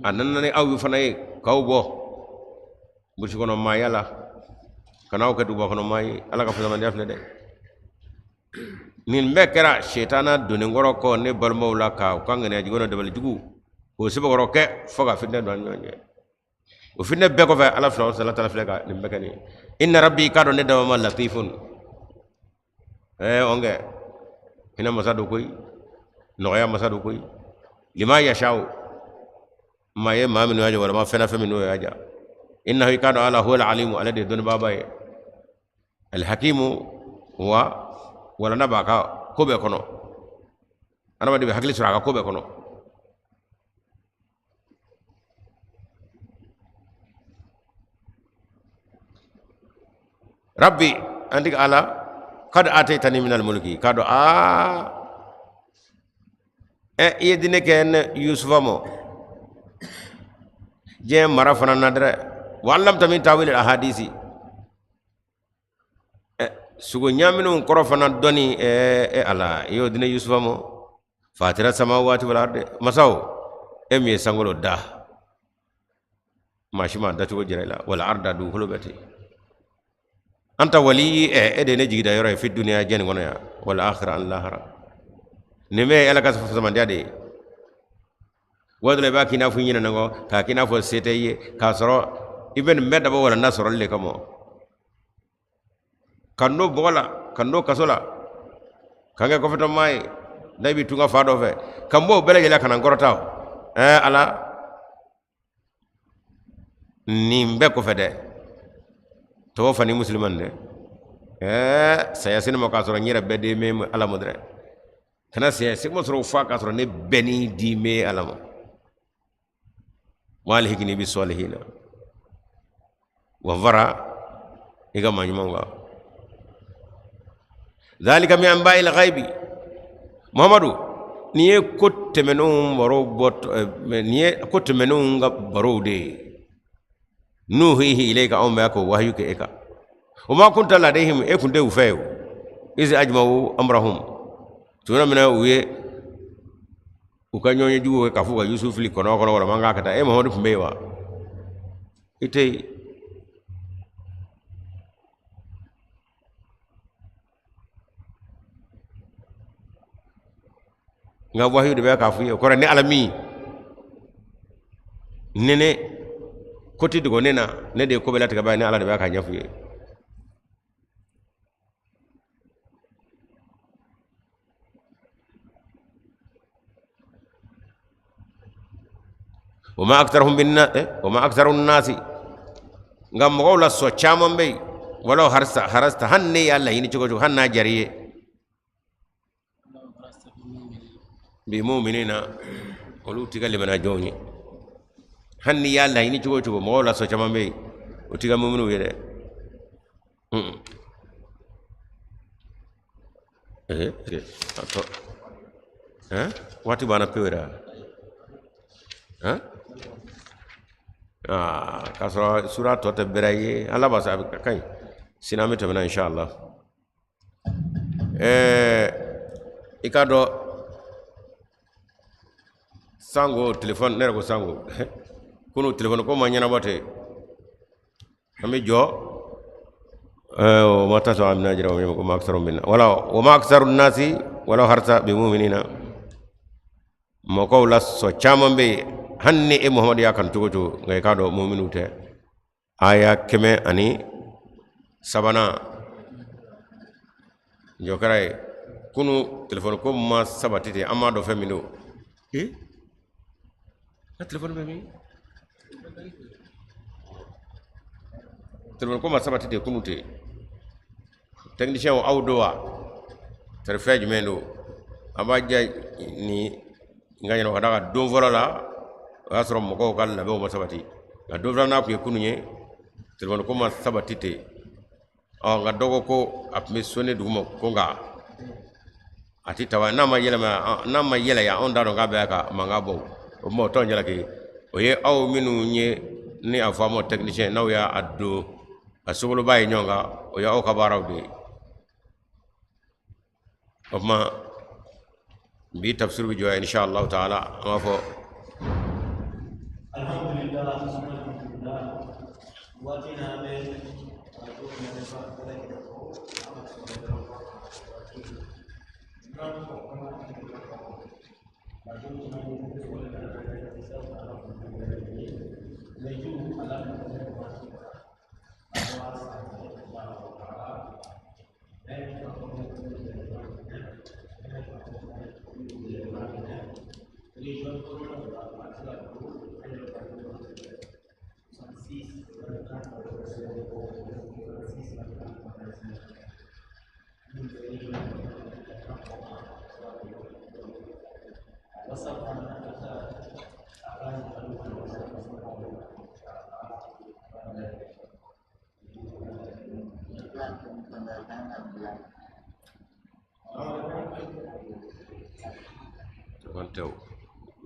a nana ni aw fana ye k'aw bɔ burusi kɔnɔ maaya la ka n'aw kɛ duguba kɔnɔ maa ye ala ka fisamantiya filɛ dɛ nin bɛɛ kɛra shetana donnen kɔrɔ kɔ ne balimaw la ka u ka ŋaniya jugu na dabali jugu k'o sɛbɛkɔrɔ kɛ fo ka fitinɛ don an ni ɲɔgɔn cɛ o fitinɛ bɛɛ kɔfɛ ala subhanahu wa ta'ala filɛ ka nin bɛɛ kɛ nin ye inna rabbi k'a dɔn ne dabama latifun ɛɛ ɔnkɛ hinɛ masa don koyi nɔgɔya masa don koyi lima yashau maa ye maa minnu y'a jɔ walima fɛn na fɛn minnu y'a ja innahu i k'a dɔn ala huwal alimu ale de ye dɔnnibaaba ye alhakimu wa walanda b'a ka ko bɛɛ kɔnɔ adamaden bɛ hakili sɔrɔ a ka ko bɛɛ kɔnɔ rabbi an tigi ala kad ataytani minal mulki k'a dɔn aa ɛ i ye diinɛ kɛ ne yusufa ma diɲɛ mara fana na dɛrɛ wa allamta min tawil ahadisi ɛ sugo ɲaminenw kɔrɔ fana dɔnni ɛ ɛ ala i y'o di ne yusufa ma fatira samawati wal ardi masaw e min ye sankolo da maa si ma dacogo jira i la wal arda dugukolo bɛɛ ten anta wali ɛ e de ye ne jigida yɔrɔ ye fi duniya diɲɛ nin kɔnɔ yan wal akhira ani lahara nin bɛɛ ye ala ka fisamantiya de ye waati dɔ la i b'a k'i n'a fɔ i ɲinɛna kɔ k'a k'i n'a fɔ se tɛ i ye k'a sɔrɔ i bɛ nin bɛɛ dabɔ walanda sɔrɔli de kama ka n don bɔgɔ la ka n don kaso la ka n kɛ kɔfɛtɔmaa ye n'a b'i tunga fa dɔ fɛ ka n bɔ o bɛɛ lajɛlen ka na n kɔrɔta ɛɛ ala nin bɛɛ kɔfɛ dɛ tawaffani musliman dɛ ɛɛ saya se ne ma k'a sɔrɔ n yɛrɛ bɛɛ den bɛ ala ma dɛ kana saya se ma sɔrɔ f'a k'a sɔrɔ ne bɛɛ ni di bɛ ala ma wa alhikini bi salihina wa fara i ka maa ɲumanw kan zalika min anba'il ghaibi muhammadu nin ye ko tɛmɛnenw baro bɔ nin ye ko tɛmɛnenw ka barow de ye nuhihi ilayka anw bɛ k'o wahayu kɛ e kan wa ma kunta ladayhim e kun tɛ u fɛ ye o iz ajma'u amrahum tuma min na u ye u ka ɲɔgɔn ye jugu kɛ k'a fɔ ka yusufu fili kɔnɔ kɔnɔ walima an k'a ka taa e muhammadu tun bɛ yen wa i tɛ yen nka wahiyu de bɛ k'a fɔ i ye o kɔrɔ ne ala min ne ne ko tɛ dogo ne na ne de ye ko bɛɛ latigɛbaa ye ne ala de bɛ k'a ɲɛfɔ i ye wa ma aktharuhum binna wa ma aktharu nasi nka mɔgɔw la sɔ caman bɛ yen walaw harasta harasta hali ne y'a laɲini cogo cogo hali n'a diyara i ye bi muminina olu t'i ka limaniya jɔnw ye hali n'i y'a laɲini cogo o cogo mɔgɔw la sɔ caman bɛ yen o t'i ka muminiw ye dɛ. Ee a tɔ hein, waati banna pewu yɛrɛ hein. Aa, k'a sɔrɔ sura tɔ tɛ bɛrɛ ye, ala b'a sɔrɔ a bɛ ka ɲi sini an bɛ tɛmɛ na inshallah. I k'a dɔn sango telefɔni, ne yɛrɛ ko sango kunu telefɔni ko ma ɲɛnabɔ ten, an bɛ jɔ o ma taa sɔrɔ an bɛna jira o ma aksaru minna wala wa ma aksaru nasi walaw harasta bi muminina. Mɔgɔw la sɔn caman bɛ yen, hali ni e Muhamadu y'a kanu cogo o cogo, nka i k'a dɔn muminu tɛ. Aya 103nan jɔ kɛra ye kunu telefɔni ko ma sabati ten, an m'a dɔn fɛn min don. Ee, ka telefɔni bɛ min? Telefɔni ko ma sabati ten kunu ten. Technicien aw don wa tari fɛn jumɛn don? An b'a jɛ ni n ka ɲɛnabɔ ka d'a kan don fɔlɔ la, o y'a sɔrɔ mɔgɔw ka labɛnw ma sabati, nka don filanan tun ye kunun ye, telefɔni ko ma sabati ten. Ɔ, nka dɔ ko ko a tun bɛ sonner duguma ko nka a ti tawa n'a ma yɛlɛma, n'a ma yɛlɛ yan, anw t'a dɔn k'a bɛ ka mankan bɔ. O tuma o t'anw jalaki, o ye aw minnu ye ni a fɔ a ma technicien, n'aw y'a don a sogoloba ye ɲɔgɔn kan, o ye aw ka baaraw de ye. O tuma bi tafsir bɛ jɔ insha Allah taala, an b'a fɔ alhamdulillah, alhamdulillah. Waati na an bɛ arajo lamɛnbaga bɛɛ lajɛlen fo. An ka sɔrɔ dɔrɔn arajo caman bɛ wele ka na ala tɛ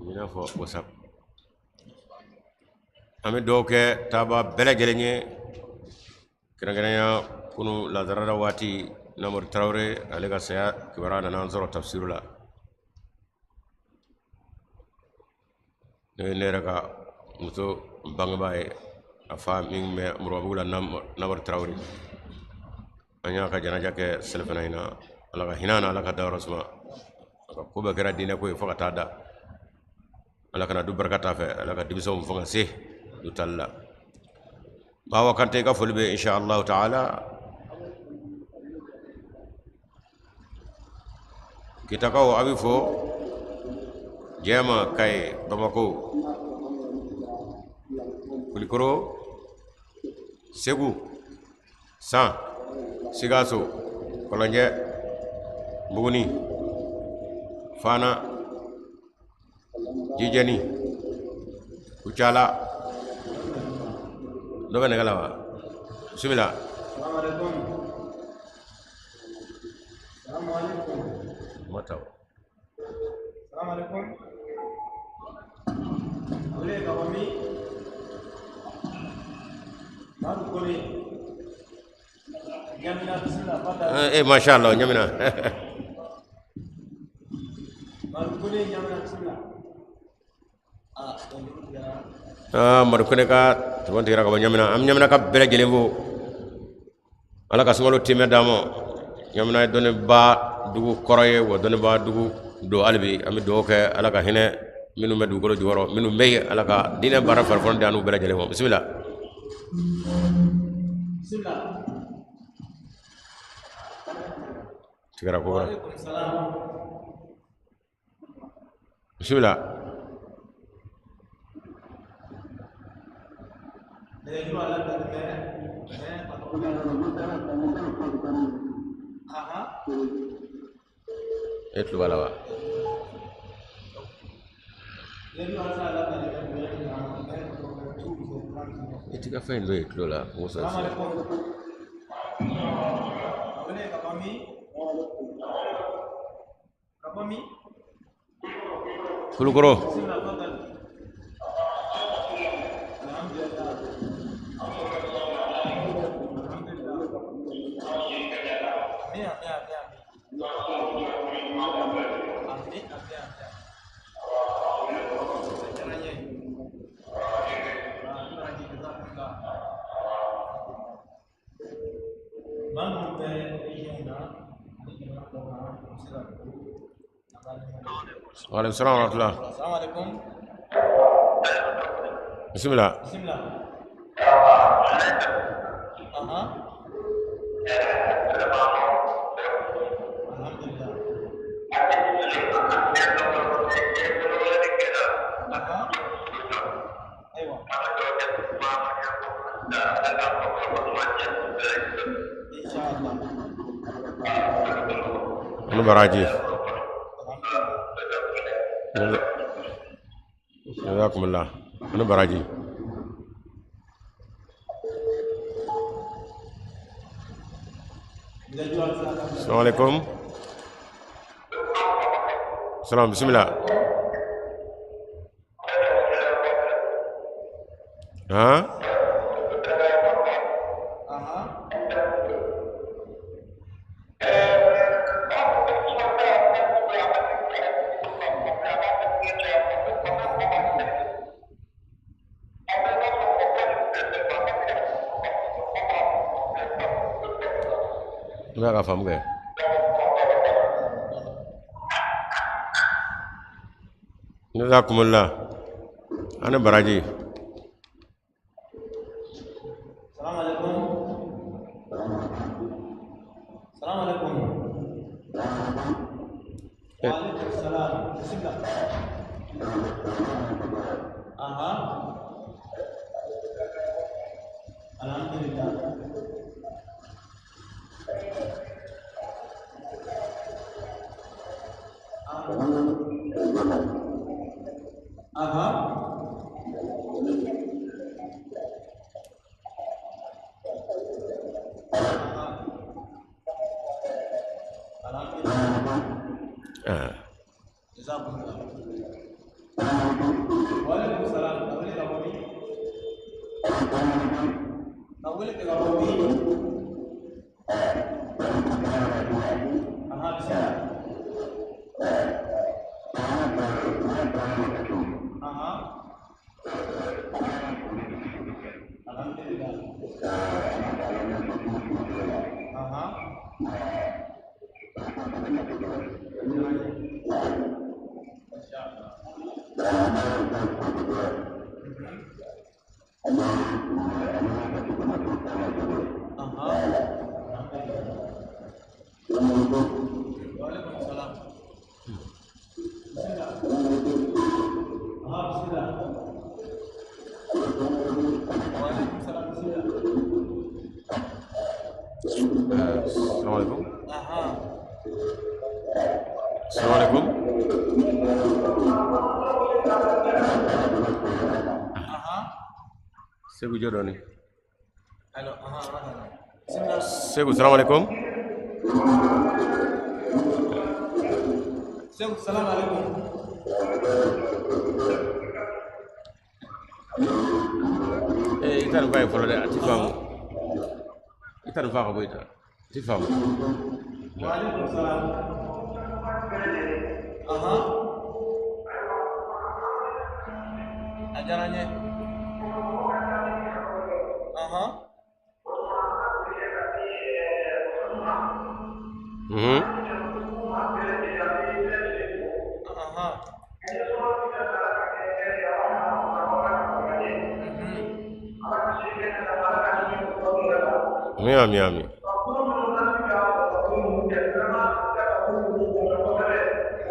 i n'a fɔ WhatsApp. An bɛ dugawu kɛ taaba bɛɛ lajɛlen ye, kɛrɛnkɛrɛnya kunu lazarada waati Namori Tarawele, ale ka saya kibaruya nana an sɔrɔ tafsiru la. N'o ye ne yɛrɛ ka muso bangebaa ye, a fa min bɛ Moribabugu la, Namori Tarawele, an y'a ka janaja kɛ selifana in na. Ala ka hinɛ na, ala ka dayɔrɔ suma. A ka ko bɛɛ kɛra diinɛ ko ye fo ka taa da. Ala kana du barika t'a fɛ, ala ka denmisɛnw fanga se du tali la. Bawa Kante, i ka foli bɛ insha allahu taala. Kitakaw a bɛ fo, Jɛma, Kaye, Bamako, Kulikoro, Segu, San, Sikaso, Kɔlɔnjɛ, Buguni, Fana, Jijɛni, Kucala. Dɔ bɛ nɛgɛ la wa? Bisimila. Salaamaaleykum. Salaamaaleykum. Ma ta. Salaamaaleykum. Wele ka bɔ min? Madu Kone. Ɲamina, bisimila, fadal. Eh, masha Allah, Ɲamina. Madu Kone, Ɲamina, bisimila. Ah, donc, Ah, Madu Kone ka tɛmɛ tigɛra ka bɔ Ɲamina. An bɛ Ɲamina ka bɛɛ lajɛlen fo. Ala ka sunkalo timɛ d'an ma. Ɲamina ye dɔnnibaa dugu kɔrɔ ye, wa dɔnnibaa dugu don hali bi. An bɛ dugawu kɛ, ala ka hinɛ minnu bɛ dugukolo jukɔrɔ, minnu bɛ yen, ala ka diinɛ baara farifoni di an n'u bɛɛ lajɛlen ma. Bisimila. Bisimila. Tigɛra ko wɛrɛ. Waaleykum salaam. Bisimila. Nɛgɛjuru ala bilalen bɛ mais a tɔgɔ aha. E tulo b'a la wa? Nɛgɛjuru ala bilalen bɛ bonya ni karama 92 39. I t'i ka fɛn in don i tulo la Musa. Salaamaaleykum. Wele ka bɔ min? Ka bɔ min? Kulukoro. Bisimila, fadal. Alhamdulillah. Alhamdulillah. Amin, amin, amin, amin. Amin, amin, amin. A diyara n ye. Ah, i baraji, jazakumullah. Maa minnu bɛ région na ani jamana kɔ kan, u bɛ se ka don an ka numéro. Wa aleykum salaam wa rahmatulah. Assalamu alaikum. Bisimila. Bisimila. Aha. Alhamdulillah. Aha. Ayiwa. Inshallah. Ani baraji. Alhamdulillah. Jazakumullah. Ani baraji. Assalamu alaikum. Salam, bisimila. Han? Aha. I b'a ka faamu kɛ. Jazakumullah. Ani baraji. Salam alaikum. Salam alaikum. Wa alaikum salam. Bismillah. Aha. Alhamdulillah. Aha. Aha. Alhamdulillah. Ah. Jazakumullah. Wa alaikum salam. Ka wele ka bɔ min? Ka wele kɛ ka bɔ min? Aha, bisimila. Aha. Alhamdulillah. Aha. Inshallah. Aha. Alhamdulillah. Wa alaikum salam. Bismillah. Aha, bismillah. Wa alaikum salam, bismillah. Assalamu alaikum. Aha. Assalamu alaikum. Aha. Segu jɔ dɔɔni. Allo, aha, aha. Bismillah. Segu, salamu alaikum. Segu, salam alaikum. Eh, i ta nin fa ye fɔlɔ dɛ, a ti faamu. I ta nin fa ka bɔ yen ta. A ti faamu. Wa alaikum salam. Aha. A diyara n ye. Aha. Mhm. Aha. Mhm. Amin, amin, amin.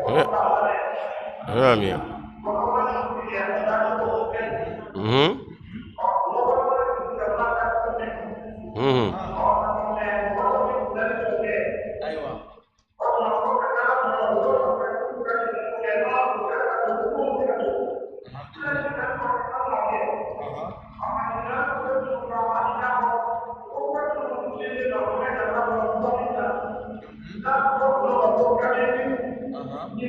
Amin, amin, amin. Mhm. Mhm. Ayiwa. Alhamdulillah. Aha. Aha.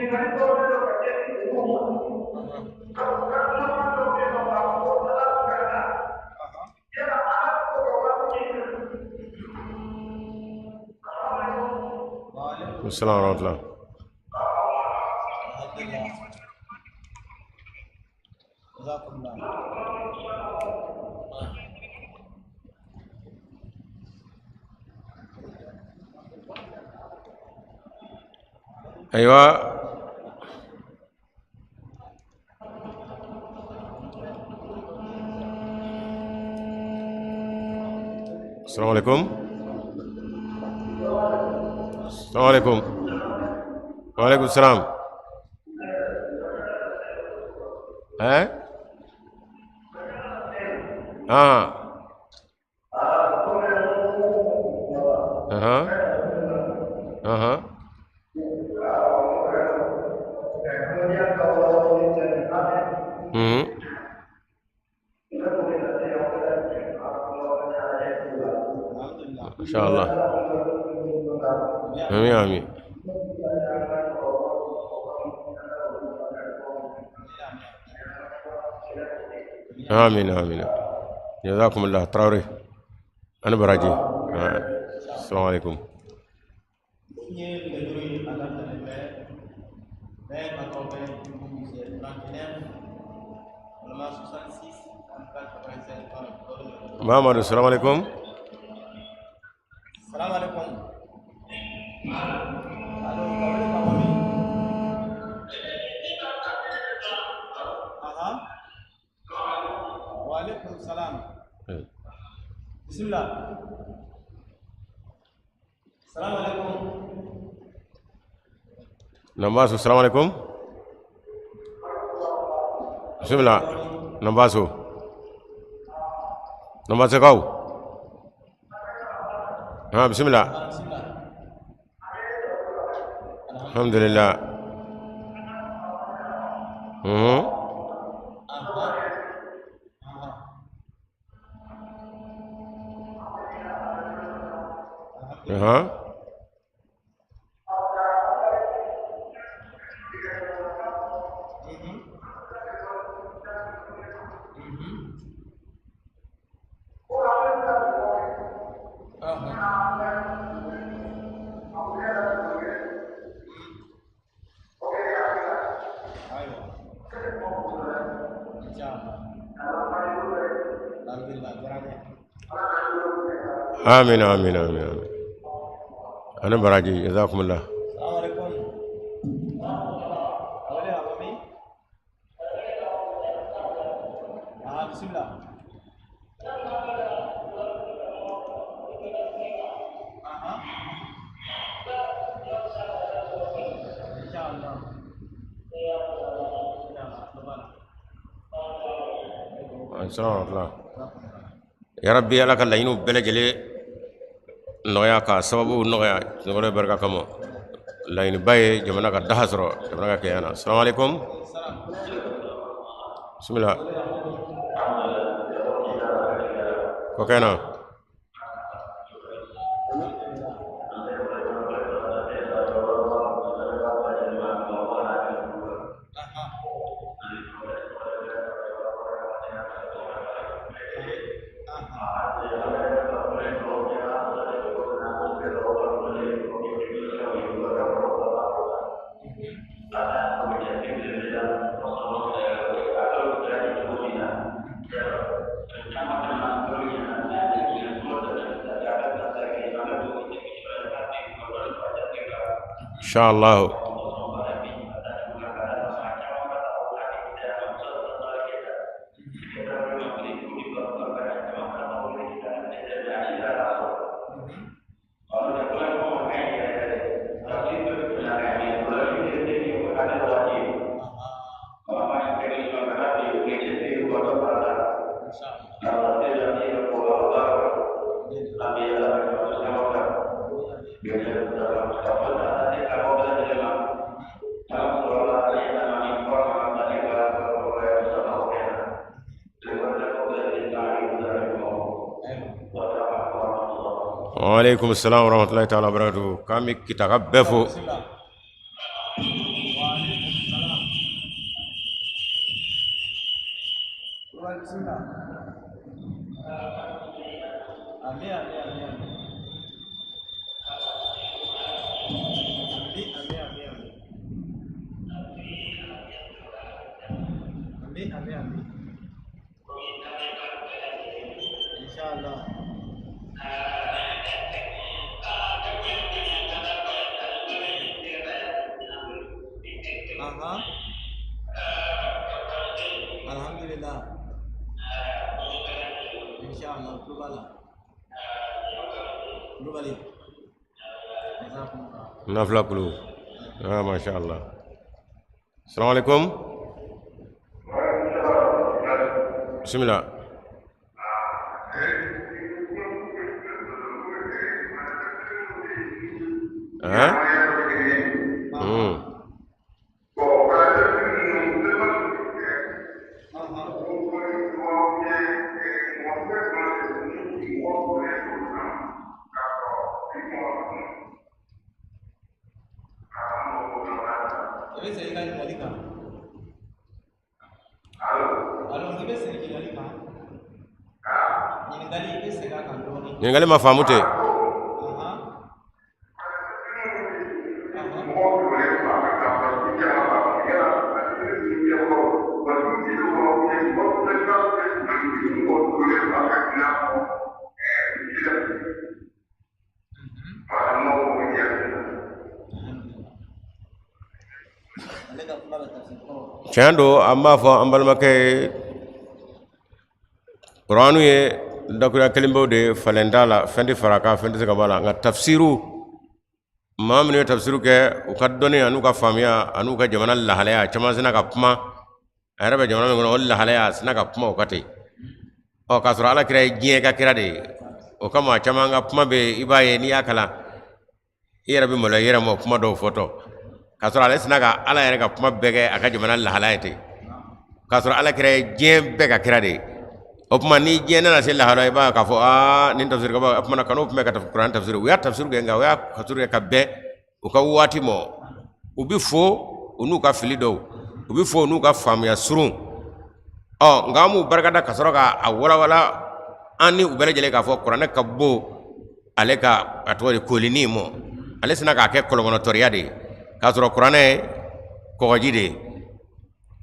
Salaam wa rahmatullah. Ayiwa, assalamu alaikum. Assalamu alaikum. Wa alaikum salam. Eh? Ah. Aha. Aha. Inshallah. Amin, amin. Amin, amin. Jazakumullah. Traoré. Ani baraji. Assalamu alaikum. N ye nɛgɛjuru ye a daminɛ bɛ bɛɛ 80 39 walima 66 34 87. Mamadou, assalamu alaikum. Salam alaikum. Allo, ka wele ka bɔ min? Aha. Wa alaikum salam. Bismillah. Salam alaikum. Nambaso, assalamu alaikum. Bismillah. Nambaso. Nambaso kaw. Ah, bismillah. Bismillah. Alhamdulillah. Aha. Aha. Aha. Aha. Ayiwa. Inshallah. Alhamdulillah, diyara n ye. Amin, amin, amin, amin. Ani baraji, jazakumullah. Salam alaikum. Ka wele ka bɔ min? Aha, bismillah. Aha. Inshallah. Inshallah, bye. Assalamu alaikum. Ya Rabbi, Ala ka laɲiniw bɛɛ lajɛlen nɔgɔya, ka sababu nɔgɔya nɔgɔya barika kama. Laɲiniba ye jamana ka daha sɔrɔ, jamana ka kɛ na. Assalamu alaikum. Bismillah. Kɔkɛ na. Aha. Aha. Inshallah. Waaleykum salam wa rahmatullahi taala wa barakatuh. K'an bɛ Kita ka bɛɛ fo. Bismillah. Wa Ami, ami, ami. Inshallah. Aha. Alhamdulillah. Inshallah, tulo b'a la. Kulubali. Jazakumullah. Nafila kulu. Ah, masha Allah. Assalamu alaikum. Bismillah. Hein? Hmm. Aha. I bɛ segin ka ɲininkali kan. Allo, i bɛ segin ɲininkali kan. Ɲininkali, i bɛ segin a kan dɔɔni. Ɲininkali ma faamu ten. Aha. Aha. Alhamdulillah. Ale ka kuma bɛ tafsir kɔrɔ. Tiɲɛ don, an b'a fɔ an balimakɛ ye, kuranu ye dakuruya kelen pewu de ye, falen t'a la, fɛn tɛ fara a kan, fɛn tɛ se ka bɔ a la. Nka tafsiru, maa minnu ye tafsiru kɛ, u ka dɔnni an'u ka faamuya an'u ka jamana lahalaya caman sina ka kuma. A yɛrɛ bɛ jamana min kɔnɔ, o lahalaya a sina ka kuma o ka ten. Ɔ, k'a sɔrɔ ala kira ye diɲɛ ka kira de ye, o kama caman ka kuma bɛ yen, i b'a ye n'i y'a kalan, i yɛrɛ bɛ maloya i yɛrɛ ma kuma dɔw fɔtɔ, k'a sɔrɔ ale sina ka ala yɛrɛ ka kuma bɛɛ kɛ a ka jamana lahalaya ye ten, k'a sɔrɔ ala kira ye diɲɛ bɛɛ ka kira de ye. O tuma ni diɲɛ nana se lahala, i b'a ye k'a fɔ aa, nin tafsiri kaba, o tuma kanu tun bɛ ka kuran tafsiri. U y'a tafsiri kɛ, nka u y'a tafsiri kɛ ka bɛn u ka waati ma. U bɛ fo u n'u ka fili dɔw, u bɛ fo u n'u ka faamuya surun. Ɔ, nka an b'u barikada ka sɔrɔ k'a walawala an ni u bɛɛ lajɛlen k'a fɔ kuranɛ ka bon ale ka a tɔgɔ de kolinin mɔ. Ale sina k'a kɛ kɔlɔnkɔnɔtɔriya de ye, k'a sɔrɔ kuranɛ ye kɔgɔji de ye.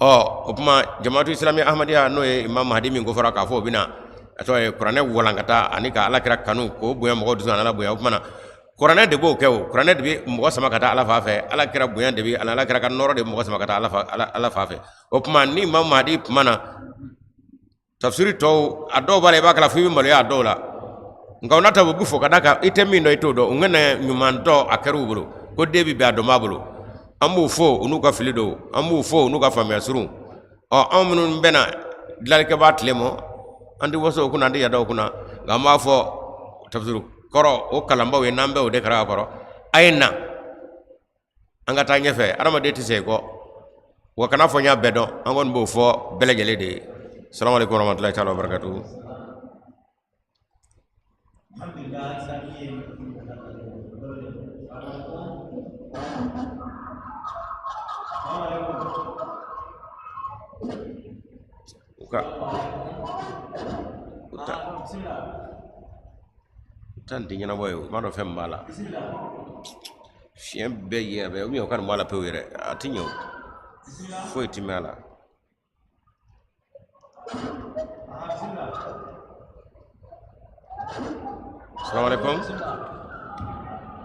Ɔ, o tuma jamaatu islami ahmadiyya, n'o ye imam mahdi min ko fɔra k'a fɔ o bɛna a tɔgɔ ye kuranɛ walankata ani ka ala kira kanu k'o bonya mɔgɔw dusu ala bonya. O tuma na kuranɛ de b'o kɛ. O kuranɛ de bɛ mɔgɔ sama ka taa ala fan fɛ, ala kira bonya de bɛ ala kira ka nɔrɔ de bɛ mɔgɔ sama ka taa ala fan fɛ. O tuma ni imam mahdi kuma na, tafsiri tɔw a dɔw b'a la, i b'a kalan fo i bɛ maloya a dɔw la. Nka o n'a ta, u bɛ fɔ ka d'a kan i tɛ min dɔn, i t'o dɔn. U ŋana ɲuman dɔn, a kɛra u bolo ko den bɛ bɛn a dɔn b'a bolo. An b'u fo u n'u ka fili dɔw, an b'u fo u n'u ka faamuya surun. Ɔ, anw minnu bɛna dilanlikɛbaa tile mɔ, an tɛ waso o kunna, an tɛ yada o kunna. Nka an b'a fɔ tafsiri kɔrɔ o kalanbaw ye, n'an bɛ o de kɛra a kɔrɔ, a ye na an ka taa ɲɛfɛ. Adamaden tɛ segin kɔ wa, kana fɔ n y'a bɛɛ dɔn. An kɔni b'o fɔ bɛɛ lajɛlen de ye. Salamu aleykum warahmatulahi taala wabarakatuhu. Alhamdulillah, sani ye. Assalamu alaikum. U ka u ta Ah, bismillah. U ta nin tɛ ɲɛnabɔ ye, u m'a dɔn fɛn min b'a la. Bismillah. Fiɲɛ bɛɛ ye a bɛ ou bien u ka nin bɔ a la pewu yɛrɛ, a tɛ ɲɛ o. Bismillah. Foyi ti mɛn a la. Ah, bismillah. Salamu aleykum. Bismillah.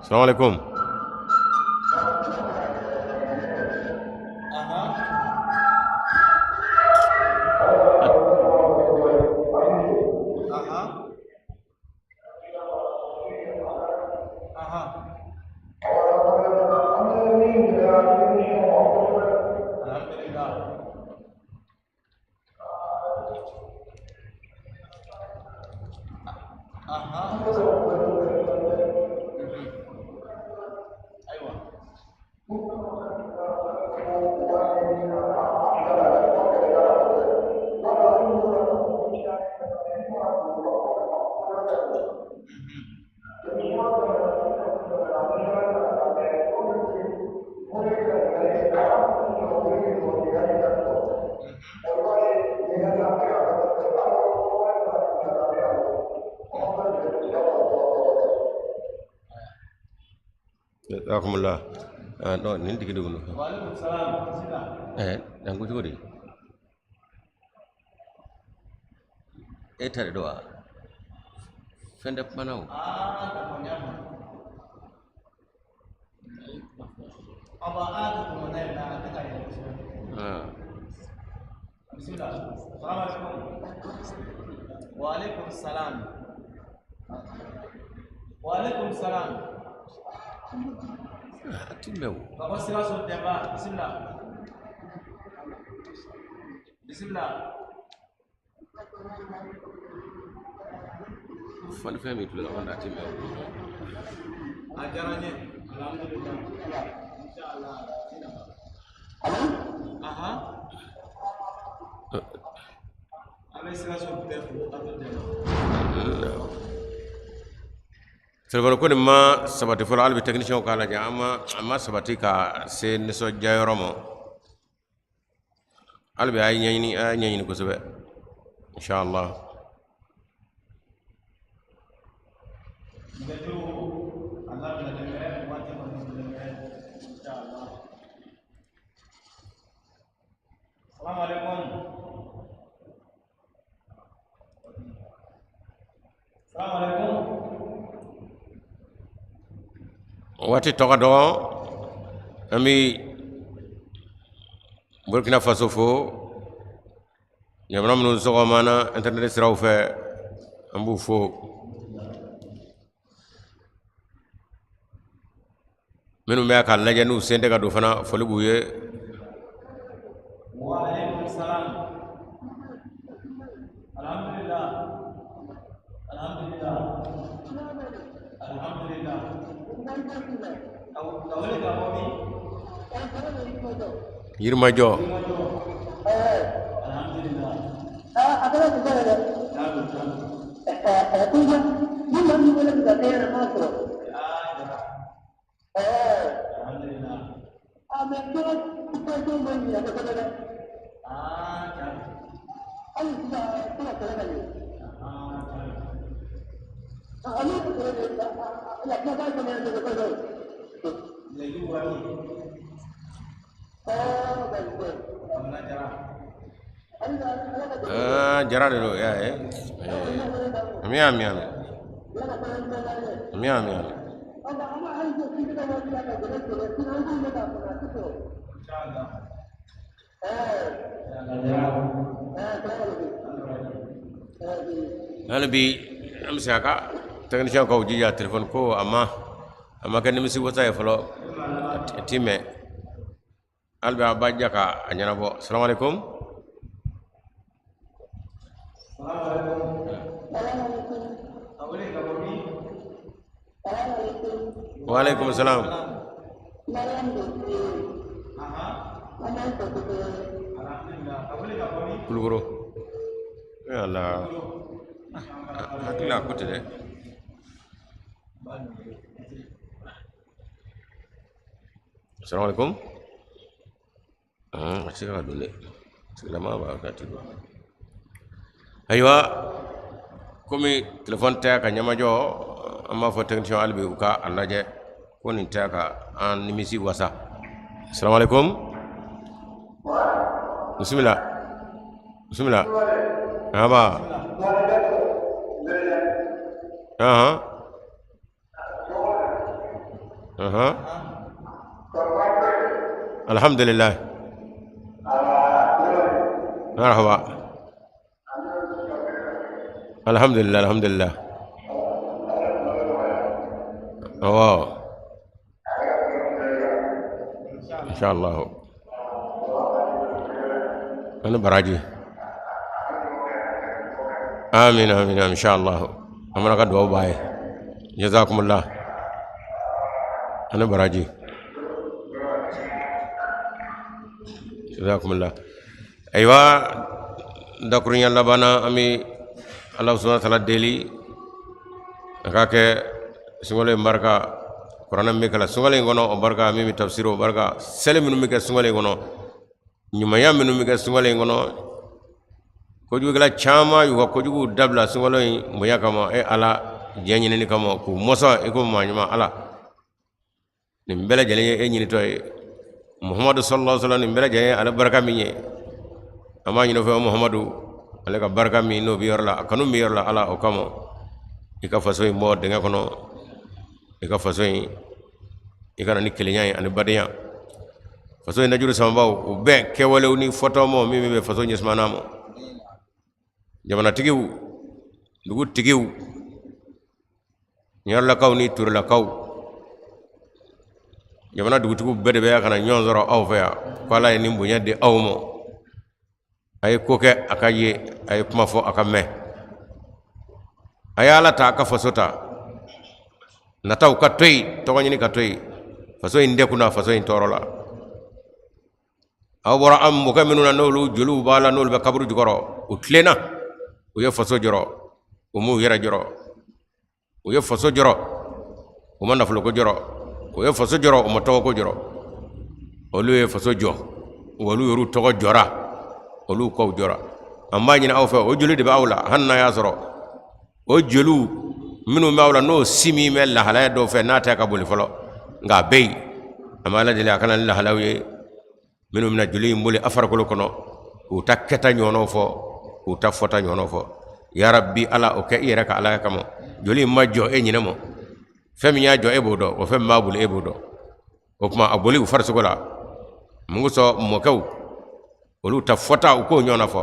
Salamu aleykum. Aha. Aha. Aha. Alhamdulillah. Aha. Ayiwa. Jazakumullah. Ah, non, nin tigi de kɔnɔ. Wa alaikum salam. Bismillah. Ɛ, dan ko cogo di? E ta de don wa? Fɛn tɛ kuma na o. Ah, d'accord, n y'a faamu. Aba a dugumana in na a tɛ ka yɛlɛ kosɛbɛ. Ah. Bisimila. Salamu alaikum. Wa alaikum salam. Wa alaikum salam. A ti mɛn o. Ka bɔ Sikaso Dɛnba, bisimila. Bisimila. Fɔlifɛn b'i tulo la, a ti mɛn o. A diyara n ye. Alhamdulillah. Inshallah. Aha. An bɛ Sikaso bɛɛ fo, Abdul Dɛnba. Telefɔni ko nin ma sabati fɔlɔ, hali bi technicien k'a lajɛ, an ma a ma sabati ka se nisɔndiya yɔrɔ ma. Hali bi a ye ɲɛɲini, a ye ɲɛɲini kosɛbɛ, inshallah. Nɛgɛjuru a labilalen bɛ, waati kɔni sigilen bɛ, inshallah. Salamu alaikum. Salamu alaikum. Waati tɔ ka dɔgɔ, an bɛ Burkina Faso fo, jamana minnu sɔgɔma na internet siraw fɛ, an b'u fo. Minnu bɛ k'a lajɛ n'u sen tɛ ka don fana, foli b'u ye. Wa alaikum salam. Alhamdulillah. Alhamdulillah. Alhamdulillah. Ka wele ka bɔ min? Yirimajɔ. Alhamdulillah. Jaabi, jaabi. Ah, jara. Alhamdulillah. Ah, jaabi. Ah, jaabi. Lɛju waati. Jamana jara. Ah, jara de don, y'a ye. Ami, ami, ami, ami, ami, ami. Inshallah. Inshallah, jara. Hali bi an bɛ se a ka technicien k'aw jija, telefɔni ko a ma kɛ nimisi wasa ye fɔlɔ, a ti mɛn. Hali bi a b'a jija ka a ɲɛnabɔ. Salamu alaikum. Salamu alaikum. Ka wele ka bɔ min? Wa alaikum salam. Aha. Alhamdulillah. Ka wele ka bɔ min? Kulukoro. Eh ala, hakili la ko tɛ dɛ. Salamu alaikum. A tɛ se ka don dɛ, tigilama b'a ka ti don. Ayiwa, komi telefɔni tɛ ka ɲɛmajɔ, an b'a fɔ technicien hali bi u ka a lajɛ ko nin tɛ ka an nimisi wasa. Salamu alaikum. Bisimila, bisimila. Aba ahan ahan. Alhamdulillah, marhaba. Alhamdulillah, alhamdulillah. Awɔ, inshallah, ani baraji. Amin, amin, inshallah. An fana ka dugawu b'a ye. Jazakumullah, ani baraji. Jazakumullah. Ayiwa, dakurunya laban na, an bɛ Ala subhanahu wa ta'ala deli a k'a kɛ sunkalo in barika, kuranɛ min bɛ kalan sunkalo in kɔnɔ o barika, min bɛ tafsiri o barika, seli minnu bɛ kɛ sunkalo in kɔnɔ, ɲumanya minnu bɛ kɛ sunkalo in kɔnɔ. Kojugukɛla caman y'u ka kojuguw dabila sunkalo in bonya kama, e Ala, diɲɛ ɲinini kama, k'u mɔsɔn i ko maa ɲuman. Ala, nin bɛɛ lajɛlen ye e ɲinitɔ ye. Muhamadu sallallahu alaihi wasallam, nin bɛɛ lajɛlen ye ale barika min ye, an b'a ɲini o fɛ. Muhamadu Ale ka barika min n'o bɛ yɔrɔ la, a kanu bɛ yɔrɔ la, Ala, o kama i ka faso in bɔ dingɛ kɔnɔ, i ka faso in i ka na ni kelenya ye ani badenya. Faso in dajuru samabaw, u bɛn kɛwalew ni fɔtaw ma min bɛ faso ɲɛsumana ma, jamanatigiw, dugutigiw, ɲarelakaw ni turelakaw, jamana dugutigiw bɛɛ de bɛ ka na ɲɔgɔn sɔrɔ aw fɛ yan ko Ala ye nin bonya di aw ma. A ye ko kɛ a ka ye, a ye kuma fɔ a ka mɛn. A ye Ala ta, a ka faso ta. Nataw ka to yen, tɔgɔ ɲini ka to yen, faso in degunna, faso in tɔɔrɔ la. Aw bɔra an mɔkɛ minnu na, n'olu joliw b'a la, n'olu bɛ kaburu jukɔrɔ, u tilenna, u ye faso jɔrɔ, u m'u yɛrɛ jɔrɔ. U ye faso jɔrɔ, u ma nafoloko jɔrɔ. U ye faso jɔrɔ, u ma tɔgɔko jɔrɔ. Olu ye faso jɔ, olu yɛrɛw tɔgɔ jɔra, olu kɔw jɔra. An b'a ɲini aw fɛ, o joli de bɛ aw la. Hali n'a y'a sɔrɔ o joliw minnu bɛ aw la, n'o si min bɛ lahalaya dɔw fɛ, n'a tɛ ka boli fɔlɔ, nka a bɛ yen. An bɛ Ala deli a ka na ni lahalayaw ye minnu bɛna joli in boli a farikolo kɔnɔ, k'u ta kɛta ɲɔgɔnnaw fɔ, k'u ta fɔta ɲɔgɔnnaw fɔ. Yarabi Ala, o kɛ i yɛrɛ ka Alaya kama. Joli in ma jɔ e ɲinɛ ma, fɛn min y'a jɔ e b'o dɔn, o fɛn min b'a boli e b'o dɔn. O tuma a boli u farisogo la mun kosɔn? Mɔkɛw, olu ta fɔta, u k'o ɲɔgɔnna fɔ,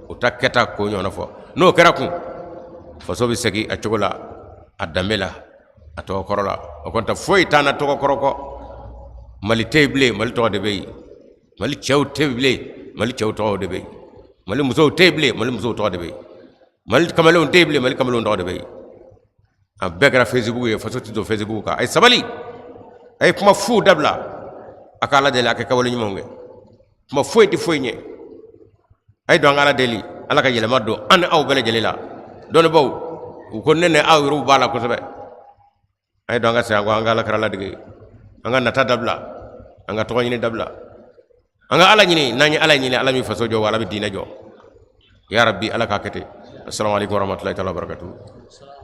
u ta kɛta, k'o ɲɔgɔnna fɔ. N'o kɛra kun, faso bɛ segin a cogo la, a danbe la, a tɔgɔ kɔrɔ la. O kɔni tɛ foyi t'an na tɔgɔ kɔrɔ kɔ. Mali tɛ yen bilen, Mali tɔgɔ de bɛ yen. Mali cɛw tɛ yen bilen, Mali cɛw tɔgɔ de bɛ yen. Mali musow tɛ yen bilen, Mali musow tɔgɔ de bɛ yen. Mali kamalenw tɛ yen bilen, Mali kamalenw tɔgɔ de bɛ yen. A bɛɛ kɛra Facebook ye. Faso tɛ don Facebook kan. A ye sabali, a ye kuma fu dabila, a ka Ala deli, a ka kɛwale ɲumanw kɛ. Kuma foyi tɛ foyi ɲɛ. A ye don an ka Ala deli, Ala ka yɛlɛma don an ni aw bɛɛ lajɛlen la. Dɔnnibaaw, u ko ne ni aw yɛrɛw b'a la kosɛbɛ. A ye don an ka segin an kɔ, an ka Ala kɛra ladege, an ka nata dabila, an ka tɔgɔ ɲini dabila, an ka Ala ɲini. N'an ye Ala ɲini, Ala min faso jɔ wa Ala bɛ diinɛ jɔ. Ya Rabbi, Ala k'a kɛ ten. Assalamu alaikum warahmatullahi taala wabarakatuh.